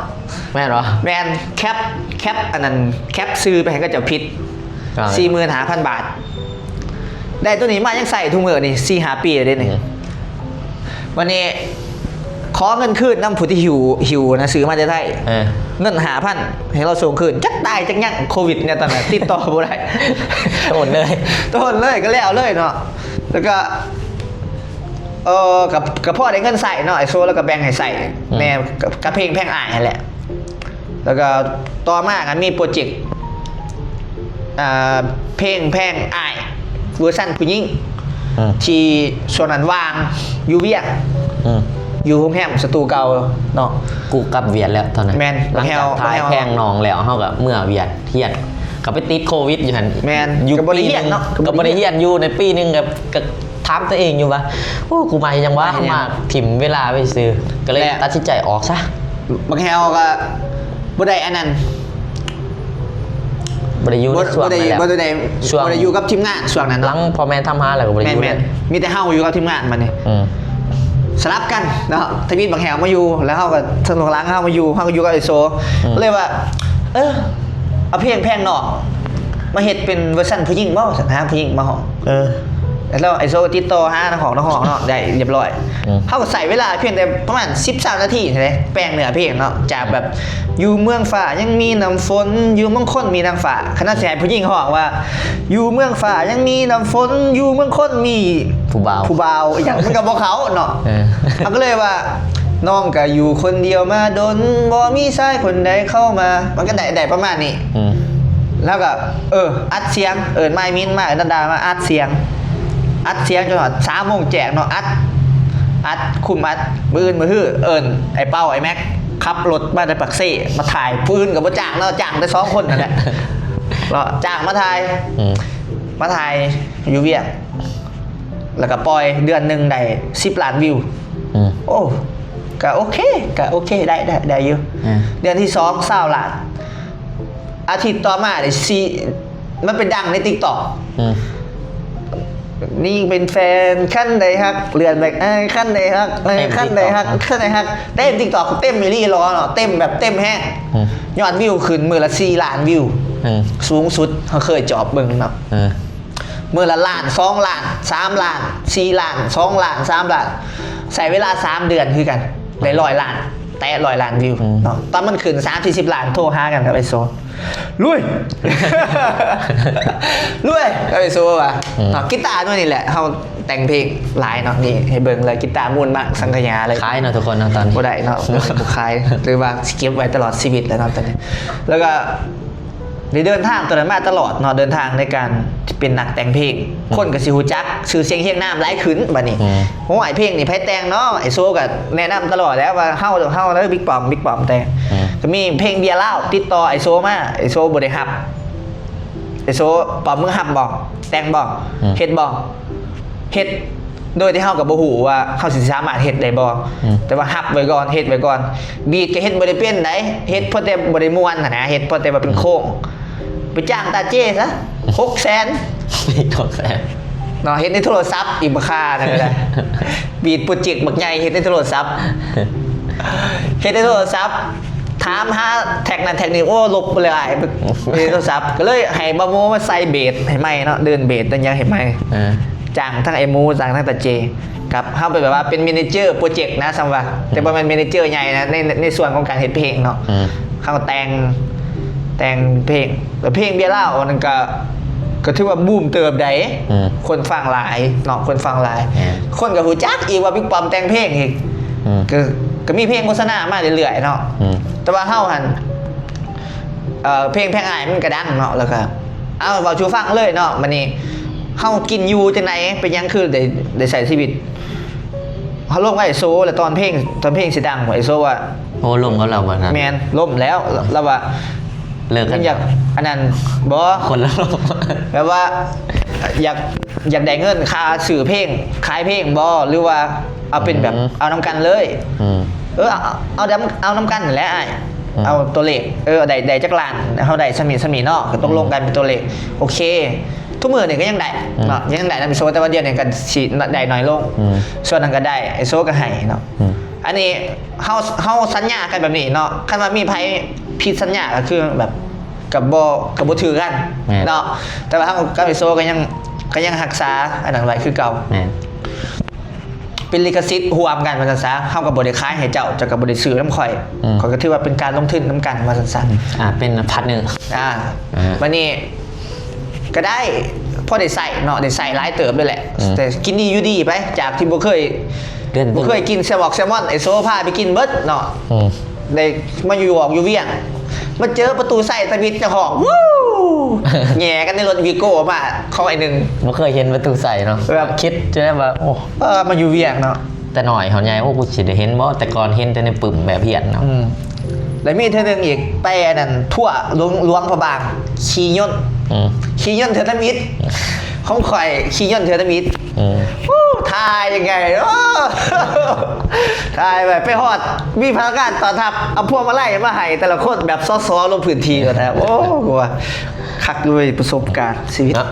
ແມ່ນບໍ່? ແມ່ນ ແຄັບ ແຄັບອັນນັ້ນ ແຄັບຊື່ໄປໃຫ້ເຂົາເຈົ້າຜິດ ອ່າ ສີ່ໝື່ນຫ້າພັນບາດ ໄດ້ໂຕນີ້ມາຍັງໃຊ້ທຸກມື້ນີ້ ສີ່ຫ້າປີແລ້ວເດ້ນີ້ ອືມ ບັດນີ້ຂໍເງິນຄືນນຳຜູ້ທີ່ຫິ້ວ ຫິ້ວນະ ຊື້ມາແຕ່ໄທ ເອີ ເງິນຫ້າພັນໃຫ້ລາວສົ່ງຄືນ ຈັກຕາຍຈັກຍັງ ໂຄວິດແນວຕອນນັ້ນ ຕິດຕໍ່ບໍ່ໄດ້ ໂຕນເລີຍ ໂຕນເລີຍ ກໍແລ້ວເລີຍເນາະ ແລ້ວກໍ ເອີ ກໍ ກໍພໍໄດ້ເງິນໃຊ້ເນາະ ໄອໂຊລາວກໍແບ່ງໃຫ້ໃຊ້ ອືມ ແດ່ ກັບ ກັບເພງແພງອ້າຍຫັ້ນແຫຼະ ແລ້ວກໍຕໍ່ມາກໍມີໂປຣເຈັກ ອ່າ ເພງແພງອ້າຍ ເວີຊັນຜູ້ຍິງ ອືມ ທີ່ຊ່ວງນັ້ນວ່າງຢູ່ວຽງ ອືມ ຢູ່ໂຮງແຮມສະຕູເກົ່າເນາະ ກູກັບວຽດແລ້ວຕອນນັ້ນ ແມ່ນ ຫຼັງຈາກຖ່າຍແພງນ້ອງແລ້ວ ເຮົາກໍເມືອວຽດ ຮຽນ ກໍໄປຕິດໂຄວິດຢູ່ຫັ້ນ ແມ່ນ ຢູ່ປີໜຶ່ງ ກໍບໍ່ໄດ້ຮຽນເນາະ ກໍບໍ່ໄດ້ຮຽນ ຢູ່ໃນປີໜຶ່ງກໍ ກໍຖາມຕົວເອງຢູ່ວ່າ ໂອ້ ກູມາເຮັດຫຍັງວະ ມາຖິ້ມເວລາໄວ້ຊື່ ກໍເລີຍຕັດສິນໃຈອອກຊະ ບັກແຮວກໍບໍ່ໄດ້ອັນນັ້ນ ບໍ່ໄດ້ຢູ່ໃນຊ່ວງນັ້ນແຫຼະ ບໍ່ໄດ້ ບໍ່ໄດ້ ຊ່ວງ ບໍ່ໄດ້ຢູ່ກັບທີມງານຊ່ວງນັ້ນເນາະ ຫຼັງພໍ່ແມ່ທຳມາແລ້ວກໍບໍ່ໄດ້ຢູ່ ແມ່ນ ແມ່ນ ມີແຕ່ເຮົາຢູ່ກັບທີມງານບັດນີ້ ອືມ ສະຫຼັບກັນເນາະ ທຳອິດບັກແຮວມາຢູ່ ແລ້ວເຮົາກໍ ຊ່ວງຫຼັງເຮົາມາຢູ່ ເຮົາກໍຢູ່ກັບໄອໂຊ ອືມ ກໍເລີຍວ່າ ເອີ ເອົາເພງແພງນ້ອງມາເຮັດເປັນເວີຊັນຜູ້ຍິງບໍ່ ຫາຜູ້ຍິງມາຮ້ອງ ເອີ ແລ້ວໄອໂຊກໍຕິດຕໍ່ຫານັກຮ້ອງ ນັກຮ້ອງເນາະ ໄດ້ຮຽບຮ້ອຍ ອືມ ເຮົາກໍໃຊ້ເວລາພຽງແຕ່ປະມານສິບສາມນາທີເທົ່ານັ້ນແຫຼະ ແປງເນື້ອເພງເນາະ ຈາກແບບ ຢູ່ເມືອງຟ້າຍັງມີນ້ຳຝົນ ຢູ່ເມືອງຄົນມີນາງຟ້າ ຄັນເຮົາຊິໃຫ້ຜູ້ຍິງຮ້ອງວ່າ ຢູ່ເມືອງຟ້າຍັງມີນ້ຳຝົນ ຢູ່ເມືອງຄົນມີຜູ້ບ່າວ ຜູ້ບ່າວ ອີຫຍັງ ມັນກໍບໍ່ເຂົ້າເນາະ ເອີ ເຮົາກໍເລີຍວ່າ ນ້ອງກໍຢູ່ຄົນດຽວມາດົນ ບໍ່ມີຊາຍຄົນໃດເຂົ້າມາ ມັນກໍໄດ້ ໄດ້ປະມານນີ້ ອືມ ແລ້ວກໍ ເອີ ອັດສຽງ ເອີ້ນມາຍມິນມາ ເອີ້ນນັນດາມາອັດສຽງ ອັດສຽງຈົນຮອດສາມໂມງແຈ້ງເນາະ ອັດ ອັດ ຄຸມອັດ ມື້ອື່ນມື້ຮືເອີ້ນໄອ້ເປົາ ໄອ້ແມັກ ຂັບລົດມາແຕ່ປາກເຊ ມາຖ່າຍ ຜູ້ອື່ນກໍບໍ່ຈ້າງເນາະ ຈ້າງແຕ່ສອງຄົນນັ້ນແຫຼະເນາະ ຈ້າງມາຖ່າຍ ອືມ ມາຖ່າຍຢູ່ວຽງ ແລ້ວກໍປ່ອຍເດືອນໜຶ່ງໄດ້ສິບລ້ານວິວ ອືມ ໂອ້ ກໍໂອເຄ ກໍໂອເຄ ໄດ້ ໄດ້ ໄດ້ຢູ່ ອືມ ເດືອນທີສອງ ຊາວລ້ານ ອາທິດຕໍ່ມາໄດ້ສີ່ ມັນໄປດັງໃນຕິກຕັອກ ອືມ ນີ້ເປັນແຟນຄັນໄດ້ຮັກ ເລື່ອນແບກອ້າຍຄັນໄດ້ຮັກ ເຕັມ ຄັນໄດ້ຮັກ ຕິກຕັອກ ຄັນໄດ້ຮັກ ເຕັມຕິກຕັອກ ເຕັມອີ່ຫຼີ ເນາະ ເຕັມແບບເຕັມແຮງ ອືມ ຍອດວິວຂຶ້ນມື້ລະສີ່ລ້ານວິວ ອືມ ສູງສຸດເຮົາເຄີຍຈອບເບິ່ງເນາະ ເອີ ມື້ລະລ້ານ ສອງລ້ານ ສາມລ້ານ ສີ່ລ້ານ ສອງລ້ານ ສາມລ້ານ ໃຊ້ເວລາສາມເດືອນຄືກັນ ໄດ້ຮ້ອຍລ້ານ ແຕະຮ້ອຍລ້ານວິວ ອືມ ເນາະ ຕອນມັນຂຶ້ນສາມສີ່ສິບລ້ານ ໂທຫາກັນກັບໄອ້ໂຊ ລຸຍ ລຸຍ ກໍໄປໂຊວ່າ ອືມ ເນາະ ກີຕາໜ່ວຍນີ້ແຫຼະ ເຮົາແຕ່ງເພງຫຼາຍເນາະ ນີ້ໃຫ້ເບິ່ງເລີຍ ກີຕາມູນມັງສັງຂະຫຍາເລີຍ ຂາຍເນາະທຸກຄົນເນາະ ຕອນນີ້ ບໍ່ໄດ້ເນາະ ບໍ່ຂາຍ ຫຼືວ່າຊິເກັບໄວ້ຕະຫຼອດຊີວິດແລ້ວເນາະ ຕອນນີ້ ແລ້ວກໍໄດ້ເດີນທາງຕົວນັ້ນມາຕະຫຼອດເນາະ ເດີນທາງໃນການເປັນນັກແຕ່ງເພງ ອືມ ຄົນກໍຊິຮູ້ຈັກຊື່ສຽງຮຽງນາມຫຼາຍຂຶ້ນບັດນີ້ ອືມ ໂອ້ຍ ເພງນີ້ໃຜແຕ່ງເນາະ ໄອ້ໂຊກໍແນະນຳຕະຫຼອດແລ້ວວ່າ ເຮົາ ເຮົາເດີ ບິກປ້ອມ ບິກປ້ອມແຕ່ງ ອືມ ກໍມີເພງເບຍລາວ ຕິດຕໍ່ໄອ້ໂຊມາ ໄອ້ໂຊບໍ່ໄດ້ຮັບ ໄອ້ໂຊ ປ້ອມ ມຶງຮັບບໍ່? ແຕ່ງບໍ່? ອືມ ເຮັດບໍ່? ເຮັດ ໂດຍທີ່ເຮົາກໍບໍ່ຮູ້ວ່າເຮົາຊິສາມາດເຮັດໄດ້ບໍ່? ອືມ ແຕ່ວ່າຮັບໄວ້ກ່ອນ ເຮັດໄວ້ກ່ອນ ບີດກໍເຮັດບໍ່ໄດ້ເປັນໃດ ເຮັດພໍແຕ່ບໍ່ໄດ້ມ່ວນຫັ້ນນະ ເຮັດພໍແຕ່ວ່າເປັນໂຄງ ອືມ ໄປຈ້າງຕາເຈ້ຊະ ຫົກແສນ ຫົກແສນ ເນາະ ເຮັດໃນໂທລະສັບອີກບັກຄ່ານັ້ນກໍໄດ້ ບີດໂປຣເຈັກບັກໃຫຍ່ເຮັດໃນໂທລະສັບ ເຮັດໃນໂທລະສັບ ຖາມຫາແທັກນັ້ນແທັກນີ້ ໂອ້ ລົບໄປເລີຍອ້າຍ ເຮັດໃນໂທລະສັບ ກໍເລີຍໃຫ້ບ່າວໂມມາໃສ່ເບສໃຫ້ໃໝ່ເນາະ ເດີນເບສເດີນຫຍັງໃຫ້ໃໝ່ ເອີ ຈ້າງທັງໄອ້ໝູ ຈ້າງທັງຕາເຈ້ ກັບເຮົາເປັນແບບວ່າເປັນແມເນເຈີໂປຣເຈັກນະ ສ່ຳວ່າ ອືມ ແຕ່ບໍ່ແມ່ນແມເນເຈີໃຫຍ່ນະ ໃນ ໃນສ່ວນຂອງການເຮັດເພງເນາະ ອືມ ເຮົາແຕ່ງ ແຕ່ງເພງ ແລ້ວເພງເບຍລາວນັ້ນກໍ ກໍຖືວ່າບູມເຕີບໃດ ອືມ ຄົນຟັງຫຼາຍເນາະ ຄົນຟັງຫຼາຍ ແມ່ນ ຄົນກໍຮູ້ຈັກອີກວ່າບິກປ້ອມແຕ່ງເພງອີກ ອືມ ກໍ ກໍມີເພງໂຄສະນາມາເລື້ອຍໆເນາະ ອືມ ແຕ່ວ່າເຮົາຫັ້ນ ເອີ ເພງແພງອ້າຍມັນກໍດັງເນາະ ແລ້ວກໍ ເອົາ ເວົ້າສູ່ຟັງເລີຍເນາະ ບັດນີ້ເຮົາກິນຢູ່ຈັ່ງໃດ ເປັນຫຍັງຄືໄດ້ ໄດ້ໃຊ້ຊີວິດ ເຮົາລົມກັບໄອ້ໂຊ ແລ້ວຕອນເພງ ຕອນເພງຊິດັງ ໄອ້ໂຊວ່າ ໂອ້ ລົມກັບລາວບໍ່ນັ້ນ ແມ່ນ ລົມແລ້ວ ລາວວ່າ ເລີກກັນ ຍັງຢາກອັນນັ້ນບໍ່? ຄົນລະໂລກ ແບບວ່າ ຢາກ ຢາກໄດ້ເງິນຄ່າຊື້ເພງ ຂາຍເພງບໍ່ ຫຼືວ່າເອົາເປັນແບບ ອືມ ເອົານຳກັນເລີຍ? ອືມ ເອີ ເອົາ ເອົານຳ ເອົານຳກັນຫັ້ນແຫຼະອ້າຍ ອືມ ເອົາຕົວເລກ ເອີ ໄດ້ ໄດ້ຈັກລ້ານ ເຮົາໄດ້ສ່ຳນີ້ສ່ຳນີ້ເນາະ ກໍຕົກລົງກັນເປັນຕົວເລກ ໂອເຄ. ທຸກມື້ນີ້ກໍຍັງໄດ້ ອືມ ເນາະ ຍັງໄດ້ນຳໂຊ ແຕ່ວ່າດຽວນີ້ກໍຊິໄດ້ໜ້ອຍລົງ ອືມ ສ່ວນນັ້ນກໍໄດ້ ໄອ້ໂຊກໍໃຫ້ເນາະ ອືມ ອັນນີ້ເຮົາ ເຮົາສັນຍາກັນແບບນີ້ເນາະ ຄັນວ່າມີໃຜຜິດສັນຍາກໍຄືແບບ ກໍບໍ່ ກໍບໍ່ຖືກກັນ ແມ່ນ ເນາະ ແຕ່ວ່າເຮົາກັບໄອ້ໂຊກໍຍັງ ກໍຍັງຮັກສາອັນນັ້ນໄວ້ຄືເກົ່າ ແມ່ນ ເປັນລິຂະສິດຮ່ວມກັນວ່າຊັ້ນຊະ ເຮົາກໍບໍ່ໄດ້ຂາຍໃຫ້ເຈົ້າ ເຈົ້າກໍບໍ່ໄດ້ຊື້ນຳຂ້ອຍ ອືມ ຂ້ອຍກໍຖືວ່າເປັນການລົງທຶນນຳກັນວ່າຊັ້ນຊະ ອ່າ ເປັນພາດເນີ ອ່າ ອ່າ ບັດນີ້ກໍໄດ້ ພໍໄດ້ໃຊ້ເນາະ ໄດ້ໃຊ້ຫຼາຍເຕີບເລີຍແຫຼະ ອືມ ແຕ່ກິນດີຢູ່ດີໄປ ຈາກທີ່ບໍ່ເຄີຍ ເດືອນ ບໍ່ເຄີຍກິນແຊວອກແຊວມອນ ໄອ້ໂຊພາໄປກິນເບິດເນາະ ອືມ ໄດ້ມາຢູ່ອອກຢູ່ວຽງ ມາເຈີປະຕູໄຊຕະວິດເຈົ້າຂອງ ວູ້ ແຫຍ່ກັນໃນລົດວີໂກ້ມາ ຂອງໄອ້ໜຶ່ງ ບໍ່ເຄີຍເຫັນປະຕູໄຊເນາະ ແບບຄິດຈະໄດ້ວ່າ ໂອ້ ເອີ ມາຢູ່ວຽງເນາະ ແຕ່ນ້ອຍເຮົາໃຫຍ່ ໂອ້ ກູຊິໄດ້ເຫັນບໍ່ ແຕ່ກ່ອນເຫັນແຕ່ໃນປຶ້ມແບບຮຽນເນາະ ອືມ ແລ້ວມີເທື່ອໜຶ່ງອີກ ໄປອັນນັ້ນ ທົວ ຫຼວງ ຫຼວງພະບາງ ຂີ່ຍົນ ອືມ ຂີ່ຍົນເທື່ອທຳອິດ ຂອງຂ້ອຍຂີ່ຍົນເທື່ອທຳອິດ ອືມ ໂອ້ ຖ່າຍຍັງໄງ ໂອ້ ຖ່າຍໄປ ໄປຮອດ ມີພະນັກງານຕ້ອນຮັບ ເອົາພວງມາໄລມາໃຫ້ແຕ່ລະຄົນ ແບບ ສສ ລົງພື້ນທີ່ ໂອ້ ກູວ່າຄັກເວີຍ ປະສົບການຊີວິດ ເນາະ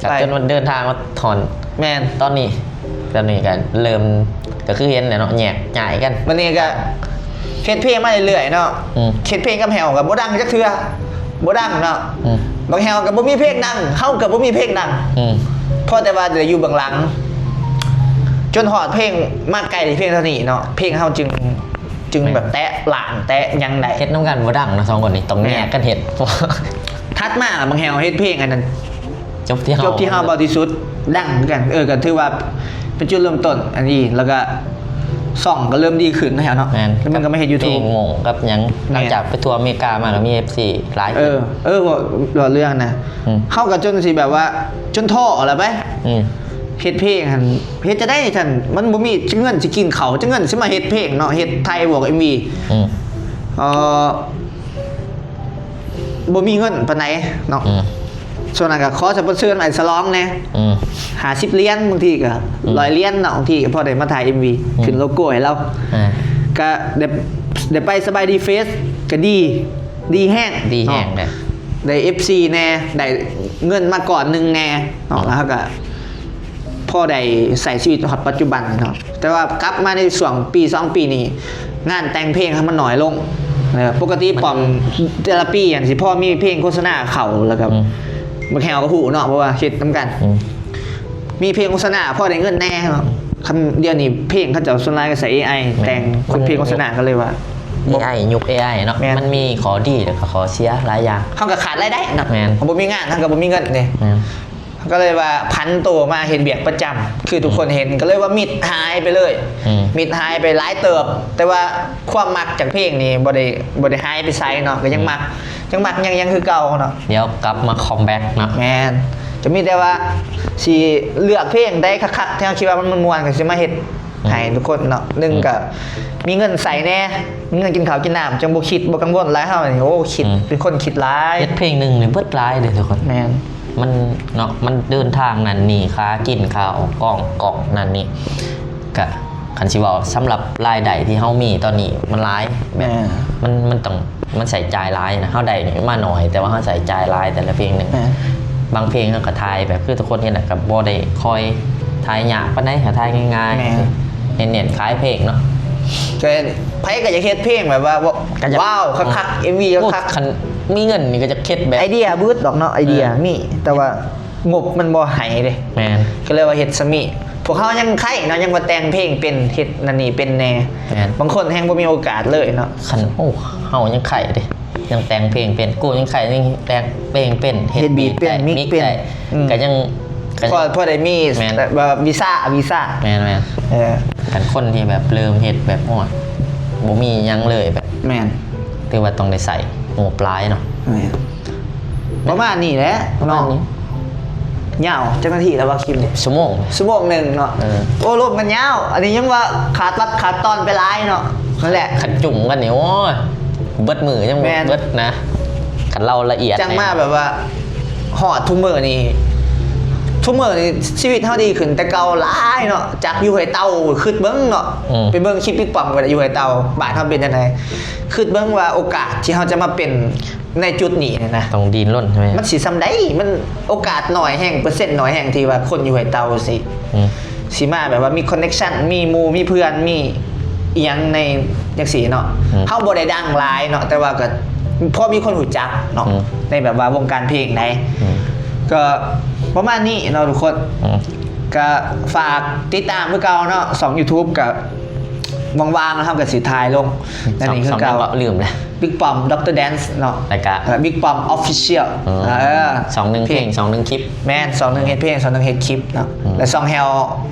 ໄປ ຈົນມັນເດີນທາງມາຮອດ ແມ່ນ ຕອນນີ້ ຕອນນີ້ກໍເລີ່ມ ກໍຄືເຫັນແຫຼະເນາະ ແຍກຍ້າຍກັນ ບັດນີ້ກໍເຮັດເພງມາເລື້ອຍໆເນາະ ອືມ ເຮັດເພງກັບແຫ້ວກໍບໍ່ດັງຈັກເທື່ອ ບໍ່ດັງເນາະ ອືມ ບັກແຫ້ວກໍບໍ່ມີເພງດັງ ເຮົາກໍບໍ່ມີເພງດັງ ອືມ ພໍແຕ່ວ່າໄດ້ຢູ່ເບື້ອງຫຼັງ ຈົນຮອດເພງມາໄກເພງເທົ່ານີ້ເນາະ ເພງເຮົາຈຶ່ງ ຈຶ່ງແບບແຕະລ້ານແຕະຫຍັງໄດ້ ເຮັດນຳກັນບໍ່ດັງເນາະ ສອງຄົນນີ້ຕ້ອງແຍກກັນເຮັດ ແມ່ນ ຖັດມາບັກແຫ້ວເຮັດເພງອັນນັ້ນ ຈົບທີ່ເຮົາ ຈົບທີ່ເຮົາເບົາທີ່ສຸດ ດັງຄືກັນ ເອີ ກໍຖືວ່າເປັນຈຸດເລີ່ມຕົ້ນອັນນີ້ ແລ້ວກໍຊ່ອງກໍເລີ່ມດີຂຶ້ນແລ້ວເນາະ ແມ່ນ ແລ້ວມັນກໍມາເຮັດຢູທູບ ເພງໂໝງກັບຫຍັງ ແມ່ນ ຫຼັງຈາກໄປທົວອາເມລິກາມາກໍມີເອັຟຊີຫຼາຍ ເອີ ເອີ ເວົ້າເລື່ອງນັ້ນນະ ອືມ ເຮົາກໍຈົນຊິແບບວ່າ ຈົນທໍ້ແລ້ວໄປ ອືມ ເຮັດເພງຫັ້ນ ເຮັດຈັ່ງໃດຊັ້ນ ມັນບໍ່ມີເງິນຊິກິນເຂົ້າ ຈັກເງິນຊິມາເຮັດເພງເນາະ ເຮັດໄທບວກເອັມວີ ອືມ ເອີ ບໍ່ມີເງິນປານໃດເນາະ ອືມ ຊ່ວງນັ້ນກໍຂໍສະປອນເຊີນອ້າຍສະຫຼອງແດ່ ອືມ ຫ້າສິບຫຼຽນ ບາງທີກໍ ອືມ ຮ້ອຍຫຼຽນເນາະ ບາງທີກໍພໍໄດ້ມາຖ່າຍເອັມວີ ອືມ ຂຶ້ນໂລໂກ້ໃຫ້ລາວ ອ່າ ກໍໄດ້ ໄດ້ໄປສະບາຍດີເຟສ ກໍດີ ດີແຮງ ດີແຮງເນາະ ເດ້ ໄດ້ເອັຟຊີແດ່ ໄດ້ເງິນມາກ້ອນໜຶ່ງແດ່ເນາະ ອືມ ແລ້ວເຮົາກໍພໍໄດ້ໃຊ້ຊີວິດຮອດປັດຈຸບັນເນາະ. ແຕ່ວ່າກັບມາໃນຊ່ວງປີສອງປີນີ້ ງານແຕ່ງເພງເຮົາມັນໜ້ອຍລົງ ເອີ ປົກກະຕິປ້ອມແຕ່ລະປີຫັ້ນຊິພໍມີເພງໂຄສະນາເຂົ້າ ແລ້ວກໍ ອືມ ບັກແຫ້ວກໍຮູ້ເນາະ ເພາະວ່າເຮັດນຳກັນ ອືມ ມີເພງໂຄສະນາພໍໄດ້ເງິນແດ່ເນາະ. ຄັນດຽວນີ້ເພງເຂົາເຈົ້າສ່ວນຫຼາຍກໍໃຊ້ເອໄອ ແມ່ນ ແຕ່ງ ແມ່ນ ເພງໂຄສະນາ ກໍເລີຍວ່າ ເອໄອ ຍຸກເອໄອເນາະ ແມ່ນ ມັນມີຂໍ້ດີ ແລ້ວກໍຂໍ້ເສຍຫຼາຍຢ່າງ ເຮົາກໍຂາດລາຍໄດ້ເນາະ ແມ່ນ ເຮົາບໍ່ມີງານ ເຮົາກໍບໍ່ມີເງິນເດ້ ແມ່ນ ກໍເລີຍວ່າຜັນໂຕມາເຮັດວຽກປະຈຳ ຄືທຸກຄົນເຫັນ ອືມ ກໍເລີຍວ່າມິດຫາຍໄປເລີຍ ອືມ ມິດຫາຍໄປຫຼາຍເຕີບ ແຕ່ວ່າຄວາມມັກຈາກເພງນີ້ບໍ່ໄດ້ ບໍ່ໄດ້ຫາຍໄປໃສເນາະ ກໍຍັງມັກ ອືມ ຍັງມັກ ຍັງ ຍັງຄືເກົ່າເນາະ ດຽວກັບມາຄອມແບັກເນາະ ແມ່ນ ກໍມີແຕ່ວ່າຊິເລືອກເພງໃດຄັກໆ ທີ່ເຮົາຄິດວ່າມັນມ່ວນໆ ກໍຊິມາເຮັດ ອືມ ໃຫ້ທຸກຄົນເນາະ ໜຶ່ງ ອືມ ກໍມີເງິນໃຊ້ແດ່ ມີເງິນກິນເຂົ້າກິນນ້ຳ ຈັ່ງບໍ່ຄິດບໍ່ກັງວົນຫຼາຍ ເຮົານີ້ ໂອ້ ຄິດ ອືມ ເປັນຄົນຄິດຫຼາຍ ເຮັດເພງໜຶ່ງນີ້ເບິດຫຼາຍເດ້ທຸກຄົນ ແມ່ນ ມັນເນາະ ມັນເດີນທາງນັ້ນນີ້ ຄ່າກິນ ຄ່າອອກກ້ອງ ກ້ອງນັ້ນນີ້ ກະ ຄັນຊິເວົ້າສຳລັບລາຍໄດ້ທີ່ເຮົາມີຕອນນີ້ມັນຫຼາຍ ແບບ ແມ່ນ ມັນ ມັນຕ້ອງ ມັນໃຊ້ຈ່າຍຫຼາຍນະ ເຮົາໄດ້ມາໜ້ອຍ ແຕ່ວ່າເຮົາໃຊ້ຈ່າຍຫຼາຍແຕ່ລະເພງໜຶ່ງ ແມ່ນ ບາງເພງເຮົາກໍຖ່າຍແບບ ຄືທຸກຄົນເຫັນນະ ກໍບໍ່ໄດ້ຄ່ອຍຖ່າຍຍາກປານໃດ ກໍຖ່າຍງ່າຍໆ ແມ່ນ ເນັ້ນໆຂາຍເພງເນາະ ກໍໃຜກໍຢາກເຮັດເພງແບບວ່າ ກໍຢາກ ວ້າວ ຄັກໆ ເອັມວີ ໂອ້ ຄັກໆ ຄັນມີເງິນນີ້ກໍຢາກເຮັດແບບ ໄອເດຍບໍ່ອຶດດອກເນາະ ໄອເດຍ ເອີ ມີ ແຕ່ວ່າ ງົບມັນບໍ່ໃຫ້ເດ້ ແມ່ນ ກໍເລີຍວ່າເຮັດສ່ຳນີ້ ພວກເຮົາຍັງໄຄເນາະ ຍັງວ່າແຕ່ງເພງເປັນ ເຮັດນັ້ນນີ້ເປັນແດ່ ແມ່ນ ບາງຄົນແຮ່ງບໍ່ມີໂອກາດເລີຍເນາະ ຄັນ ໂອ້ ເຮົາຍັງໄຄເດ້ ຍັງແຕ່ງເພງເປັນ ກູຍັງໄຄ ຍັງແຕ່ງເພງເປັນ ເຮັດ ເຮັດບີດເປັນ ເຮັດບີດໄດ້ ມິກ ມິກ ເປັນ ໄດ້ ອືມ ກໍຍັງ ກໍຍັງ ພໍ ພໍໄດ້ມີ ແມ່ນ ແບບວ່າວີຊາ ວີຊາ ແມ່ນໆ ເອີ ຄັນຄົນທີ່ແບບເລີ່ມເຮັດແບບ ໂອ້ຍ ບໍ່ມີຫຍັງເລີຍແບບ ແມ່ນ ຖືວ່າຕ້ອງໄດ້ໃຊ້ງົບຫຼາຍເນາະ ແມ່ນ ປະມານນີ້ແຫຼະ ປະມານນີ້ ເນາະ ຍາວຈັກນາທີແລ້ວວ່າຄລິບນີ້? ຊົ່ວໂມງ ຊົ່ວໂມງໜຶ່ງເນາະ ເອີ ໂອ້ ລົມກັນຍາວ ອັນນີ້ຍັງວ່າຂາດຕັດຂາດຕອນໄປຫຼາຍເນາະ ນັ້ນແຫຼະ ຄັນຈຸ່ມກັນນີ້ ໂອ້ຍ ເບິດມື້ຍັງບໍ່ ແມ່ນ ເບິດນະ ຄັນເລົ່າລະອຽດ ຈັ່ງມາແບບວ່າຮອດທຸກມື້ນີ້ ທຸກມື້ນີ້ຊີວິດເຮົາດີຂຶ້ນແຕ່ເກົ່າຫຼາຍເນາະ. ຈັກຢູ່ຫ້ວຍເຕົ່າ ຄຶດເບິ່ງເນາະ ອືມ ໄປເບິ່ງຄລິບປິກປ້ອມກໍໄດ້ ຢູ່ຫ້ວຍເຕົ່າ ບ້ານເຮົາເປັນຈັ່ງໃດ ຄຶດເບິ່ງວ່າໂອກາດທີ່ເຮົາຈະມາເປັນໃນຈຸດນີ້ນະ ຕ້ອງດີ້ນລົນໃຊ່ໄໝ ມັນຊິສ່ຳໃດ? ມັນໂອກາດໜ້ອຍແຮງ ເປີເຊັນໜ້ອຍແຮງ ທີ່ວ່າຄົນຢູ່ຫ້ວຍເຕົ່າຊິ ອືມ ຊິມາແບບວ່າມີຄອນເນັກຊັນ ມີໝູ່ມີເພື່ອນ ມີອີ່ຫຍັງໃນຈັ່ງຊີ້ເນາະ ອືມ ເຮົາບໍ່ໄດ້ດັງຫຼາຍເນາະ ແຕ່ວ່າກໍພໍມີຄົນຮູ້ຈັກເນາະ ອືມ ໃນແບບວ່າວົງການເພງໃດ ອືມ ກໍປະມານນີ້ເນາະທຸກຄົນ ອືມ ກໍຝາກຕິດຕາມຄືເກົ່າເນາະ ຊ່ອງ YouTube ກໍວ່າງໆ ເຮົາກໍຊິຖ່າຍລົງ ອືມ ອັນນີ້ຄືເກົ່າ ຊ່ອງຫຍັງກໍລືມແລ້ວ ບິກປ້ອມ ດັອກເຕີ ແດນ ເນາະ ແລ້ວກໍ ເອີ ບິກປ້ອມ Official ອືມ ເອີ ຊ່ອງໜຶ່ງເພງ ຊ່ອງໜຶ່ງຄລິບ ແມ່ນ ຊ່ອງໜຶ່ງເຮັດເພງ ຊ່ອງໜຶ່ງເຮັດຄລິບເນາະ ອືມ ແລະ ຊ່ອງແຮວ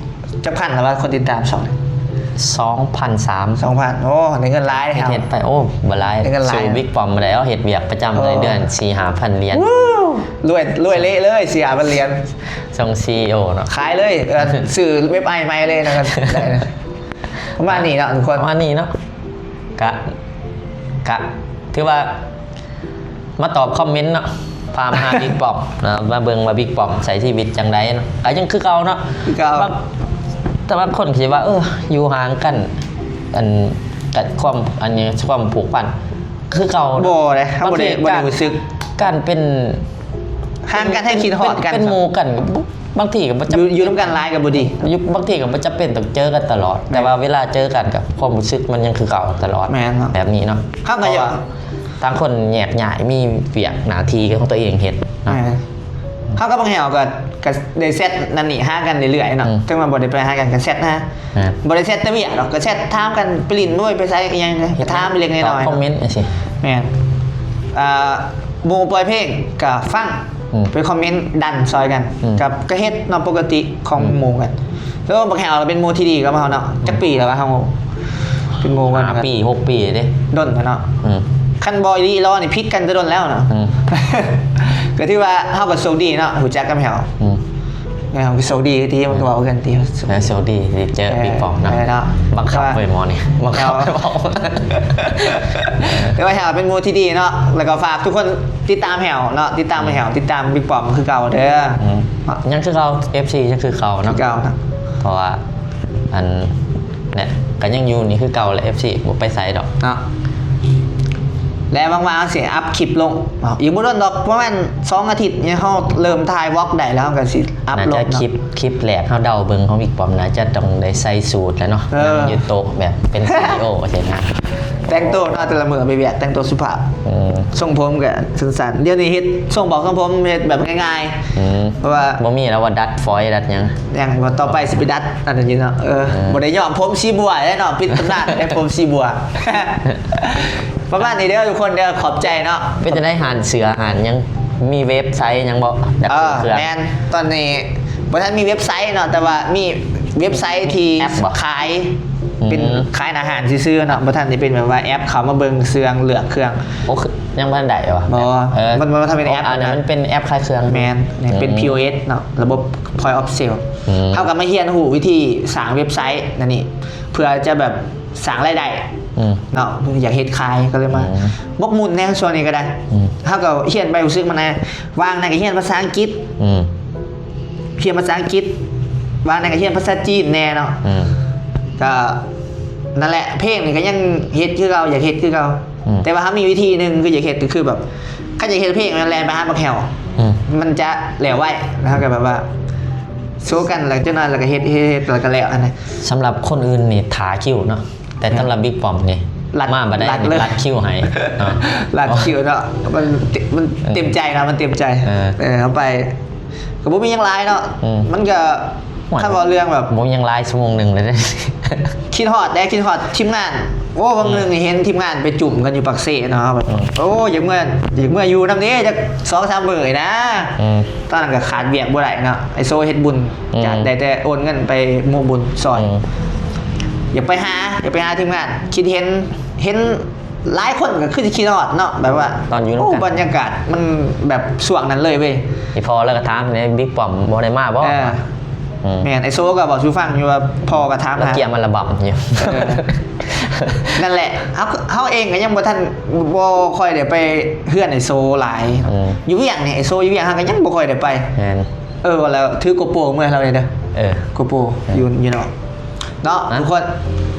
ຈັກພັນລະວ່າຄົນຕິດຕາມຊ່ອງນີ້? ສອງພັນສາມ ສອງພັນ ໂອ້ ໄດ້ເງິນຫຼາຍເດ້ ເຮັດໄປ ໂອ້ ບໍ່ຫຼາຍ ໄດ້ເງິນຫຼາຍ ສູ້ບິກປ້ອມບໍ່ໄດ້ ເຮົາເຮັດວຽກປະຈຳ ໂອ້ ເດືອນສີ່ຫ້າພັນຫຼຽນ ລວຍ ລວຍເລະເລີຍ ສີ່ຫ້າພັນຫຼຽນ ສົ່ງ ຊີອີໂອ ເນາະ ຂາຍເລີຍ ເອີ ຊື້ເວັບໄອໃໝ່ເລີຍນະ ໄດ້ນະ ປະມານນີ້ເນາະທຸກຄົນ ປະມານນີ້ເນາະ ກະ ກະ ຖືວ່າ ມາຕອບຄອມເມັນເນາະ ພາມາຫາບິກປ້ອມເນາະ ມາເບິ່ງວ່າບິກປ້ອມໃຊ້ຊີວິດຈັ່ງໃດເນາະ ກໍຍັງຄືເກົ່າເນາະ ຄືເກົ່າ ບາງ ແຕ່ບາງຄົນກໍຊິວ່າ ເອີ ຢູ່ຫ່າງກັນ ອັນ ກະຄວາມ ອັນນີ້ ຄວາມຜູກພັນຄືເກົ່າ ບໍ່ເດ້ ເຮົາບໍ່ໄດ້ ບໍ່ໄດ້ຮູ້ສຶກ ການເປັນ ຫ່າງກັນແຮງຄິດຮອດກັນ ເປັນ ເປັນໝູ່ກັນ ບາງທີກໍບໍ່ຈຳ ຢູ່ ຢູ່ນຳກັນຫຼາຍກໍບໍ່ດີ ຢູ່ ບາງທີກໍບໍ່ຈຳເປັນຕ້ອງເຈີກັນຕະຫຼອດ ແມ່ນ ແຕ່ວ່າເວລາເຈີກັນກໍຄວາມຮູ້ສຶກມັນຍັງຄືເກົ່າຕະຫຼອດ ແມ່ນເນາະ ແບບນີ້ເນາະ ເຮົາກໍຢາກ ເພາະວ່າຕ່າງຄົນແຍກຍ້າຍ ມີວຽກໜ້າທີ່ຂອງຕົວເອງເຮັດເນາະ ແມ່ນ ເຮົາກັບບັກແຮວກໍ ກໍໄດ້ແຊັດນັ້ນນີ້ຫາກັນເລື້ອຍໆເນາະ ອືມ ເຖິງວ່າບໍ່ໄດ້ໄປຫາກັນກໍແຊັດຫາ ແມ່ນ ບໍ່ໄດ້ແຊັດແຕ່ວຽກດອກ ກໍແຊັດຖາມກັນ ໄປຫຼິ້ນ ໄປໃສ ອີ່ຫຫຍັງ ກໍຖາມເລັກໆນ້ອຍໆ ຕອບຄອມເມັນຈັ່ງຊີ້ ແມ່ນ ອ່າ ໝູ່ປ່ອຍເພງກໍຟັງ ອືມ ໄປຄອມເມັນດັນຊ່ອຍກັນ ອືມ ກໍ ກໍເຮັດເນາະ ປົກກະຕິຂອງ ອືມ ໝູ່ກັນ ແລ້ວບັກແຮວເປັນໝູ່ທີ່ດີກັບເຮົາເນາະ ອືມ ຈັກປີແລ້ວວະ ເຮົາເປັນໝູ່ກັນ ຫ້າປີ ຫົກປີເດ້ ດົນແລ້ວເນາະ ອືມ ຄັນບໍ່ອີ່ຫຼີອີ່ຫຼໍນີ້ຜິດກັນແຕ່ດົນແລ້ວເນາະ ອືມ ກໍຖືວ່າເຮົາກໍໂຊກດີເນາະ ຮູ້ຈັກກັບແຮວ ອືມ ແມ່ນ ເຮົາກໍໂຊກດີທີ່ມັນກໍເວົ້າກັນຕິ ແມ່ນ ໂຊກດີທີ່ເຈີ ເອີ ປິງປອງເນາະ ເອີ ເນາະ ບັງຄັບເວີຍໝໍນີ້ ບັງຄັບ ແມ່ນ ເວົ້າ ແຕ່ວ່າເຮົາເປັນໝູ່ທີ່ດີເນາະ ແລ້ວກໍຝາກທຸກຄົນຕິດຕາມແຮວເນາະ ຕິດຕາມແຮວ ອືມ ຕິດຕາມປິງປອງຄືເກົ່າເດີ ອືມ ຍັງຄືເກົ່າ ເອັຟຊີ ຍັງຄືເກົ່າເນາະ ຄືເກົ່າເນາະ ເພາະວ່າ ອັນ ແຫຼະ ກໍຍັງຢູ່ນີ້ຄືເກົ່າແຫຼະ ເອັຟຊີ ບໍ່ໄປໃສດອກເນາະ ແລະ ຫວັງວ່າເຮົາຊິອັບຄລິບລົງເນາະ ອີກບໍ່ດົນດອກ ປະມານສອງອາທິດນີ້ ເຮົາເລີ່ມຖ່າຍວລັອກໄດ້ແລ້ວ ເຮົາກໍຊິອັບລົງເນາະ ຄລິບ ຄລິບແລກເຮົາເດົາເບິ່ງຂອງບິກປ້ອມ ໜ້າຈະຕ້ອງໄດ້ໃສ່ສູດແລ້ວເນາະ ເອີ ນັ່ງຢູ່ໂຕະແບບເປັນ ຊີອີໂອ ຈັ່ງຊີ້ນະ ແຕ່ງໂຕເນາະ ແຕ່ລະມື້ໄປວຽກ ແຕ່ງໂຕສຸພາບ ອືມ ຊົງຜົມກໍສັ້ນໆ ດຽວນີ້ເຮັດຊົງບອກຊົງຜົມ ເຮັດແບບງ່າຍໆ ອືມ ເພາະວ່າບໍ່ມີແລ້ວວ່າດັດຟອຍດັດຫຍັງ ຍັງວ່າຕໍ່ໄປຊິໄປດັດອັນນັ້ນຢູ່ເນາະ ເອີ ເອີ ບໍ່ໄດ້ຍ້ອມຜົມສີບົວແລ້ວເນາະ ປິດຕຳນານແລ້ວຜົມສີບົວ ປະມານນີ້ເດີທຸກຄົນເດີ ຂອບໃຈເນາະ ເປັນຈັ່ງໃດຮ້ານເສື້ອຮ້ານຫຍັງ ມີເວັບໄຊຫຍັງບໍ່? ເອີ ແມ່ນ ຕອນນີ້ບໍ່ທັນມີເວັບໄຊເນາະ ແຕ່ວ່າມີເວັບໄຊທີ່ ແອັບບໍ່? ຂາຍ ອືມ ເປັນຂາຍອາຫານຊື່ໆເນາະ ບໍ່ທັນໄດ້ເປັນແບບວ່າແອັບເຂົ້າມາເບິ່ງເຊື່ອງ ເລືອກເຄື່ອງ ໂອ້ ຄືຍັງບໍ່ທັນໄດ້ຫວາ? ບໍ່ ເອີ ມັນ ມັນບໍ່ທັນເປັນແອັບ ອັນນັ້ນ ນະ ມັນເປັນແອັບຂາຍເຄື່ອງ ແມ່ນ ອືມ ເປັນ ພີໂອເອັສ ເນາະ ລະບົບ ພອຍອອຟເຊລ ອືມ ເຮົາກໍມາຮຽນຮູ້ວິທີສ້າງເວັບໄຊອັນນີ້ ເພື່ອຈະແບບສ້າງລາຍໄດ້ ອືມ ເນາະ ຢາກເຮັດຂາຍກໍເລີຍມາ ອືມ ໝົກໝຸ່ນແດ່ຊ່ວງນີ້ກໍໄດ້ ອືມ ເຮົາກໍຮຽນໄປ ຮູ້ສຶກມັນແນ່ ວ່າງນັ້ນກໍຮຽນພາສາອັງກິດ ອືມ ຮຽນພາສາອັງກິດ ວ່າງນັ້ນກໍຮຽນພາສາຈີນແດ່ເນາະ ອືມ ກໍນັ້ນແຫຼະ ເພງນີ້ກໍຍັງເຮັດຄືເກົ່າ ຢາກເຮັດຄືເກົ່າ ອືມ ແຕ່ວ່າເຮົາມີວິທີໜຶ່ງ ຄືຢາກເຮັດ ກໍຄືແບບ ຄັນຢາກເຮັດເພງ ແມ່ນແລ່ນໄປຫາບັກແຮວ ອືມ ມັນຈະແລ້ວໄວ ແລ້ວເຮົາກໍແບບວ່າ ໂຊກັນ ແລ້ວຈັກໜ້ອຍ ແລ້ວກໍເຮັດ ເຮັດ ເຮັດ ແລ້ວກໍແລ້ວ ອັນນັ້ນ ສຳລັບຄົນອື່ນນີ້ຖ້າຄິວເນາະ ແຕ່ສຳລັບ ອືມ ບິກປ້ອມນີ້ ລັດ ມາບັດໃດ ລັດເລີຍ ລັດຄິວໃຫ້ເນາະ ລັດຄິວເນາະ ມັນ ມັນ ເອີ ເຕັມໃຈເນາະ ມັນເຕັມໃຈ ເອີ ເອີ ເຮົາໄປ ກໍບໍ່ມີຫຍັງຫຼາຍເນາະ ອືມ ມັນກໍ ໂອ້ຍ ຄັນເວົ້າເລື່ອງແບບ ບໍ່ມີຫຍັງຫຼາຍ ຊົ່ວໂມງໜຶ່ງເລີຍເດ້ ຄິດຮອດເດ້ ຄິດຮອດທີມງານ ໂອ້ ຫວ່າງໜຶ່ງ ອືມ ເຫັນທີມງານໄປຈຸ້ມກັນຢູ່ປາກເຊເນາະ ແບບ ອືມ ໂອ້ ຢາກເມືອ ຢາກເມືອຢູ່ນຳເດ້ ຈັກສອງສາມມື້ນີ້ນະ ອືມ ຕອນນັ້ນກໍຂາດວຽກບໍ່ໄດ້ເນາະ ໄອ້ໂຊເຮັດບຸນ ອືມ ຈະໄດ້ແຕ່ໂອນເງິນໄປໂມະບຸນຊ່ອຍ ອືມ ຢາກໄປຫາ ຢາກໄປຫາທີມງານ ຄິດເຫັນ ເຫັນຫຼາຍຄົນກໍຄືຊິຄິດຮອດເນາະ ແບບວ່າ ຕອນຢູ່ນຳກັນ ໂອ້ ບັນຍາກາດມັນແບບຊ່ວງນັ້ນເລີຍເວີຍ ອີ່ພໍ່ລາວກໍຖາມເດ້ ບິກປ້ອມບໍ່ໄດ້ມາບໍ່? ເອີ ວ່າ ອືມ ແມ່ນ ອ້າຍໂຊກໍເວົ້າສູ່ຟັງຢູ່ວ່າພໍ່ກໍຖາມ ລາວ ຫາ ກຽມອັລບັມຢູ່ ເອີ ນັ້ນແຫຼະ ເຮົາ ເຮົາເອງກໍຍັງບໍ່ທັນ ບໍ່ຄ່ອຍໄດ້ໄປເຮືອນອ້າຍໂຊຫຼາຍ ອືມ ຢູ່ວຽງນີ້ ອ້າຍໂຊຢູ່ວຽງ ເຮົາກໍຍັງບໍ່ຄ່ອຍໄດ້ໄປ ແມ່ນ ເອີ ວ່າແລ້ວຖືໂກໂປເມືອໃຫ້ລາວແດ່ເດີ ເອີ ໂກໂປ ແມ່ນ ຢູ່ ຢູ່ນອກເນາະ ນະ ທຸກຄົນ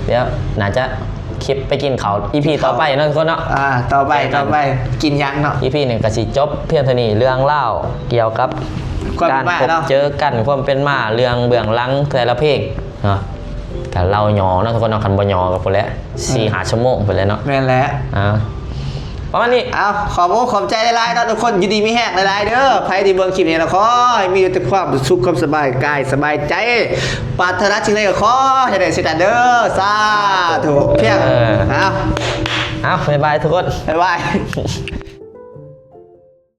ດຽວໜ້າຈະຄລິບໄປກິນເຂົ້າ ອີພີຕໍ່ໄປເນາະ ທຸກຄົນເນາະ ອ່າ ຕໍ່ໄປ ເຈີກັນ ຕໍ່ໄປ ກິນຫຍັງເນາະ ອີພີໜຶ່ງກໍຊິຈົບພຽງເທົ່ານີ້ ເລື່ອງລາວກ່ຽວກັບ ຄວາມເປັນມາເນາະ ການພົບເຈີກັນ ຄວາມເປັນມາ ເລື່ອງເບື້ອງຫຼັງແຕ່ລະເພງເນາະ ກໍເລົ່າຫຍໍ້ເນາະ ທຸກຄົນເນາະ ຄັນບໍ່ຫຍໍ້ກໍພຸ້ນແຫຼະ ເອີ ສີ່ຫ້າຊົ່ວໂມງພຸ້ນແຫຼະເນາະ ແມ່ນແຫຼະ ອ່າ ປະມານນີ້ ເອົາ ຂອບອົກຂອບໃຈຫຼາຍໆເນາະທຸກຄົນ ຢູ່ດີມີແຮງຫຼາຍໆເດີ ໃຜທີ່ເບິ່ງຄລິບນີ້ນະ ຂໍໃຫ້ມີແຕ່ຄວາມສຸກ ຄວາມສະບາຍກາຍ ສະບາຍໃຈ ປາດຖະໜາສິ່ງໃດກໍຂໍໃຫ້ໄດ້ເຊັ່ນນັ້ນເດີ ສາທຸ ພຽງ ເອີ ເອົາ ເອົາ ບາຍບາຍທຸກຄົນ ບາຍບາຍ.